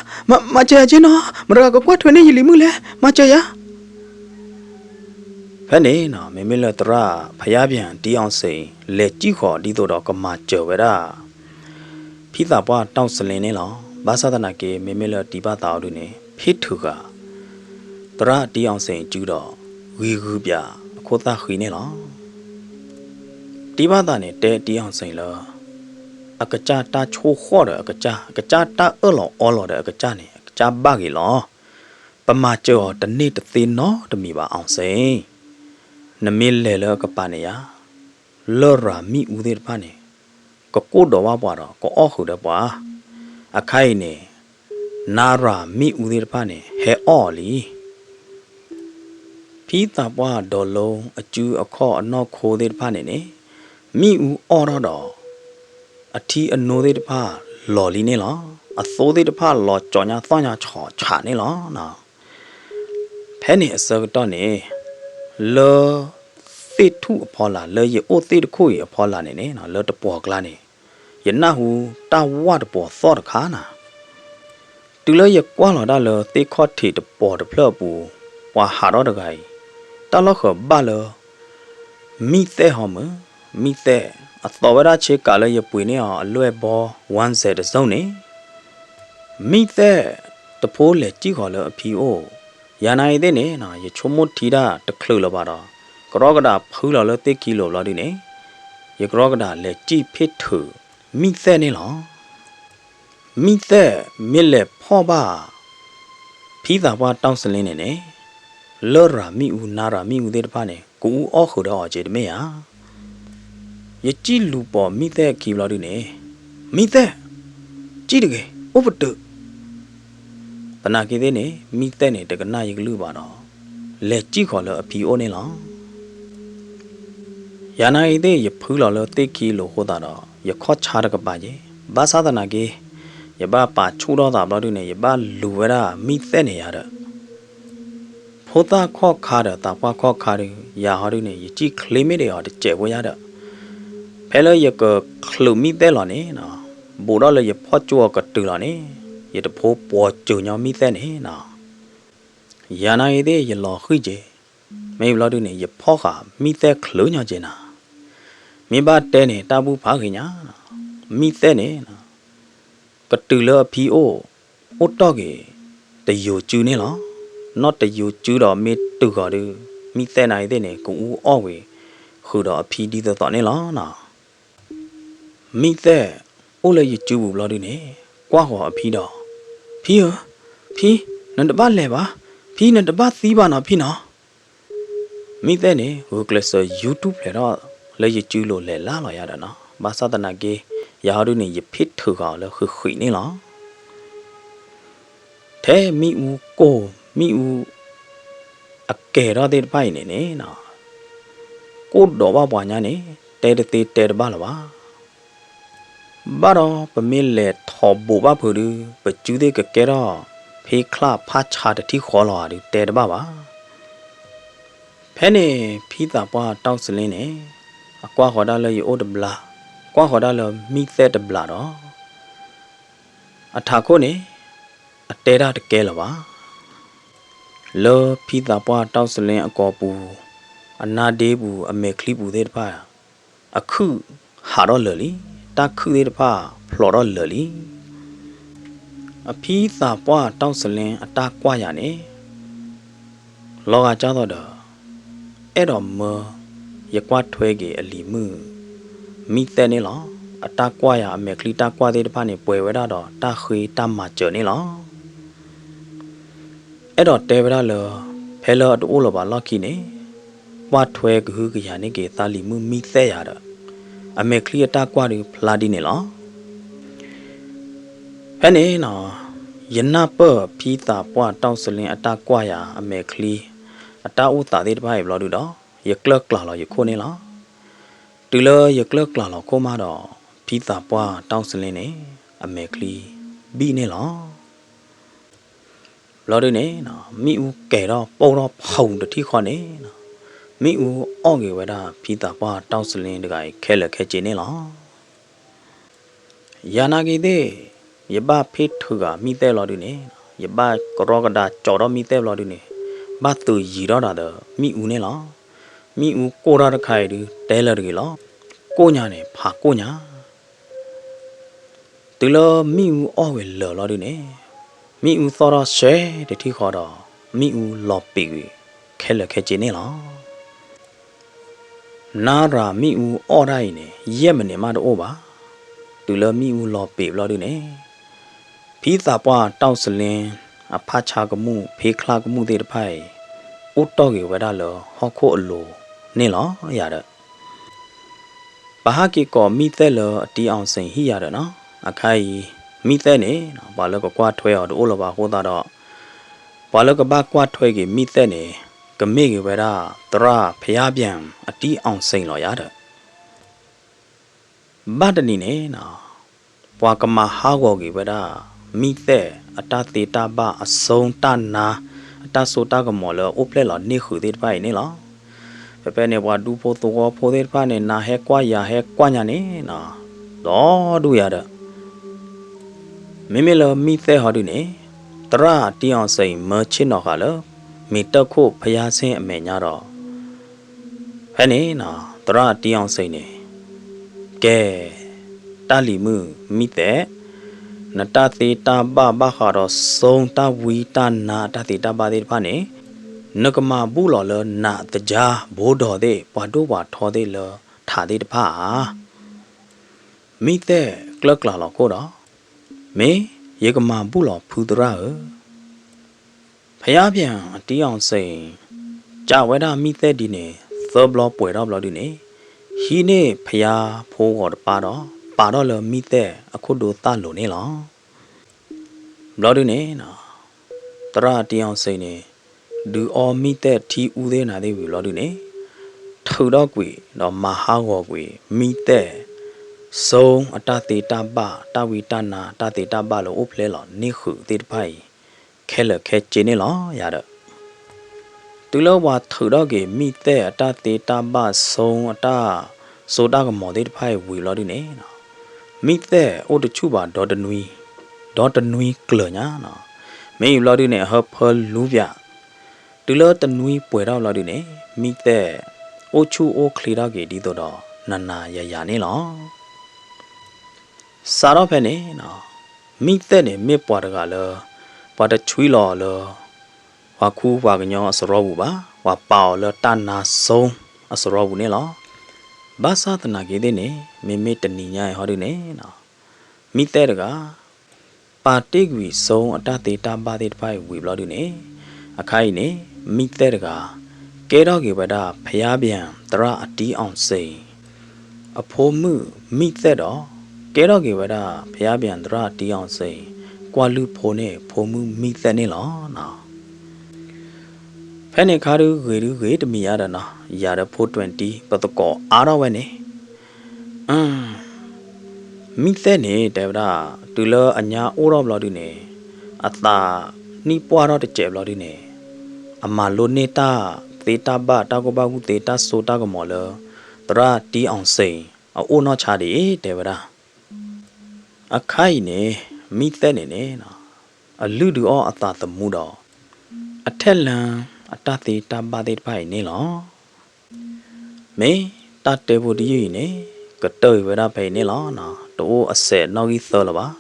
မၤစၢၤယၤက့နီၤ, မတၤဂၤကကွၢ်ထွဲန့ၢ်ယလံၤမုၣ်လဲၣ်, မၤစၢၤယၤ. ဖဲန့ၣ် မ့မ့ၢ်လၢသရၣ်ဖယါပၠၣ်တံအီစ့ၣ် လဲၤစံၣ်ဃီၤဒ်သိးဒီးကမၤစၢၤဝဲဒၣ် ဖံသးပှၢ်တီၢ်စလ့န့ၣ်လီၤ. ဘၣ်ဆၣ်သနာ်က့ မ့မ့ၢ်လၢတံၤဘၣ်သးအီၤဒုန့ၣ် ဖ့ၣ်ထုးဃာ် သရၣ်တံအီစ့ၣ်စုဒီး ဂံၤဂုာ်ပၠးအခိၣ်သၣ်ဃံန့ၣ်လီၤ. တံၤဘၣ်သးန့ၣ် တဲတံအီစ့ၣ်လၢ အကစၢ်တၢ်ဆိၣ်ဃီၣ်ဒီးအကစၢ်, အကစၢ်တၢ်အၢၣ်လီၤအီလီၤဒီးအကစၢ်န့ၣ် အကစၢ်ဘၣ်ဂ့ၤလီၤ. ပမၤစၢၤအီၤတန့ၢ်တသ့နီတမံၤဘၣ်အီစ့ၣ်. နမ့ၢ်လဲၤလၢအကပၤန့ၣ်ယါ လရာ်မ့ၣ်အူသ့ၣ်တဖၣ်န့ၣ် ကကိၣ်ဒိးဘၣ်ပှၤဒီး ကအီၣ်ဃုာ်ဒီးပှၤ. အခါအံၤန့ၣ် နရာ်မ့ၣ်အူသ့ၣ်တဖၣ်န့ၣ် ဟဲအီၣ်အီၤလံ. ဖံသးပှၢ်ဒီးလၢအစုအခီၣ်အနီၢ်ခိသ့ၣ်တဖၣ်န့ၣ်န့ၣ် မ့ၣ်အူအီၣ်ထီၣ်ဒီး အထံအနိသ့ၣ်တဖၣ်လီၤလံန့ၣ်လီၤ. အသိသ့ၣ်တဖၣ်လီၤကၠီညါသီၣ်ညါဆီၣ်ဆးန့ၣ်လီၤ. ဖဲန့ၣ်အဆၢကတီၢ်န့ၣ် လၢ သ့ၣ်ထူၣ်အဖီလာ် လၢယအိၣ်သ့ၣ်တခိၣ်အံၤအဖီလာ်န့ၣ်န့ၣ် လၢတပှီၤကျါန့ၣ် ယနၢ်ဟူတၢ်ဝၣ်တပှီၤသီၣ်တခါနၤ. တုၤလၢယကွၢ်လီၤဒၣ်လၢသ့ၣ်ခီၣ်ထံးတပှီၤတဖျၢၣ်အပူၤ ပှၤဟးထီၣ်တဂၤအံၤ တၢ်လီၢ်ဃၢၤဘၣ်လၢ မံၣ်သဲၣ်ဟီမုၢ်, မံၣ်သဲၣ် အသီဝဲဒၣ်ဆ့ကၤလၢယပှ့ၤန့ၢ်အီၤအလွဲၢ်ဘီ ဝၣ်စဲး တစိၢ်န့ၣ် မံၣ်သဲၣ်တဖိလဲၤစံၣ်ဃီၤလၢအဖံအိၣ်, ယၤနာ်အံၤသ့ၣ်န့ၣ် ယဆိကမိၣ်ထံတၢ်တချုးလၢၤဘၣ်ဒီး ကရီကဒးဖုလီၤလၢသ့ၣ်ခံလိၤဘျီဒုန့ၣ် ယကရီကဒးလဲၤစံၣ်ဖ့ၣ်ထုးမံၣ်သဲၣ်န့ၣ်လီၤ. မံၣ်သဲၣ်မ့ၢ်လဲၤဖီၣ်ဘၣ် ဖံသးပှၢ်တီၢ်စလ့န့ၣ်န့ၣ် လရာ်မ့ၣ်အူနၤရၤမ့ၣ်အူသ့ၣ်တဖၣ်န့ၣ် ကအူအီၣ်ဃုာ်ဒီးအီၤက့ၤတမ့ၢ်ဧါ. ယစံၣ်လူၤပိာ်မံၣ်သဲၣ်အခံဘျီဒုန့ၣ် မံၣ်သဲၣ် စံၣ်တဂ့ၤ အိၣ်ပတုာ် သနာ်က့သ့ၣ်န့ၣ် မံၣ်သဲၣ်န့ၣ် တကနၣ်ယကလုၢ်ဘၣ်ဒီး လဲၤစံၣ်ဃီၤလၢအဖံအိၣ်န့ၣ်လီၤ. ယၤနာ်အံၤသ့ၣ် ယဖုလီၤလၢသ့ၣ်ခံလိၤအဃိသတးဒီး ယခီၣ်ဆါတကပၤက့ၤ, ဘၣ်ဆၣ်သနာ်က့ ယဘၣ်ပာ်ဆူၣ်ထီၣ်သးဘျီဒုန့ၣ် ယဘၣ်လူၤဝဲဒၣ်မံၣ်သဲၣ်န့ၣ်ယၤဒီး ဖိသၣ်ခီၣ်ခါဒီးသးပှၢ်ခီၣ်ခါဒီး ယၤဟီဒုန့ၣ် ယစံၣ်ချ့မ့ၢ်ဒံးအီၤတစဲးဖိယၤဒီး ဖဲလၢယကချုးမံၣ်သဲၣ်လီၤန့ၣ် ဘူးဒီးလၢယဖီၣ်ကၠိအီၤကတုၤလီၤန့ၣ် ယတဖိပှီၤစၢၤညီမံၣ်သဲၣ်န့ၣ် ယၤနာ်အံၤသ့ၣ် ယလီၤဃံၤက့ၤ, မ့ၢ်ဘျီဒုန့ၣ် ယဖီၣ်ဃာ်မံၣ်သဲၣ်ချုးညီက့ၤနၤ, မ့ၢ်ဘၣ်တဲန့ၣ် တၢ်ဘူၣ်ဖးဂ့ၤညါ, မံၣ်သဲၣ်န့ၣ် ကတုၤလၢအဖံအိၣ်, အိၣ်တီၢ်က့ၤ တယိၤစုန့ၣ်လီၤ. နီၢ်တယိၤစုဒီးမ့ၢ်တုၤဃီၤဒုး မံၣ်သဲၣ်နာ်အံၤသ့ၣ်န့ၣ် ကအူအီၣ်ဝံၤ ဃုာ်ဒီးအဖံဒ်သိးသိးန့ၣ်လီၤ. မံၣ်သဲၣ် အိၣ်လၢယစုပူၤဘျီဒုန့ၣ် ကွၢ်ဃီၤအဖံဒီး, ဖံဧၢ, ဖံ, နတဘၣ်လဲၤဘၣ်, ဖံ နတဘၣ်သံဘၣ်နီၤဖံနီၤ. မံၣ်သဲၣ်န့ၣ် ဂုာ်ကျဲးစၢးယူၤတူၢ်ဖျဲးထီၣ်လၢယစုလိၤလဲၤလၢ်လီၤယၤဒီးနီၤ, ဘၣ်ဆၣ်သနာ်က့ ယၤဟီဒုန့ၣ်ယဖ့ၣ်ထုးဃာ်အီၤလၢဃံးဃံးန့ၣ်လီၤ. ထဲမ့ၣ်အူကိၢ်, မ့ၣ်အူ အကဲၤထီၣ်သ့ၣ်တဖၣ်အံၤန့ၣ်န့ၣ် ကိၢ်ဒိးဘၣ်ပှၤညါန့ၣ် တဲတသ့တဲတဘၣ်လၢၤဘၣ်. ဘၣ်ဒီးပမ့ၢ်လဲၤထီၣ်ဘိးဘၣ်ဖုးဒုး ပစုသ့ၣ်ကကဲထီၣ် ဖ့ချၣ်ဖးဆါတထံၣ်ဃီလီၤဧါဒုး တဲတဘၣ်ဘၣ်. ဖဲန့ၣ် ဖံသးပှၢ်တီၢ်စလ့န့ၣ် အကွၢ်ဃီၤဒၣ်လၢယအိၣ်တဘျါ, ကွၢ်ဃီၤဒၣ်လၢမံသဲၣ်တဘျါဒီး အထးခိၣ်န့ၣ် အတဲတၢ်တကဲလၢၤဘၣ်. လၢဖံသးပှၢ်တီၢ်စလ့အကိာ်ပူၤ အနါဒ့ပူၤ အမဲာ်ချံပူၤသ့ၣ်တဖၣ် အခုၣ်ဟးထီၣ်လၢာ်လံ, တၢ်ခုၣ်သ့ၣ်တဖၣ်ဖျိးထီၣ်လၢာ်လံ. အဖံသးပှၢ်တီၢ်စလ့အတၢ်ကွၢ်ယၤန့ၣ် လီၤဂာ်ကၢ်သိးဒီး အဲၣ်ဒိးမၢ ယကွၢ်ထွဲက့ၤအလံၤမုၣ် မံသဲၣ်န့ၣ်လီၤ. အတၢ်ကွၢ်ယၤ အမဲာ်ချံတၢ်ကွၢ်သ့ၣ်တဖၣ်န့ၣ် ပှဲၤဝဲဒၣ်ဒီးတၢ်ဃ့တၢ်မၤစၢၤန့ၣ်လီၤ. အဲၣ်ဒိးတဲဝဲဒၣ်လၢ ဖဲလၢအတအိၣ်လၢၤဘၣ်လီၢ်ခံန့ၣ် ကွၢ်ထွဲကဟုကယာ်န့ၢ်က့ၤသးလံၤမုၣ်မံသဲၣ်ယၤဒီး အမဲာ်ချံအတၢ်ကွၢ်ဒုးဖျါဒ်န့ၣ်လီၤ. ဖဲန့ၣ်နီၤ ယနၢ်ပၢၢ်ဖံသးပှၢ်တီၢ်စလ့အတၢ်ကွၢ်ယၤ အမဲာ်ချံ အတၢ်အိၣ်သးသ့ၣ်တဖၣ်အံၤဘျီဒုဒီး ယကျၢၢ်ကျးလီၤယခိၣ်န့ၣ်လီၤ. တုၤလၢယကျၢၢ်ကျးလီၤခိၣ်မးဒီး ဖံသးပှၢ်တီၢ်စလ့န့ၣ် အမဲာ်ချံဘံၣ်န့ၣ်လီၤ. ဘျီဒုန့ၣ် မ့ၣ်အူကဲၤထီၣ်ပိၢ်ထီၣ်ဖုးတထံၣ်ဃီန့ၣ် မ့ၣ်အူအီၣ်က့ၤဝဲဒၣ်ဖံသးပှၢ်တီၢ်စလ့တဂၤအံၤခဲလၢာ်ခဲဆ့န့ၣ်လီၤ. ယၤနာ်က့ၤသ့ၣ် ယဘၣ်ဖ့ၣ်ထုးဂၤမံသဲၣ်ဘျီဒုန့ၣ် ယဘၣ်ကရီကဒါကၠီၤထီၣ်မံသဲၣ်ဘျီဒုန့ၣ် ဘၣ်သုးယံၤထီၣ်တၢ်ဒီးမ့ၣ်အူန့ၣ်လီၤ. မ့ၣ်အူကိၢ်ထီၣ်တခါအံၤဒု တဲလၢတဂ့ၤလီၤ. ကိၢ်ညါန့ၣ် ဖးကိၢ်ညါ တုၤလၢမ့ၣ်အူအီၣ်ဝံၤလၢာ်ဘျီဒုန့ၣ် မ့ၣ်အူသီၣ်ထီၣ်စဲတထံၣ်ဃီဒီး မ့ၣ်အူလီၤပံာ်ကွံာ်ခဲလၢာ်ခဲဆ့န့ၣ်လီၤ. နၤရၤမ့ၣ်အူအီၣ်တၢ်အံၤန့ၣ် ယဲၢ်မံးနံးမးတအိၣ်ဘၣ်. တုၤလၢမ့ၣ်အူလီၤပံာ်ဘျီဒုန့ၣ် ဖံသးပှၢ်တီၢ်စလ့ အဖးဆါကမူၣ် ဖ့ချၣ်ကမူၣ်သ့ၣ်တဖၣ်အံၤ အိၣ်တီၢ်က့ၤဝဲဒၣ်လၢဟီၣ်ခိၣ်အလိၤန့ၣ်လီၤယၤဒီး ပဟးက့ၤကိးမံသဲၣ်လၢအတံၤအီၣ်စ့ၣ်ဟံၣ်ယၤဒီးနီၤ, အခါအံၤ မံသဲၣ်န့ၣ် ပှၤလၢကကွၢ်ထွဲအီၤတအိၣ်လၢၤဘၣ်အဃိသတးဒီး ပှၤလၢကဘၣ်ကွၢ်ထွဲက့ၤမံသဲၣ်န့ၣ် ကမ့ၢ်က့ၤဝဲဒၣ် သရၣ်ဖယါပၠၣ်အတံၤအီၣ်စ့ၣ်လီၤယၤဒီး ဘၣ်တနံၤန့ၣ်နီၤ ပှၤကမၤဟးဂီၤက့ၤဝဲဒၣ် မံသဲၣ်အတၢ်သ့တၢ်ဘၣ်အစိတၢ်နါ အတၢ်စိတၢ်ကမီၤလၢအိၣ်ဖျဲၣ်လီၤန့ၢ်ဃုာ်သ့ၣ်တဖၣ်အံၤန့ၣ်လီၤ. ဖဲဖဲန့ၣ် ပှၤဒူဖိသဝီဖိသ့ၣ်တဖၣ်န့ၣ် နၤဟဲကွၢ်ယၤဟဲကွၢ်ညါန့ၣ်နီၤ ဒီဒူၣ်ယၤဒီး မ့မ့ၢ်လၢမံသဲၣ်ဟီဒုန့ၣ် သရၣ်အတံၤအီၣ်စ့ၣ်အံၤ မၢဆ့ၣ်နီၤဃာ်လၢ မ့ၢ်တၢ်ခိၣ်ဖယါဆ့ၣ်အမဲာ်ညါဒီး ဖဲန့ၣ်နီၤ သရၣ်အတံၤအီၣ်စ့ၣ်န့ၣ် ကဲ တၢ်လံၤမုၣ်မံသဲၣ်, နတၢ်သ့တၢ်ဘၣ်ဘၣ်ဃးဒီးစိတၢ်ဝံတၢ်နါတၢ်သ့တၢ်ဘၣ်သ့ၣ်တဖၣ်န့ၣ် နကမၤဘူၣ်လီၤလၢနးသယါဘိဒီးသ့ၣ် ပှၤဒိၣ်ပှၤထီသ့ၣ်လၢထးသ့ၣ်တဖၣ်ဧါ. မံသဲၣ်ကျၢၢ်ကျးလီၤခိၣ်ဒီး မ့ၢ်ယကမၤဘူၣ်လီၤဖုသရၣ်ဧၢ ဖယါပၠၣ်အတံၤအီၣ်စ့ၣ် ကးဝဲဒၣ်မံသဲၣ်ဒ်န့ၣ် သၢဘျီပှဲၤထီၣ်ဘျီဒုန့ၣ် ဟံးန့ၢ်ဖယါဖိဂီၤတပၤဒီး ပာ်ထီၣ်လၢမံသဲၣ်အခိၣ်ဒိသၣ်လိၤန့ၣ်လီၤ. ဘျီဒုန့ၣ် သရၣ်အတံၤအီၣ်စ့ၣ်န့ၣ် ဒုးအီမံသဲၣ်ထံအူသ့ၣ်နၤသ့ၣ်ဝံၤဘျီဒုန့ၣ် ထုးထီၣ်ကွံာ်ဒီးမၤဟးဂီၤကွံာ် မံသဲၣ် စိအတၢ်သ့တၢ်ဘၣ် တၢ်ဝံတၢ်နါ တၢ်သ့တၢ်ဘၣ်လၢအိၣ်ဖျဲၣ်လီၤန့ၢ်ဃုာ်သ့ၣ်တဖၣ်အံၤ ခဲလၢာ်ခဲဆ့န့ၣ်လီၤယၤဒီး တုၤလၢပှၤထုးထီၣ်က့ၤမံသဲၣ်အတၢ်သ့တၢ်ဘၣ် စိအတၢ်စိတၢ်ကမီၤသ့ၣ်တဖၣ်အံၤဝံၤဘျီဒုန့ၣ် မံသဲၣ်အိၣ်တဆူၣ်ဘၣ်ဒီတနွံ ဒီတနွံကျၢၤညါနီၤ. မ့ၢ်အံၤဘျီဒုန့ၣ် အဟၢဖၢလူပၠး တုၤလၢတနွံပှဲၤထီၣ်ဘျီဒုန့ၣ် မံသဲၣ်အိၣ်ဆူၣ်အိၣ်ချ့ထီၣ်က့ၤဒ်သိးဒီး နၤနၤယၤယၤန့ၣ်လီၤ. စးထီၣ်ဖဲန့ၣ်နီၤ မံသဲၣ်န့ၣ်မ့ၢ်ပှၤတဂၤလၢ ပှၤတဆွံလီၤအီၤလၢ ပှၤခူပှၤကညီအစရီပူၤဘၣ်, ပှၤပာ်အီၤလၢတၢ်နါစိအစရီပူၤန့ၣ်လီၤ. ဘၣ်ဆၣ်သနာ်က့သ့ၣ်န့ၣ် မ့မ့ၢ်တနံၤညါအံၤဟီဒုန့ၣ်နီၤ မံသဲၣ်တဂၤ ပာ်တ့ၢ်ကွံာ်စိအတၢ်သ့တၢ်ဘၣ်သ့ၣ်တဖၣ်အံၤဝံၤဘျီဒုန့ၣ် အခါအံၤန့ၣ် မံသဲၣ်တဂၤ ကဲထီၣ်က့ၤဝဲဒၣ် ဖယါပၠၣ်သရၣ်အတံၤအီၣ်စ့ၣ် အဖိမုၣ်မံသဲၣ်ဒီး ကဲထီၣ်က့ၤဝဲဒၣ် ဖယါပၠၣ်သရၣ်အတံၤအီၣ်စ့ၣ် ကွၢ်လုၢ်ဖိန့ၣ် ဖိမုၣ်မံသဲၣ်န့ၣ်လီၤနီၤ. ဖဲန့ၣ်ခါဒုဂ့ၤဒုဂ့ၤတမံၤယါဒီးနီၤ ယၤဒီးဖိတၢ်တံၤ ပသကိးအါထီၣ်ဝဲန့ၣ် မံသဲၣ်န့ၣ် တဲဝဲဒၣ် တုၤလၢအညါအိၣ်ထီၣ်ဘျီဒုန့ၣ် အသး နံၣ်ပှၢ်ထီၣ်တစဲးဘျီဒုန့ၣ် အမၤလိန့ၢ်တၢ်သ့တၢ်ဘၣ် တၢ်ကူၣ်ဘၣ်ကူၣ်သ့ တၢ်စိတၢ်ကမီၤလၢ သရၣ်တံအီၣ်စ့ၣ် အအိၣ်နီၢ်ဆါဒံး တဲဝဲဒၣ်. အခါအံၤန့ၣ် မံသဲးန့ၣ်န့ၣ် အလုၢ်ဒုးအီၣ်အသးသမူဒီး အထဲလၢအတၢ်သ့တၢ်ဘၣ်သ့ၣ်တဖၣ်အံၤန့ၣ်လီၤ. မ့ၢ်တၢ်တဲဖိတယုၢ်အံၤန့ၣ် ကတၢၢ်အံၤဝဲဒၣ်ဖဲအံၤန့ၣ်လီၤ. တအိၣ်အစဲးနီၣ်ဂံၢ်သၢလၢၤဘၣ်.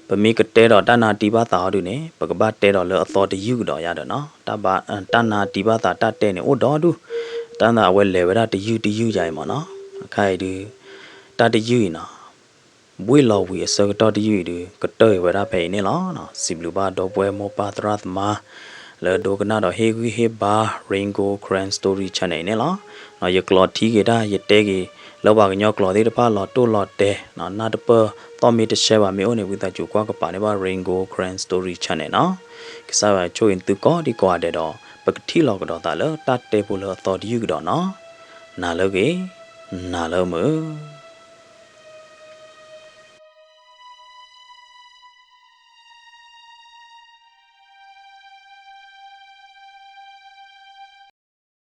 ပမ့ၢ်ကတဲဒီးတၢ်နါတံဘၣ်သးဟီဒုန့ၣ် ပကဘၣ်တဲဒီးလၢအသီတယုၢ်ကဒီးယါဒီးနီၤ, တၢ်ဘၣ်, တၢ်နါတံဘၣ်သးတၢ်တဲန့ၣ်အိၣ်ဒီဒူၣ်, တၢ်နါအဝဲလဲၤဝဲဒၣ်တယုၢ်တယုၢ်ယါအံၤမ့ၢ်နီၤ. အခါအံၤဒု တၢ်တယုၢ်အံၤနီၤ ဘှ့ၣ်လီၤဝံၤအဆၢကတီၢ်တယုၢ်အံၤဒု ကတၢၢ်အံၤဝဲဒၣ်ဖဲအံၤန့ၣ်လီၤ. စံးဘျုးဘၣ်ဒီပုၢ်ဝဲၢ်မိၢ်ပၢ်သရၣ်သမါ လၢဒိကနၣ်ဒီးဟ့ၣ်ဂံၢ်ဟ့ၣ်ဘါ Rain Gold Karen Story Channel အံၤန့ၣ်လီၤ. ယကျိးထံက့ၤတၢ် ယတဲက့ၤ လၢပှၤကညီကျိးသ့ၣ်တဖၣ်လီၤတိၢ်လီၤတဲာ် နၢ်တပၢၢ်သီၣ်မ့ၢ်တရှဲဘၣ်မ့ၢ်အိၣ်န့ၣ် ဝံသးစူၤကွၢ်ကပၤန့ၢ်ဘၣ် Rain Gold Karen Story Channel နီၤ. ကစၢ်ယွၤဆိၣ်ဂ့ၤသုကိးဒံကိးဂၤဒဲးဒီး ပကထံၣ်လိာ်ကဒီးသးလၢတၢ်တဲဖိလၢအသီတယုၢ်ကဒီးနီၤ. နၤလၢအဂ့ၤ, နၤလၢအမုာ်.